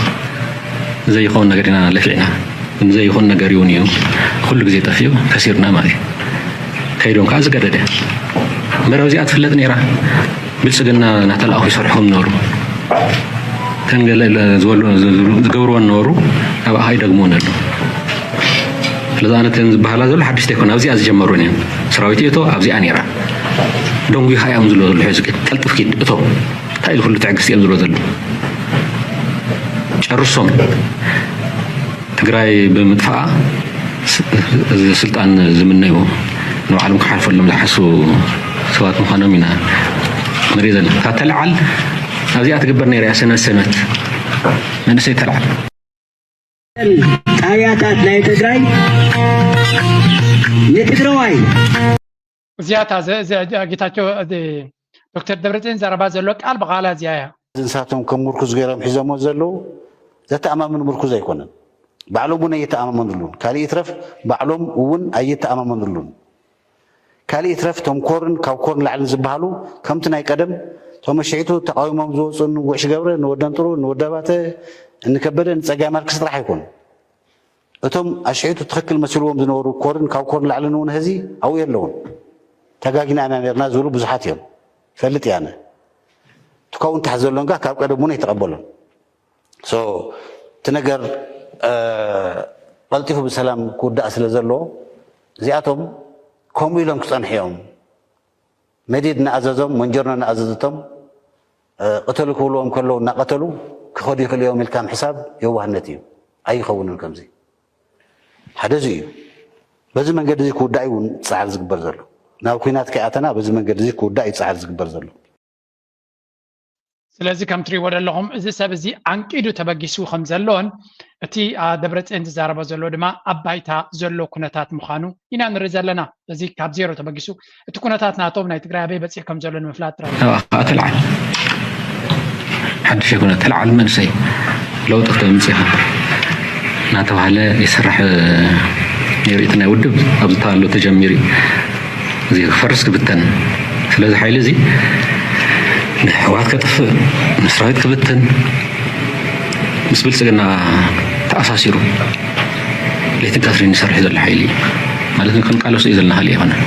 ዘይኸውን ነገር ኢና ለፊዕና ዘይኸውን ነገር እውን እዩ። ኩሉ ግዜ ጠፊኡ ከሲርና ማለት እዩ። ከይዶም ከዓ ዝገደደ መረብ እዚኣ ትፍለጥ ነይራ። ብልፅግና እናተላእኹ ይሰርሑ ነበሩ። ተን ገለ ዝበሉ ዝገብርዎ ነበሩ። ኣብ ኣሃይ ደግሞ ነሉ ስለዚ ኣነ ተን ዝበሃላ ዘሎ ሓድሽ ተይኮነ ኣብዚኣ ዝጀመሩ እዮም። ሰራዊት እቶ ኣብዚኣ ነይራ። ደንጉ ይሃያም ዝሎ ዘሎ ሕዚ ግን ቀልጥፍ ኪድ እቶም እንታይ ኢሉ ኩሉ ትዕግስቲ እዮም ዝብሎ ዘለዉ? ጨርሶም ትግራይ ብምጥፋኣ ስ- እዚ ስልጣን ዝምነዩ ንባዕሎም ክሓልፈሎም ዝሓስቡ ሰባት ምዃኖም ኢና ንርኢ ዘለና። እታ ተለዓል ኣብዚኣ ትግበር ነይራ እያ፣ ሰነት ሰነት መንእሰይ ተለዓል። ጣብያታት ናይ ትግራይ ንትግራዋይ እዚኣታ ጌታቸው ዶክተር ደብረፅዮን ዘረባ ዘሎ ቃል ብቓላ እዚኣ እያ። ንሳቶም ከም ምርኩዝ ገይሮም ሒዞሞ ዘለዉ ዘተኣማምን ምርኩዝ ኣይኮነን። ባዕሎም እውን ኣይተኣማመንሉን። ካልእ ይትረፍ ባዕሎም እውን ኣይተኣማመንሉን። ካልእ ይትረፍ እቶም ኮርን ካብ ኮርን ላዕልን ዝበሃሉ ከምቲ ናይ ቀደም እቶም ኣሽሒቱ ተቃዊሞም ዝወፁ ንጉዕሽ ገብረ፣ ንወደንጥሩ፣ ንወዳባተ፣ ንከበደ፣ ንፀጋይ ማርክስ ጥራሕ ኣይኮኑ። እቶም ኣሽሒቱ ትኽክል መሲልዎም ዝነበሩ ኮርን ካብ ኮርን ላዕልን እውን ሕዚ ኣብኡ የለውን። ተጋጊና ኢና ነርና ዝብሉ ብዙሓት እዮም። ይፈልጥ እየ ኣነ። እቲ ካብኡ ንታሕቲ ዘሎ እንካ ካብ ቀደም እውን ኣይተቐበሎን። So እቲ ነገር ቀልጢፉ ብሰላም ክውዳእ ስለ ዘለዎ እዚኣቶም ከምኡ ኢሎም ክፀንሑ እዮም። መዲድ እናኣዘዞም መንጀርኖ እናኣዘዘቶም ቅተሉ ክብልዎም ከለዉ እናቐተሉ ክኸዱ ይኽእሉ እዮም ኢልካ ምሕሳብ የዋህነት እዩ። ኣይኸውንን ከምዚ ሓደ እዚ እዩ። በዚ መንገዲ እዚ ክውዳእ እዩ እውን ፃዕሪ ዝግበር ዘሎ። ናብ ኩናት ከይኣተና በዚ መንገዲ እዚ ክውዳእ እዩ ፃዕሪ ዝግበር ዘሎ። ስለዚ ከም ትሪእዎ ዘለኹም እዚ ሰብ እዚ ዓንቂዱ ተበጊሱ ከም ዘሎን እቲ ደብረፅዮን ዝዛረቦ ዘሎ ድማ ኣብ ባይታ ዘሎ ኩነታት ምዃኑ ኢና ንርኢ ዘለና። እዚ ካብ ዜሮ ተበጊሱ እቲ ኩነታት ናቶም ናይ ትግራይ ኣበይ በፂሑ ከም ዘሎ ንምፍላጥ ጥራይ። ኣባኻ ተልዓል ሓድሽ ኣይኮነ ተልዓል መንእሰይ ለውጢ ክተምፅእ ኢኻ እናተባህለ ይስራሕ ነይሩ። እቲ ናይ ውድብ ኣብዚ ተሃሎ ተጀሚሩ እዩ። እዚ ክፈርስ ክብተን። ስለዚ ሓይሊ እዚ ንሕወሓት ከጥፍእ ንሰራዊት ክብትን ምስ ብልፅግና ተኣሳሲሩ ለይትን ቀትሪን ይሰርሕ ዘሎ ሓይሊ እዩ። ማለት ንክንቃለሶ እዩ ዘለና ካልእ ኣይኮነን።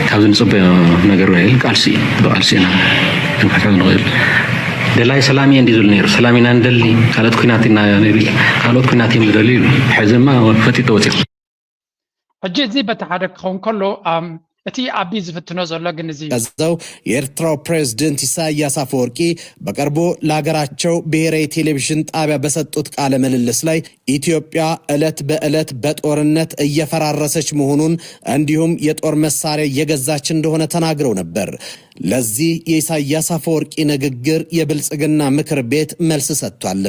ካብዚ ንፅበዮ ነገር የለን። ቃልሲ እዩ። ብቃልሲ ኢና ክንፈትሖ ንኽእል። ደላይ ሰላም እየ እንዲ ዝብል ነይሩ። ሰላም ኢና ንደሊ፣ ካልኦት ኩናት ኢና ንርኢ፣ ካልኦት ኩናት እዮም ዝደልዩ ኢሉ። ሕዚ ድማ ፈጢጦ ወፂኡ። ሕጂ እዚ በቲ ሓደ ክኸውን ከሎ እቲ ኣቢ ዝፍትኖ ዘሎ ግን እዚ እዩ። ቀዘው የኤርትራው ፕሬዝደንት ኢሳያስ አፈወርቂ በቅርቡ ለሀገራቸው ብሔራዊ ቴሌቪዥን ጣቢያ በሰጡት ቃለ ምልልስ ላይ ኢትዮጵያ ዕለት በዕለት በጦርነት እየፈራረሰች መሆኑን እንዲሁም የጦር መሳሪያ እየገዛች እንደሆነ ተናግረው ነበር። ለዚህ የኢሳያስ አፈወርቂ ንግግር የብልጽግና ምክር ቤት መልስ ሰጥቷል።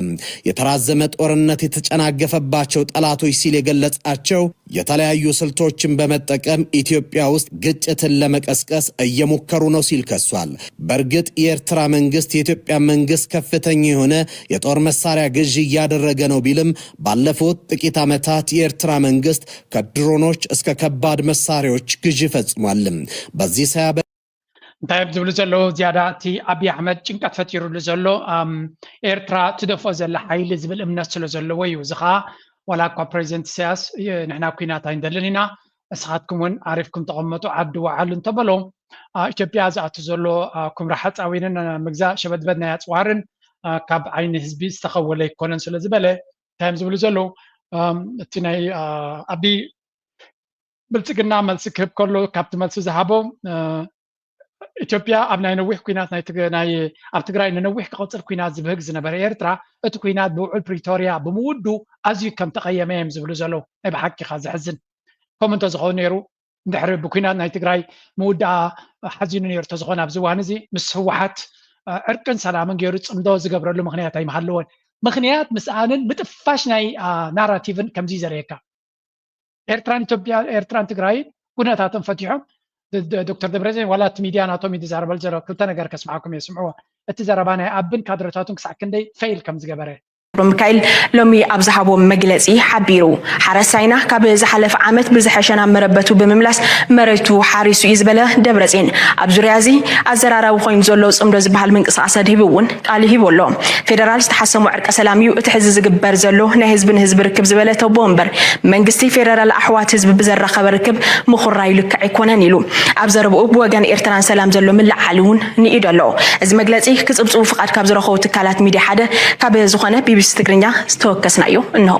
የተራዘመ ጦርነት የተጨናገፈባቸው ጠላቶች ሲል የገለጻቸው የተለያዩ ስልቶችን በመጠቀም ኢትዮጵያ ውስጥ ግጭትን ለመቀስቀስ እየሞከሩ ነው ሲል ከሷል። በእርግጥ የኤርትራ መንግስት የኢትዮጵያ መንግስት ከፍተኛ የሆነ የጦር መሳሪያ ግዢ እያደረገ ነው ቢልም ባለፉት ጥቂት ዓመታት የኤርትራ መንግስት ከድሮኖች እስከ ከባድ መሳሪያዎች ግዢ ፈጽሟል። በዚህ ሳያ እንታይ እዮም ዝብሉ ዘለዉ ዝያዳ እቲ ኣብይ ኣሕመድ ጭንቀት ፈጢሩሉ ዘሎ ኤርትራ ትደፍኦ ዘላ ሓይሊ ዝብል እምነት ስለ ዘለዎ እዩ። እዚ ከዓ ዋላ እኳ ፕሬዚደንት ኢሳያስ ንሕና ኩናት ኣይንደልን ኢና፣ እስኻትኩም እውን ዓሪፍኩም ተቐመጡ ዓዲ ወዓሉ እንተበሎ ኢትዮጵያ ዝኣቱ ዘሎ ኩምራ ሓፃዊንን ምግዛእ ሸበድበድ ናይ ኣፅዋርን ካብ ዓይኒ ህዝቢ ዝተኸወለ ኣይኮነን ስለ ዝበለ እንታይ እዮም ዝብሉ ዘለዉ እቲ ናይ ኣቢ ብልፅግና መልሲ ክህብ ከሎ ካብቲ መልሲ ዝሃቦ ኢትዮጵያ ኣብ ናይ ነዊሕ ኩናት ናይ ኣብ ትግራይ ንነዊሕ ክቐፅል ኩናት ዝብህግ ዝነበረ ኤርትራ እቲ ኩናት ብውዕል ፕሪቶርያ ብምውዱ ኣዝዩ ከም ተቐየመ እዮም ዝብሉ ዘለዉ። ናይ ብሓቂኻ ዘሕዝን። ከምኡ እንተዝኸውን ነይሩ እንድሕሪ ብኩናት ናይ ትግራይ ምውዳኣ ሓዚኑ ነይሩ እንተዝኾነ ኣብዚ እዋን እዚ ምስ ህወሓት ዕርቅን ሰላምን ገይሩ ፅምዶ ዝገብረሉ ምክንያት ኣይምሃለወን። ምክንያት ምስኣንን ምጥፋሽ ናይ ናራቲቭን ከምዚ ዘርእየካ ኤርትራን ኢትዮጵያ ኤርትራን ትግራይን ኩነታቶም ፈቲሖም ዶክተር ደብረፅዮን ዋላ እቲ ሚድያ ናቶም እዩ ዝዛረበል ዘሎ ክልተ ነገር ከስምዓኩም እየ ስምዕዎ እቲ ዘረባ ናይ ኣብን ካድረታቱን ክሳዕ ክንደይ ፈይል ከም ዝገበረ ሚካኤል ሎሚ ኣብ ዝሃቦ መግለፂ ሓቢሩ። ሓረስታይና ካብ ዝሓለፈ ዓመት ብዝሐሸ ናብ መረበቱ ብምምላስ መሬቱ ሓሪሱ እዩ ዝበለ ደብረፅዮን ኣብ ዙርያ እዚ ኣዘራራቢ ኮይኑ ዘሎ ፅምዶ ዝበሃል ምንቅስቃስ ኣድሂቡ እውን ቃል ሂቡ ኣሎ። ፌደራል ዝተሓሰሞ ዕርቀ ሰላም እዩ እቲ ሕዚ ዝግበር ዘሎ ናይ ህዝቢ ንህዝቢ ርክብ ዝበለ ተቦ እምበር መንግስቲ ፌደራል ኣሕዋት ህዝቢ ብዘራኸበ ርክብ ምኹራዩ ልክዕ ኣይኮነን ኢሉ። ኣብ ዘረብኡ ብወገን ኤርትራን ሰላም ዘሎ ምልዓል እውን ንኢዱ ኣሎ። እዚ መግለፂ ክፅብፅቡ ፍቓድ ካብ ዝረኸቡ ትካላት ሚድያ ሓደ ካብ ዝኾነ ቢቢሲ ትግርኛ ዝተወከስናዮ እንሆ።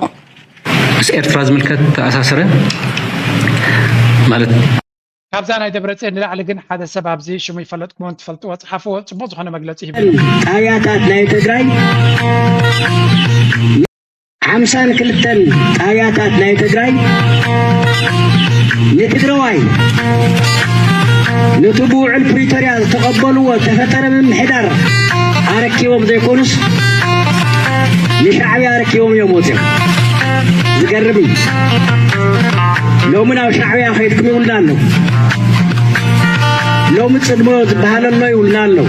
ምስ ኤርትራ ዝምልከት ተኣሳሰረ ማለት ካብዛ ናይ ደብረፅዮን ንላዕሊ ግን ሓደ ሰብ ኣብዚ ሽሙ ይፈለጥኩሞ እንትፈልጥዎ ፅሓፍዎ፣ ፅቡቅ ዝኾነ መግለፂ ሂቡ። ጣብያታት ናይ ትግራይ ሓምሳን ክልተን ጣብያታት ናይ ትግራይ ንትግራዋይ ነቲ ብውዕል ፕሪቶርያ ዝተቐበልዎ ዝተፈጠረ ምምሕዳር ኣረኪቦም ዘይኮኑስ ንሻዕብያ ኣረኪቦም እዮም ወፅዮም። ዝገርም እዩ። ሎሚ ናብ ሻዕብያ ከይድኩም ይብሉና ኣለዉ። ሎሚ ፅልሞ ዝበሃል ኣሎ ይብሉና ኣለዉ።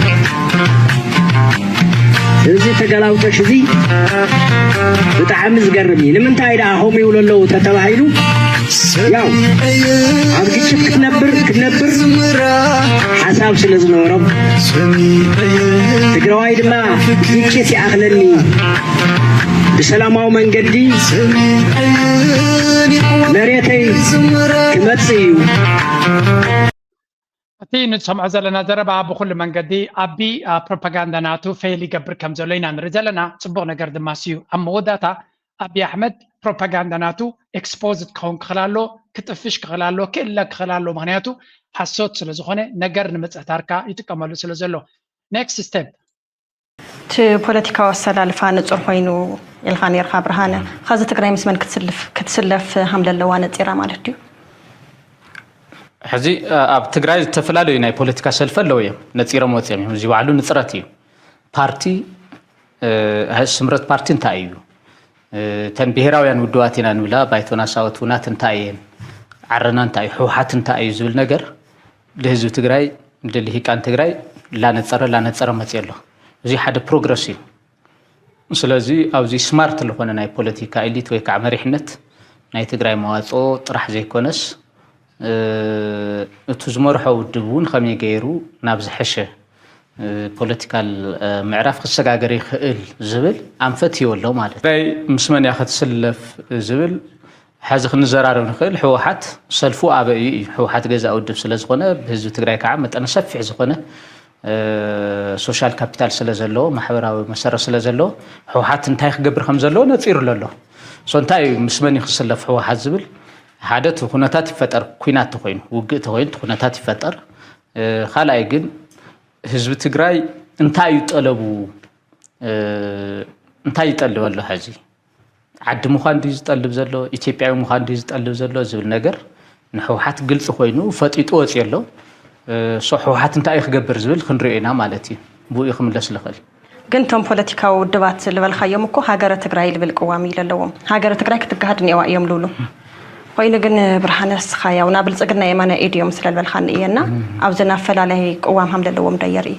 እዚ ተገላውጠሽ እዚ ብጣዕሚ ዝገርም እዩ። ንምንታይ ደኣ ከምኡ ይብሉ ኣለዉ ተተባሂሉ፣ ያው ኣብ ግጭት ክትነብር ክትነብር ሓሳብ ስለ ዝነበሮም ትግራዋይ ድማ ግጭት ይኣኽለኒ፣ ብሰላማዊ መንገዲ መሬተይ ክመጽእ እዩ። እቲ ንሰምዖ ዘለና ዘረባ ብኩሉ መንገዲ ኣቢ ፕሮፓጋንዳ ናቱ ፌል ይገብር ከም ዘሎ ኢና ንርኢ ዘለና። ፅቡቕ ነገር ድማ ስዩ። ኣብ መወዳእታ ኣቢ ኣሕመድ ፕሮፓጋንዳ ናቱ ኤክስፖዝድ ክኸውን ክኽእል ኣሎ፣ ክጥፍሽ ክኽእል ኣሎ፣ ክእለ ክኽእል ኣሎ። ምክንያቱ ሓሶት ስለ ዝኾነ ነገር ንምፅህታርካ ይጥቀመሉ ስለ ዘሎ። ኔክስት ስቴፕ እቲ ፖለቲካዊ ኣሰላልፋ ንፁር ኮይኑ ኢልካ ነይርካ ብርሃነ። ኸዚ ትግራይ ምስ መን ክትስልፍ ክትስለፍ ሃም ለለዋ ነፂራ ማለት ድዩ? ሕዚ ኣብ ትግራይ ዝተፈላለዩ ናይ ፖለቲካ ሰልፊ ኣለዉ እዮም፣ ነፂሮም ወፂኦም እዮም። እዚ ባዕሉ ንፅረት እዩ። ፓርቲ ስምረት ፓርቲ እንታይ እዩ? እተን ብሄራውያን ውድባት ኢና ንብላ ባይቶና ሳወት ውናት እንታይ እየን? ዓረና እንታይ እዩ? ህወሓት እንታይ እዩ ዝብል ነገር ንህዝቢ ትግራይ ንልሂቃን ትግራይ ላነፀረ ላነፀረ መፅዮ ኣሎ። እዚ ሓደ ፕሮግረስ እዩ። ስለዚ ኣብዚ ስማርት ዝኾነ ናይ ፖለቲካ ኤሊት ወይ ከዓ መሪሕነት ናይ ትግራይ መዋፅኦ ጥራሕ ዘይኮነስ እቱ ዝመርሖ ውድብ እውን ከመይ ገይሩ ናብ ዝሐሸ ፖለቲካል ምዕራፍ ክሰጋገር ይኽእል ዝብል ኣንፈት ይወሎ ማለት እዩ። ትግራይ ምስ መን እያ ክትስለፍ ዝብል ሐዚ ክንዘራረብ ንኽእል። ህወሓት ሰልፉ ኣበይ እዩ? ህወሓት ገዛ ውድብ ስለ ዝኾነ ብህዝቢ ትግራይ ከዓ መጠነ ሰፊሕ ዝኾነ ሶሻል ካፒታል ስለ ዘለዎ ማሕበራዊ መሰረት ስለ ዘለዎ ህወሓት እንታይ ክገብር ከም ዘለዎ ነፂሩ ኣሎ። ሶ እንታይ እዩ ምስ መን እዩ ክስለፍ ህወሓት ዝብል ሓደ እቲ ኩነታት ይፈጠር፣ ኩናት ተኮይኑ ውግእ ተኮይኑ እቲ ኩነታት ይፈጠር። ካልኣይ ግን ህዝቢ ትግራይ እንታይ እዩ ጠለቡ? እንታይ ይጠልብ ኣሎ ሕዚ? ዓዲ ምዃን ድዩ ዝጠልብ ዘሎ? ኢትዮጵያዊ ምዃን ድዩ ዝጠልብ ዘሎ ዝብል ነገር ንህወሓት ግልፂ ኮይኑ ፈጢጡ ወፂኡ ኣሎ። ሶ ህወሓት እንታይ እዩ ክገብር ዝብል ክንሪኦ ኢና ማለት እዩ። ብኡ እዩ ክምለስ ዝኽእል። ግን እቶም ፖለቲካዊ ውድባት ዝበልካዮም እኮ ሃገረ ትግራይ ልብል ቅዋም እዩ ለለዎም። ሃገረ ትግራይ ክትገሃድ እኒአዋ እዮም ልብሉ። ኮይኑ ግን ብርሃነ ንስኻ ያው ናብ ብልፅግና የማናይ ኢድ እዮም ስለ ዝበልካ ንእየና ኣብዚ ናብ ፈላላይ ቅዋም ሃም ለለዎም ዶ የርኢ?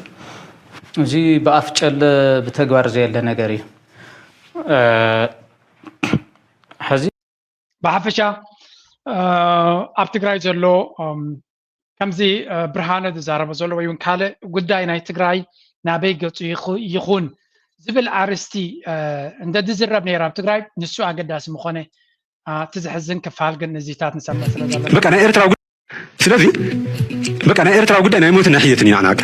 እዚ ብኣፍ ጨለ ብተግባር ዘየለ ነገር እዩ። ሕዚ ብሓፈሻ ኣብ ትግራይ ዘሎ ከምዚ ብርሃነ ዝዛረቦ ዘሎ ወይ እውን ካልእ ጉዳይ ናይ ትግራይ ናበይ ገፁ ይኹን ዝብል ኣርስቲ እንተ ዝዝረብ ነይሩ ኣብ ትግራይ ንሱ ኣገዳሲ ምኾነ። እቲ ዘሕዝን ክፋል ግን እዚታት ንሰምዕ ስለ ዘለና በቃ ናይ ኤርትራ ጉዳይ ስለዚ በቃ ናይ ኤርትራ ጉዳይ ናይ ሞትን ናይ ሕየትን ኢና ንዓና በቃ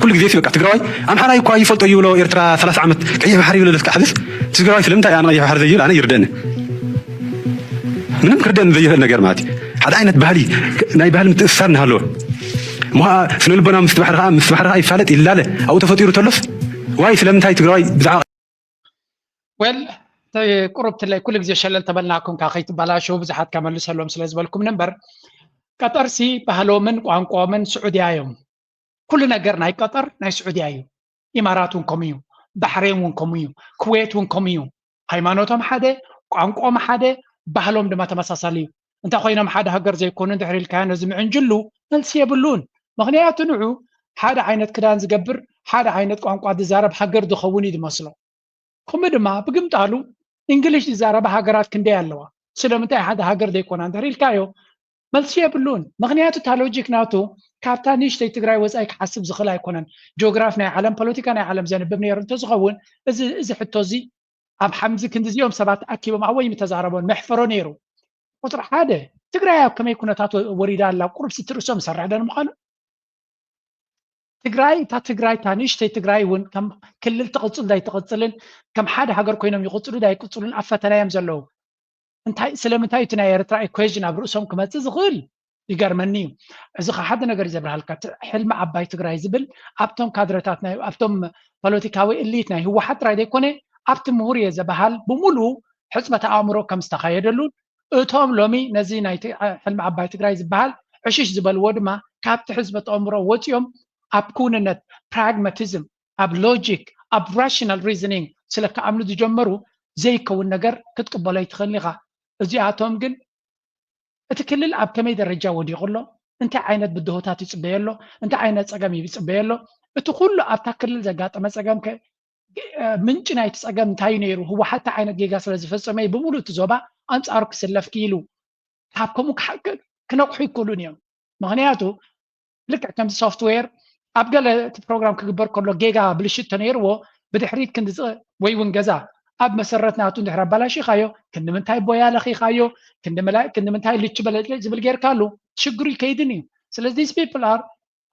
ኩሉ ግዜ በቃ ትግራዋይ ኣምሓራይ እኳ ይፈልጦ ይብሎ ኤርትራ ሰላሳ ዓመት ቀይሕ ባሕሪ ይብሎ ለስካ ሕዝስ ትግራዋይ ስለምንታይ ኣነ ቀይሕ ባሕሪ ዘይብል ኣነ ይርደኒ ምንም ክርደን ዘይኽእል ነገር ማለት እዩ ሓደ ዓይነት ባህሊ ናይ ባህሊ ምትእስሳር እናሃለወ ምሃ ስነ ልቦና ምስ ባሕሪ ከዓ ምስ ባሕሪ ከዓ ይፋለጥ ይላለ ኣብኡ ተፈጢሩ ተሎስ ዋይ ስለምንታይ ትግራዋይ ብዛዕባ ወል ቁሩብ ትለይ ኩሉ ግዜ ሸለል ተበልናኩም ካብ ከይትበላሸው ብዙሓት ከመልሰሎም ስለ ዝበልኩም እምበር ቀጠርሲ ባህሎምን ቋንቋኦምን ስዑድያ እዮም። ኩሉ ነገር ናይ ቀጠር ናይ ስዑድያ እዩ። ኢማራት እውን ከምኡ እዩ። ባሕሬን እውን ከምኡ እዩ። ኩዌት እውን ከምኡ እዩ። ሃይማኖቶም ሓደ፣ ቋንቋኦም ሓደ፣ ባህሎም ድማ ተመሳሳሊ እዩ። እንተ ኮይኖም ሓደ ሃገር ዘይኮኑ እንድሕር ኢልካዮ ነዚ ምዕንጅሉ መልሲ የብሉን። ምክንያቱ ንዑ ሓደ ዓይነት ክዳን ዝገብር ሓደ ዓይነት ቋንቋ ዝዛረብ ሃገር ዝኸውን እዩ ዝመስሎ። ከምኡ ድማ ብግምጣሉ እንግሊሽ ዝዛረባ ሃገራት ክንደይ ኣለዋ? ስለምንታይ ሓደ ሃገር ዘይኮና እንድሕር ኢልካዮ መልሲ የብሉን። ምክንያቱ እታ ሎጂክ ናቱ ካብታ ንእሽተይ ትግራይ ወፃኢ ክሓስብ ዝኽእል ኣይኮነን። ጂኦግራፍ ናይ ዓለም ፖለቲካ ናይ ዓለም ዘንብብ ነይሩ እንተዝኸውን እዚ እዚ ሕቶ እዚ ኣብ ሓምዚ ክንዲ እዚኦም ሰባት ተኣኪቦም ኣወይ ምተዛረቦን መሕፈሮ ነይሩ። ቁፅሪ ሓደ ትግራይ ኣብ ከመይ ኩነታት ወሪዳ ኣላ ቁሩብ ስቲ ርእሶም ዝሰርሕ ዶ ንምዃኑ? ትግራይ እታ ትግራይ እታ ንእሽተይ ትግራይ እውን ከም ክልል ትቕፅል ዳይትቕፅልን ከም ሓደ ሃገር ኮይኖም ይቕፅሉ ዳይቅፅሉን ኣብ ፈተና እዮም ዘለዉ። እንታይ ስለምንታይ እቲ ናይ ኤርትራ ኢኩዌዥን ኣብ ርእሶም ክመፅእ ዝኽእል ይገርመኒ እዩ። እዚ ከ ሓደ ነገር እዩ ዘብርሃልካ። እቲ ሕልሚ ዓባይ ትግራይ ዝብል ኣብቶም ካድረታት ናይ ኣብቶም ፖለቲካዊ እሊት ናይ ህወሓት ጥራይ ዘይኮነ ኣብቲ ምሁር እየ ዘበሃል ብምሉኡ ሕፅበት ኣእምሮ ከም ዝተኻየደሉን እቶም ሎሚ ነዚ ናይ ት- ሕልሚ ዓባይ ትግራይ ዝበሃል ዕሽሽ ዝበልዎ ድማ ካብቲ ሕፅበት ኣእምሮ ወፂኦም ኣብ ክውንነት ፕራግማቲዝም ኣብ ሎጂክ ኣብ ራሽናል ሪዝኒንግ ስለ ክኣምኑ ዝጀመሩ ዘይከውን ነገር ክትቅበሎ ኣይትኽእልን ኢኻ። እዚኣቶም ግን እቲ ክልል ኣብ ከመይ ደረጃ ወዲቑ ኣሎ፣ እንታይ ዓይነት ብድሆታት ይፅበዮ ኣሎ፣ እንታይ ዓይነት ፀገም ይፅበዮ ኣሎ፣ እቲ ኩሉ ኣብታ ክልል ዘጋጠመ ፀገም ከ ምንጪ ናይቲ ፀገም እንታይ እዩ ነይሩ፣ ህወሓት እንታይ ዓይነት ጌጋ ስለ ዝፈፀመ እዩ ብምሉእ እቲ ዞባ ኣንፃሩ ክስለፍ ክኢሉ። ካብ ከምኡ ክነቕሑ ይክእሉን እዮም። ምክንያቱ ልክዕ ከምዚ ሶፍትዌር ኣብ ገለ እቲ ፕሮግራም ክግበር ከሎ ጌጋ ብልሽት ተነይርዎ ብድሕሪት ክንዲ ወይ እውን ገዛ ኣብ መሰረት ናቱ እንድሕር ኣባላሺኻዮ ክንዲ ምንታይ ቦያ ለኺኻዮ ክንዲ ምንታይ ልቹ በለጭለጭ ዝብል ጌርካሉ ሽግሩ ይከይድን እዩ። ስለዚ these people are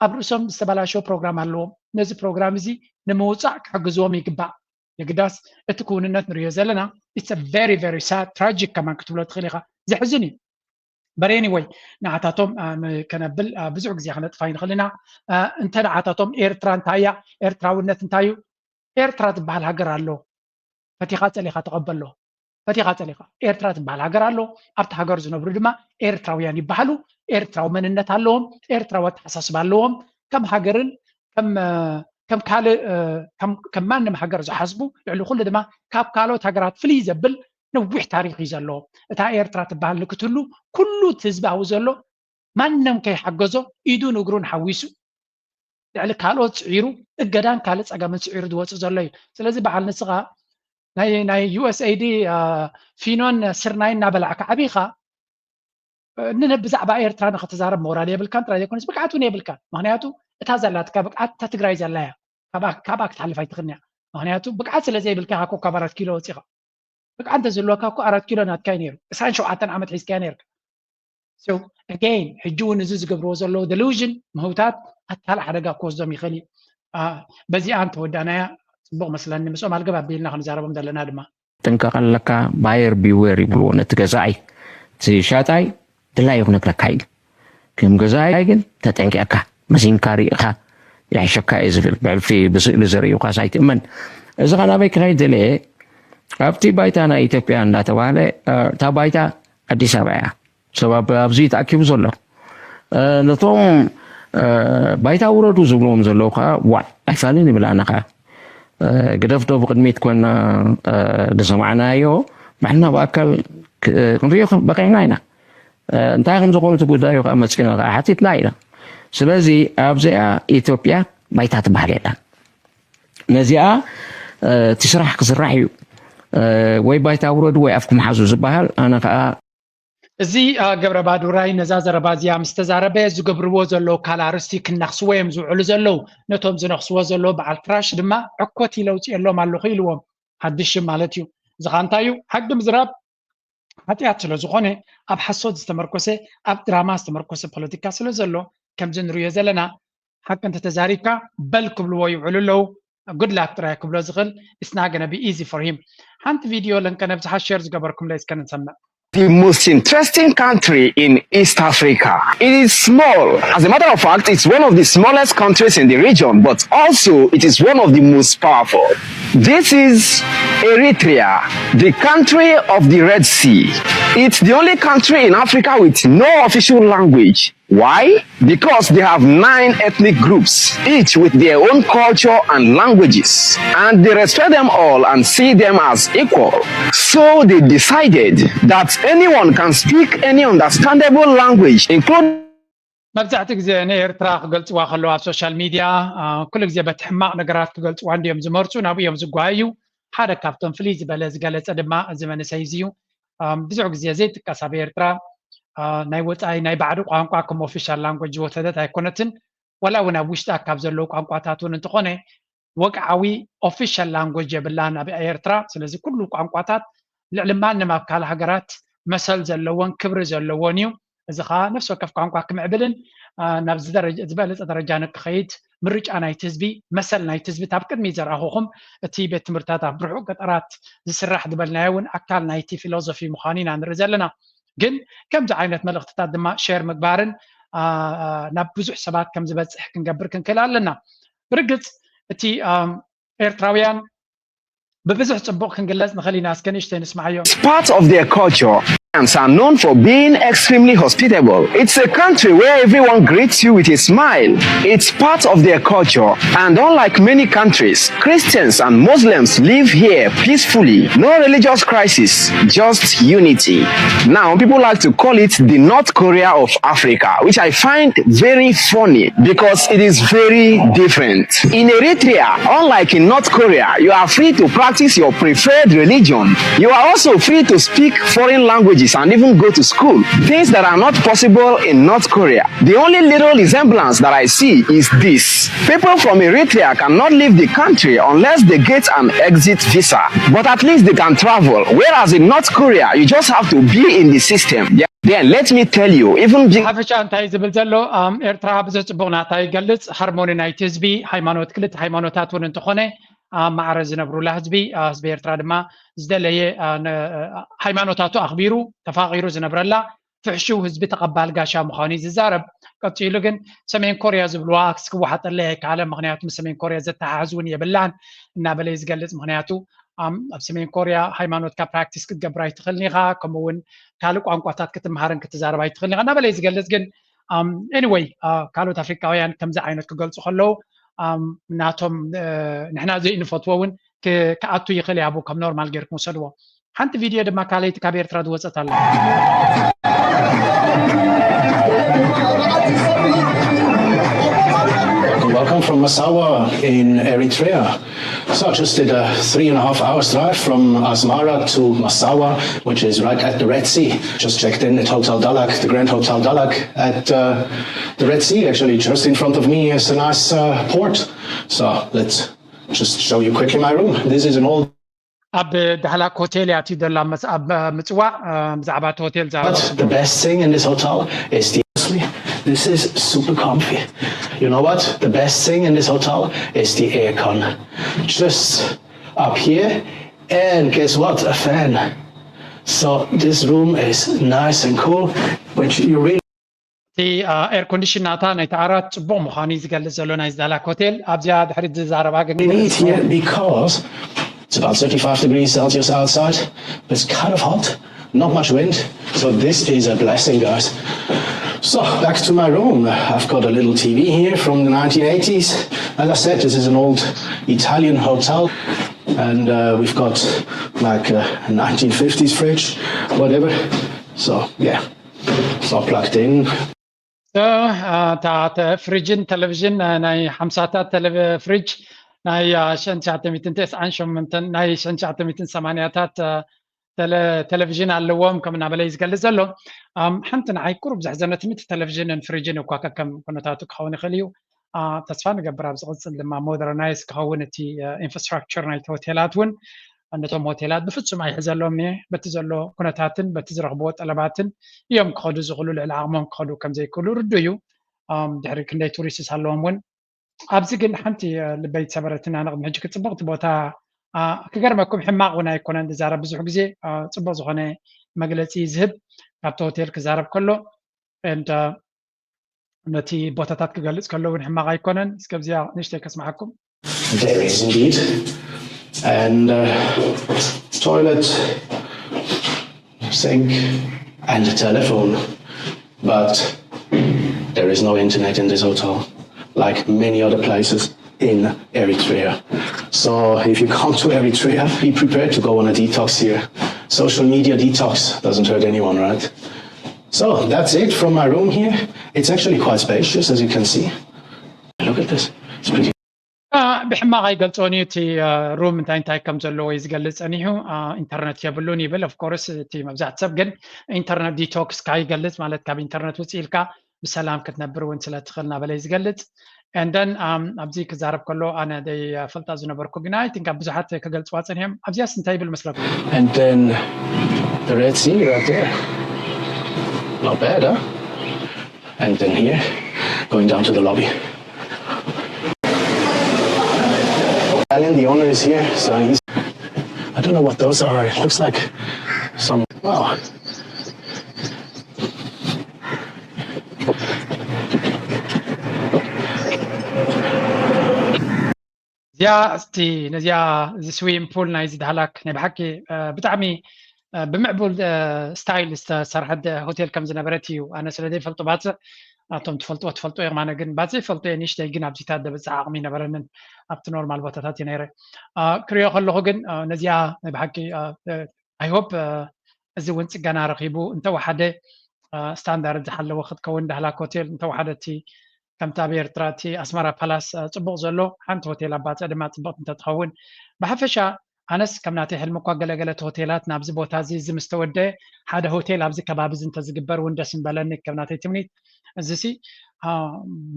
ኣብ ርእሶም ዝተበላሸወ ፕሮግራም ኣለዎም። ነዚ ፕሮግራም እዚ ንምውፃእ ክሕግዝዎም ይግባእ። የግዳስ እቲ ክውንነት ንሪኦ ዘለና it's a very very sad tragic ከማን ክትብሎ ትኽእል ኢኻ። ዘሕዝን እዩ። በሬኒ ወይ ንዓታቶም ከነብል ብዙሕ ግዜ ክነጥፋ ይንኽእል ኢና። እንተ ንዓታቶም ኤርትራ እንታይ እያ፣ ኤርትራውነት እንታይ እዩ? ኤርትራ ዝበሃል ሃገር ኣሎ። ፈቲኻ ጸሊኻ ተቐበሎ። ፈቲኻ ጸሊኻ ኤርትራ ዝበሃል ሃገር ኣሎ። ኣብቲ ሃገር ዝነብሩ ድማ ኤርትራውያን ይበሃሉ። ኤርትራዊ መንነት ኣለዎም። ኤርትራዊ ኣተሓሳስባ ኣለዎም። ከም ሃገርን ከም ከም ካልእ ከም ማንም ሃገር ዝሓስቡ ልዕሊ ኩሉ ድማ ካብ ካልኦት ሃገራት ፍልይ ዘብል ነዊሕ ታሪኽ እዩ ዘለዎ። እታ ኤርትራ ትበሃል ንክትህሉ ኩሉ እቲ ህዝቢ ኣብኡ ዘሎ ማንም ከይሓገዞ ኢዱን እግሩን ሓዊሱ ልዕሊ ካልኦት ስዒሩ እገዳን ካልእ ፀገምን ስዒሩ ዝወፅእ ዘሎ እዩ። ስለዚ በዓል ንስኻ ናይ ናይ ዩኤስኤይዲ ፊኖን ስርናይ እናበላዕካ ዓቢኻ ንነ ብዛዕባ ኤርትራ ንክትዛረብ ሞራል የብልካን ጥራይ ዘይኮነስ ብቅዓት እውን የብልካን። ምክንያቱ እታ ዘላትካ ብቅዓት እታ ትግራይ ዘላ እያ። ካብኣ ክትሓልፍ ኣይትኽእልን እያ። ምክንያቱ ብቅዓት ስለ ዘይብልካ ኢኻ ኮካብ ኣራት ኪሎ ወፂኻ። ብቅዓት እንተዝህልወካ እኮ ኣራት ኪሎ ናትካ እዩ ነይሩ። ዕስራን ሸውዓተን ዓመት ሒዝካያ ነይርካ። So again ሕጂ እውን እዚ ዝገብርዎ ዘለዉ delusion ምህውታት ኣካል ሓደጋ ክወስዶም ይኽእል እዩ። በዚኣ እንተወዳእናያ ፅቡቕ መስለኒ። ምስኦም ኣልገብ ኣቢልና ክንዛረቦም ዘለና ድማ ጥንቀቕ ኣለካ፣ buyer beware ይብልዎ ነቲ ገዛኢ። እቲ ሸጣይ ድላዩ ክነግረካ ኢሉ። ከም ገዛኢ ግን ተጠንቂቕካ መሲንካ ርኢኻ ይሕሸካ እየ ዝብል። ብሕልፊ ብስእሊ ዘርእዩኻስ ኣይትእመን። እዚ ኸ ናበይ ክኸይድ ደለየ? ኣብቲ ባይታ ናይ ኢትዮጵያ እንዳተባህለ እታ ባይታ ኣዲስ ኣበባ እያ። ሰብ ኣብዚ ተኣኪቡ ዘሎ ነቶም ባይታ ውረዱ ዝብልዎም ዘለዉ ከዓ ዋይ ኣይፋልን ይብል። ኣነ ከዓ ግደፍ ዶ ብቅድሚት ኮና ዝሰማዕናዮ ባሕና ብኣካል ክንሪኦ በቂዕና ኢና። እንታይ ከም ዝኾኑ እቲ ጉዳዩ ከዓ መፂና ከዓ ሓቲትና ኢና። ስለዚ ኣብዚኣ ኢትዮጵያ ባይታ ትበሃል የላን። ነዚኣ እቲ ስራሕ ክስራሕ እዩ። ወይ ባይታ ውረዱ ወይ ኣፍኩም ሓዙ ዝበሃል ኣነ ከዓ እዚ ገብረ ባዱራይ ነዛ ዘረባ እዚኣ ምስ ተዛረበ ዝገብርዎ ዘለዉ ካል ኣርስቲ ክነኽስዎ እዮም ዝውዕሉ ዘለዉ። ነቶም ዝነኽስዎ ዘለዉ በዓል ክራሽ ድማ ዕኮት ኢለ ውፅኤሎም ኣለኹ ኢልዎም። ሓድሽ ሽም ማለት እዩ። እዚ ኸ እንታይ እዩ? ሓቂ ምዝራብ ሓጢኣት ስለ ዝኾነ ኣብ ሓሶት ዝተመርኮሰ ኣብ ድራማ ዝተመርኮሰ ፖለቲካ ስለ ዘሎ ከምዚ ንሪኦ ዘለና ሓቂ እንተተዛሪብካ በል ክብልዎ ይውዕሉ ኣለዉ። Good luck ጥራይ ክብሎ ዝኽእል it's not gonna be easy for him። ሓንቲ ቪድዮ ለንቀነብዝሓ ሼር ዝገበርኩምለይ እስከ ንሰምዕ። the most interesting country in East Africa. It is small. As a matter of fact, it's one of the smallest countries in the region, but also it is one of the most powerful. This is Eritrea, the country of the Red Sea. It's the only country in Africa with no official language. Why? Because they have nine ethnic groups, each with their own culture and languages, and they respect them all and see them as equal. So they decided that anyone can speak any understandable language, including መብዛሕቲ ግዜ ንኤርትራ ክገልፅዋ ከለዉ ኣብ ሶሻል ሚድያ ኩሉ ግዜ በቲ ሕማቕ ነገራት ክገልፅዋ እንዲዮም ዝመርፁ፣ ናብኡ እዮም ዝጓዩ። ሓደ ካብቶም ፍልይ ዝበለ ዝገለፀ ድማ እዚ መንእሰይ እዚ እዩ። ብዙሕ ግዜ ዘይጥቀስ ኣብ ኤርትራ ናይ ወፃኢ ናይ ባዕዲ ቋንቋ ከም ኦፊሻል ላንጎጅ ዝወሰደት ኣይኮነትን። ዋላ እውን ኣብ ውሽጣ ካብ ዘለዉ ቋንቋታት እውን እንተኾነ ወግዓዊ ኦፊሻል ላንጎጅ የብላን ኣብ ኤርትራ። ስለዚ ኩሉ ቋንቋታት ልዕሊ ማንም ኣብ ካልእ ሃገራት መሰል ዘለዎን ክብሪ ዘለዎን እዩ። እዚ ከዓ ነፍሲ ወከፍ ቋንቋ ክምዕብልን ናብ ዝበለፀ ደረጃ ንክኸይድ ምርጫ ናይቲ ህዝቢ መሰል ናይቲ ህዝቢ ኣብ ቅድሚ ዘርኣኹኹም እቲ ቤት ትምህርትታት ኣብ ርሑቕ ገጠራት ዝስራሕ ዝበልናዮ እውን ኣካል ናይቲ ፊሎዞፊ ምዃኑ ኢና ንርኢ ዘለና። ግን ከምዚ ዓይነት መልእኽትታት ድማ ሸር ምግባርን ናብ ብዙሕ ሰባት ከም ዝበፅሕ ክንገብር ክንክእል ኣለና። ብርግፅ እቲ ኤርትራውያን ብብዙሕ ጽቡቕ ክንግለጽ ንኽእል ኢና። እስከ ንእሽተይ ንስማዓዮ። It's part of their culture. Kenyans are known for being extremely hospitable. It's a country where everyone greets you with a smile. It's part of their culture. And unlike many countries, Christians and Muslims live here peacefully. No religious crisis, just unity. Now, people like to call it the North Korea of Africa, which I find very funny because it is very different. In Eritrea, unlike in North Korea, you are free to practice your preferred religion. You are also free to speak foreign languages and even go to school, things that are not possible in North Korea. The only little resemblance that I see is this. People from Eritrea cannot leave the country unless they get an exit visa. But at least they can travel. Whereas in North Korea, you just have to be in the system. Yeah. Then let me tell you, even big ሓፈሻ እንታይ ዝብል ዘሎ? ኤርትራ ብዙሕ ጽቡቕ ናታ ይገልጽ። ሃርሞኒ ናይቲ ህዝቢ፣ ሃይማኖት፣ ክልተ ሃይማኖታት እውን እንተኾነ ኣብ ማዕረ ዝነብሩላ ህዝቢ፣ ህዝቢ ኤርትራ ድማ ዝደለየ ሃይማኖታቱ ኣኽቢሩ ተፋቒሩ ዝነብረላ ፍሕሹው ህዝቢ ተቐባል ጋሻ ምዃኑ እዩ ዝዛረብ። ቀጺሉ ግን ሰሜን ኮርያ ዝብልዋ ክስ ክወሓጠለይ ኣይከኣለን፣ ምኽንያቱ ምስ ሰሜን ኮርያ ዘተሓሕዝ እውን የብላን እናበለ እዩ ዝገልጽ። ምኽንያቱ ኣብ ሰሜን ኮርያ ሃይማኖትካ ፕራክቲስ ክትገብር ኣይትኽእልን ኢኻ፣ ከምኡ እውን ካልእ ቋንቋታት ክትምሃርን ክትዛረብ ኣይትኽእልን ኢኻ እናበለ እዩ ዝገልጽ። ግን ኤኒወይ ካልኦት ኣፍሪቃውያን ከምዚ ዓይነት ክገልጹ ከለዉ ናቶም ንሕና ዘይንፈትዎ እውን ክኣቱ ይኽእል ያቡ ከም ኖርማል ገይርኩም ውሰድዎ። ሓንቲ ቪድዮ ድማ ካልኣይቲ ካብ ኤርትራ ዝወፀት ኣላ። Welcome from Massawa in Eritrea. So I just did a three and a half hours drive from Asmara to Massawa, which is right at the Red Sea. Just checked in at Hotel Dalak, the Grand Hotel Dalak at uh, the Red Sea. Actually, just in front of me is a nice uh, port. So let's just show you quickly my room. This is an old ኣብ ዳህላክ ሆቴል እያ እትዩ ዘሎ ኣብ ምፅዋዕ ብዛዕባ እቲ ሆቴል ዛረባ The best thing in this hotel is the this is super comfy. You know what? The best thing in this hotel is the aircon. Just up here, and guess what? A fan. So this room is nice and cool, which you really እቲ ኤር ኮንዲሽን ናታ ናይቲ ዓራት ፅቡቕ ምዃኑ እዩ ዝገልፅ ዘሎ ናይ ዳህላክ ሆቴል። ኣብዚኣ ድሕሪት ዝዛረባ ግን need here because it's about thirty-five degrees Celsius outside, but it's kind of hot, not much wind, so this is a blessing, guys. So back to my room. I've got a little T V here from the nineteen eighties. As I said, this is an old Italian hotel, and uh, we've got like a nineteen fifties fridge, whatever. So yeah, so plugged in. እታ ፍሪጅን ቴሌቪዥን ናይ ሓምሳታት ፍሪጅ ናይ ሸን ትሽዓተ ሚእትን ተስዓን ሸሞንተን ናይ ሸን ትሽዓተ ሚእትን ሰማንያታት ቴሌቪዥን ኣለዎም ከም እናበለ እዩ ዝገልፅ ዘሎ። ሓንቲ ንዓይ ቁሩብ ዘሕዘነትኒ እቲ ቴሌቪዥንን ፍሪጅን እኳ ከከም ኩነታቱ ክኸውን ይኽእል እዩ። ተስፋ ንገብር ኣብ ዝቕፅል ድማ ሞደርናይዝ ክኸውን እቲ ኢንፍራስትራክቸር ናይቲ ሆቴላት እውን ነቶም ሆቴላት ብፍፁም ኣይሕዘሎም እየ። በቲ ዘሎ ኩነታትን በቲ ዝረኽብዎ ጠለባትን እዮም ክኸዱ ዝኽእሉ፣ ልዕሊ ዓቕሞም ክኸዱ ከም ዘይክእሉ ርዱእ እዩ። ድሕሪ ክንደይ ቱሪስትስ ኣለዎም እውን። ኣብዚ ግን ሓንቲ ልበይ ዝሰበረትና ነቕድሚ ሕጂ ክፅብቕቲ ቦታ ክገርመኩም ሕማቕ እውን ኣይኮነን ዝዛረብ ብዙሕ ግዜ ፅቡቕ ዝኾነ መግለፂ ዝህብ ካብቲ ሆቴል ክዛረብ ከሎ ነቲ ቦታታት ክገልፅ ከሎ እውን ሕማቕ ኣይኮነን። እስከ ኣብዚኣ ንእሽተይ ከስምዓኩም። There is indeed. And uh, toilet, sink, and a telephone. But there is no internet in this hotel, like many other places in Eritrea. So if you come to Eritrea, be prepared to go on a detox here. Social media detox doesn't hurt anyone, right? So that's it from my room here. It's actually quite spacious, as you can see. Look at this. It's pretty. ብሕማቕ ኣይገልፆን እዩ። እቲ ሩም እንታይ እንታይ ከም ዘለዎ እዩ ዝገልፅ ፀኒሑ። ኢንተርነት የብሉን ይብል። ኦፍኮርስ እቲ መብዛሕቲ ሰብ ግን ኢንተርነት ዲቶክስ ካይገልፅ ማለት ካብ ኢንተርነት ውፅእ ኢልካ ብሰላም ክትነብር እውን ስለ ትኽእል እናበለ እዩ ዝገልፅ። And then ኣብዚ ክዛረብ ከሎ ኣነ ዘይፈልጣ ዝነበርኩ ግና I think ኣብ ብዙሓት ክገልፅዋ ፀኒሖም። ኣብዚኣስ እንታይ ይብል መስለኩም? And then the Red Sea right there. Not bad, huh? And then here, going down to the lobby. Alan, the owner, is here, so he's. I don't know what those are. It looks like some. Wow. እዚኣ እስቲ ነዚኣ እዚ ስዊም ፑል ናይዚ ዳህላክ ናይ ብሓቂ ብጣዕሚ ብምዕቡል ስታይል ዝተሰርሐት ሆቴል ከም ዝነበረት እዩ ኣነ ስለ ዘይፈልጦ ባፅዕ። ኣቶም ትፈልጥዎ ትፈልጡ እዮም ኣነ ግን ባፅዕ ይፈልጡ እየ ንእሽተይ ግን ኣብዚታት ደበፅሕ ዓቕሚ ይነበረንን ኣብቲ ኖርማል ቦታታት እዩ ነይረ። ክሪኦ ከለኹ ግን ነዚኣ ናይ ብሓቂ ኣይሆፕ እዚ እውን ፅገና ረኺቡ እንተወሓደ ስታንዳርድ ዝሓለወ ክትከውን ዳህላክ ሆቴል እንተወሓደ እቲ ከምቲ ኣብ ኤርትራ እቲ ኣስመራ ፓላስ ፅቡቕ ዘሎ ሓንቲ ሆቴል ኣብ ባፅዕ ድማ ፅብቕቲ እንተትኸውን ብሓፈሻ ኣነስ ከም ናተይ ሕልሚ እኳ ገለገለት ሆቴላት ናብዚ ቦታ እዚ እዚ ምስ ተወደአ ሓደ ሆቴል ኣብዚ ከባቢ እዚ እንተዝግበር እውን ደስ ምበለኒ ከም ናተይ ትምኒት። እዚሲ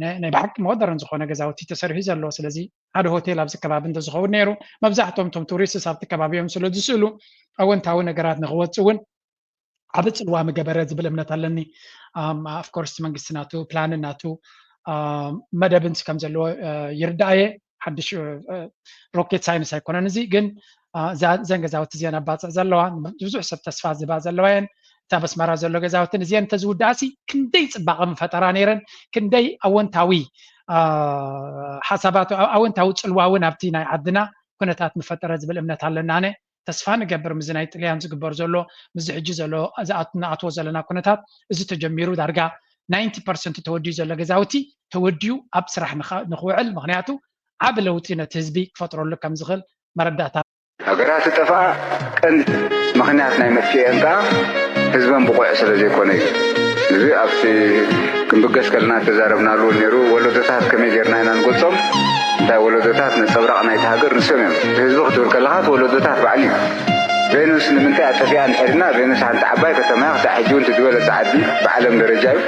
ናይ ብሓቂ ሞደርን ዝኾነ ገዛውቲ ተሰሪሑ ዘሎ ስለዚ ሓደ ሆቴል ኣብዚ ከባቢ እንተዝኸውን ነይሩ መብዛሕቶም እቶም ቱሪስትስ ኣብቲ ከባቢ እዮም ስለ ዝስእሉ ኣወንታዊ ነገራት ንክወፅ እውን ዓብ ፅልዋ ምገበረ ዝብል እምነት ኣለኒ። ኣፍኮርስ መንግስቲ ናቱ ፕላን ናቱ መደብን ከም ዘለዎ ይርዳእየ ሓድሽ ሮኬት ሳይንስ ኣይኮነን እዚ ግን እዘን ገዛውቲ እዚአን ኣባፅዕ ዘለዋ ብዙሕ ሰብ ተስፋ ዝባ ዘለዋ እየን። እታ በስመራ ዘሎ ገዛውትን እዚአን እንተዝውዳእሲ ክንደይ ፅባቐ ምፈጠራ ነይረን ክንደይ ኣወንታዊ ሓሳባት ኣወንታዊ ፅልዋ እውን ኣብቲ ናይ ዓድና ኩነታት ምፈጠረ ዝብል እምነት ኣለና ኣነ ተስፋ ንገብር ምዚ ናይ ጥልያን ዝግበር ዘሎ ምዚ ሕጂ ዘሎ ንኣትዎ ዘለና ኩነታት እዚ ተጀሚሩ ዳርጋ ናይንቲ ፐርሰንት ተወዲኡ ዘሎ ገዛውቲ ተወዲኡ ኣብ ስራሕ ንክውዕል ምክንያቱ ዓብ ለውጢ ነቲ ህዝቢ ክፈጥረሉ ከም ዝኽእል መረዳእታ። ሃገራት ዝጠፍኣ ቀንዲ ምኽንያት ናይ መጥፍኤን ከዓ ህዝበን ብቑዕ ስለ ዘይኮነ እዩ። እዚ ኣብቲ ክንብገስ ከለና ዝተዛረብናሉ እውን ነይሩ። ወለዶታት ከመይ ጌርና ኢና ንገልጾም? እንታይ ወለዶታት ነጸብራቕ ናይቲ ሃገር ንሶም እዮም። እቲ ህዝቢ ክትብል ከለኻ እቲ ወለዶታት ባዕሉ እዩ። ቬኑስ ንምንታይ ኣጠፊኣ እንድሕር ኢልና፣ ቬኑስ ሓንቲ ዓባይ ከተማ እያ፣ ክሳዕ ሕጂ እውን እቲ ዝበለጸ ዓዲ ብዓለም ደረጃ እዩ።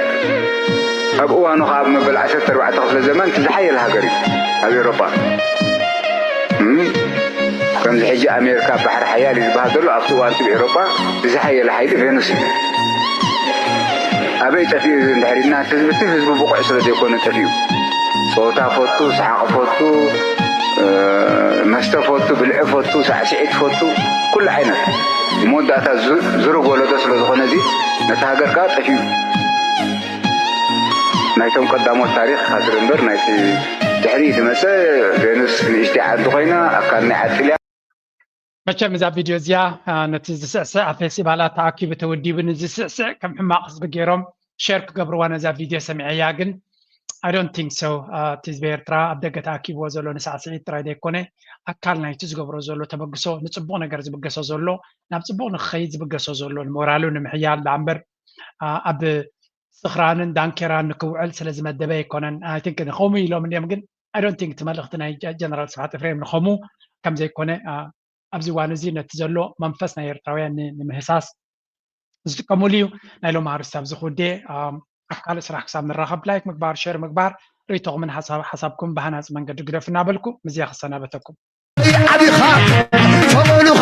ኣብ እዋኑ ከዓ ኣብ መበል ዓሰርተ ኣርባዕተ ክፍለ ዘመን እቲ ዝሓየለ ሃገር እዩ ኣብ ኤውሮጳ። እም፣ ከምዚ ሕጂ ኣሜሪካ ባሕሪ ሓያል እዩ ዝበሃል ዘሎ ኣብቲ እዋን እቲ ኤውሮጳ ዝሓየለ ሓይሊ ቬኑስ እዩ። ኣበይ ጠፊኡ እዚ እንድሕር ኢልና እቲ ህዝቢ እቲ ህዝቢ ብቑዕ ስለ ዘይኮነ ጠፊኡ። ጸወታ ፈቱ፣ ሰሓቕ ፈቱ፣ እ፣ መስተ ፈቱ፣ ብልዒ ፈቱ፣ ሳዕስዒት ፈቱ፣ ኩሉ ዓይነት መወዳእታ ዙ-፣ ዝሩግ ወለዶ ስለ ዝኾነ እዚ ነቲ ሃገር ከዓ ጠፊኡ። ናይቶም ቀዳሞት ታሪኽ ካትር እምበር ናይቲ ድሕሪ ዝመፀ ቬኑስ ንእሽተይ ዓዲ ኮይና ኣካል ናይ ዓጥልያ። መቸም እዛ ቪድዮ እዚኣ ነቲ ዝስዕስዕ ኣብ ፌስቲቫላት ተኣኪቡ ተወዲቡ ንዝስዕስዕ ከም ሕማቕ ህዝቢ ገይሮም ሸር ክገብርዋ ነዛ ቪድዮ ሰሚዐያ ግን I don't think so። እቲ ህዝቢ ኤርትራ ኣብ ደገ ተኣኪብዎ ዘሎ ንሳዕስዒት ጥራይ ዘይኮነ ኣካል ናይቲ ዝገብሮ ዘሎ ተበግሶ ንፅቡቕ ነገር ዝብገሶ ዘሎ ናብ ፅቡቕ ንክኸይድ ዝብገሶ ዘሎ ንሞራሉ ንምሕያል ዳኣ እምበር ኣብ ስኽራንን ዳንኬራን ንክውዕል ስለ ዝመደበ ኣይኮነን። I think ንኸምኡ ኢሎም እንዲኦም ግን I don't think እቲ መልእኽቲ ናይ ጀነራል ስብሓት ኤፍሬም ንኸምኡ ከም ዘይኮነ ኣብዚ እዋን እዚ ነቲ ዘሎ መንፈስ ናይ ኤርትራውያን ንምህሳስ ዝጥቀምሉ እዩ። ናይ ሎም ኣርስቲ ኣብዚ ክውድየ ኣብ ካልእ ስራሕ ክሳብ ንራኸብ ላይክ ምግባር ሸር ምግባር ርእይቶኹምን ሓሳብኩም ብሃናፂ መንገዲ ግደፉ እናበልኩ ምስዚኣ ክሰናበተኩም። ዓቢኻ ፈቐኑኻ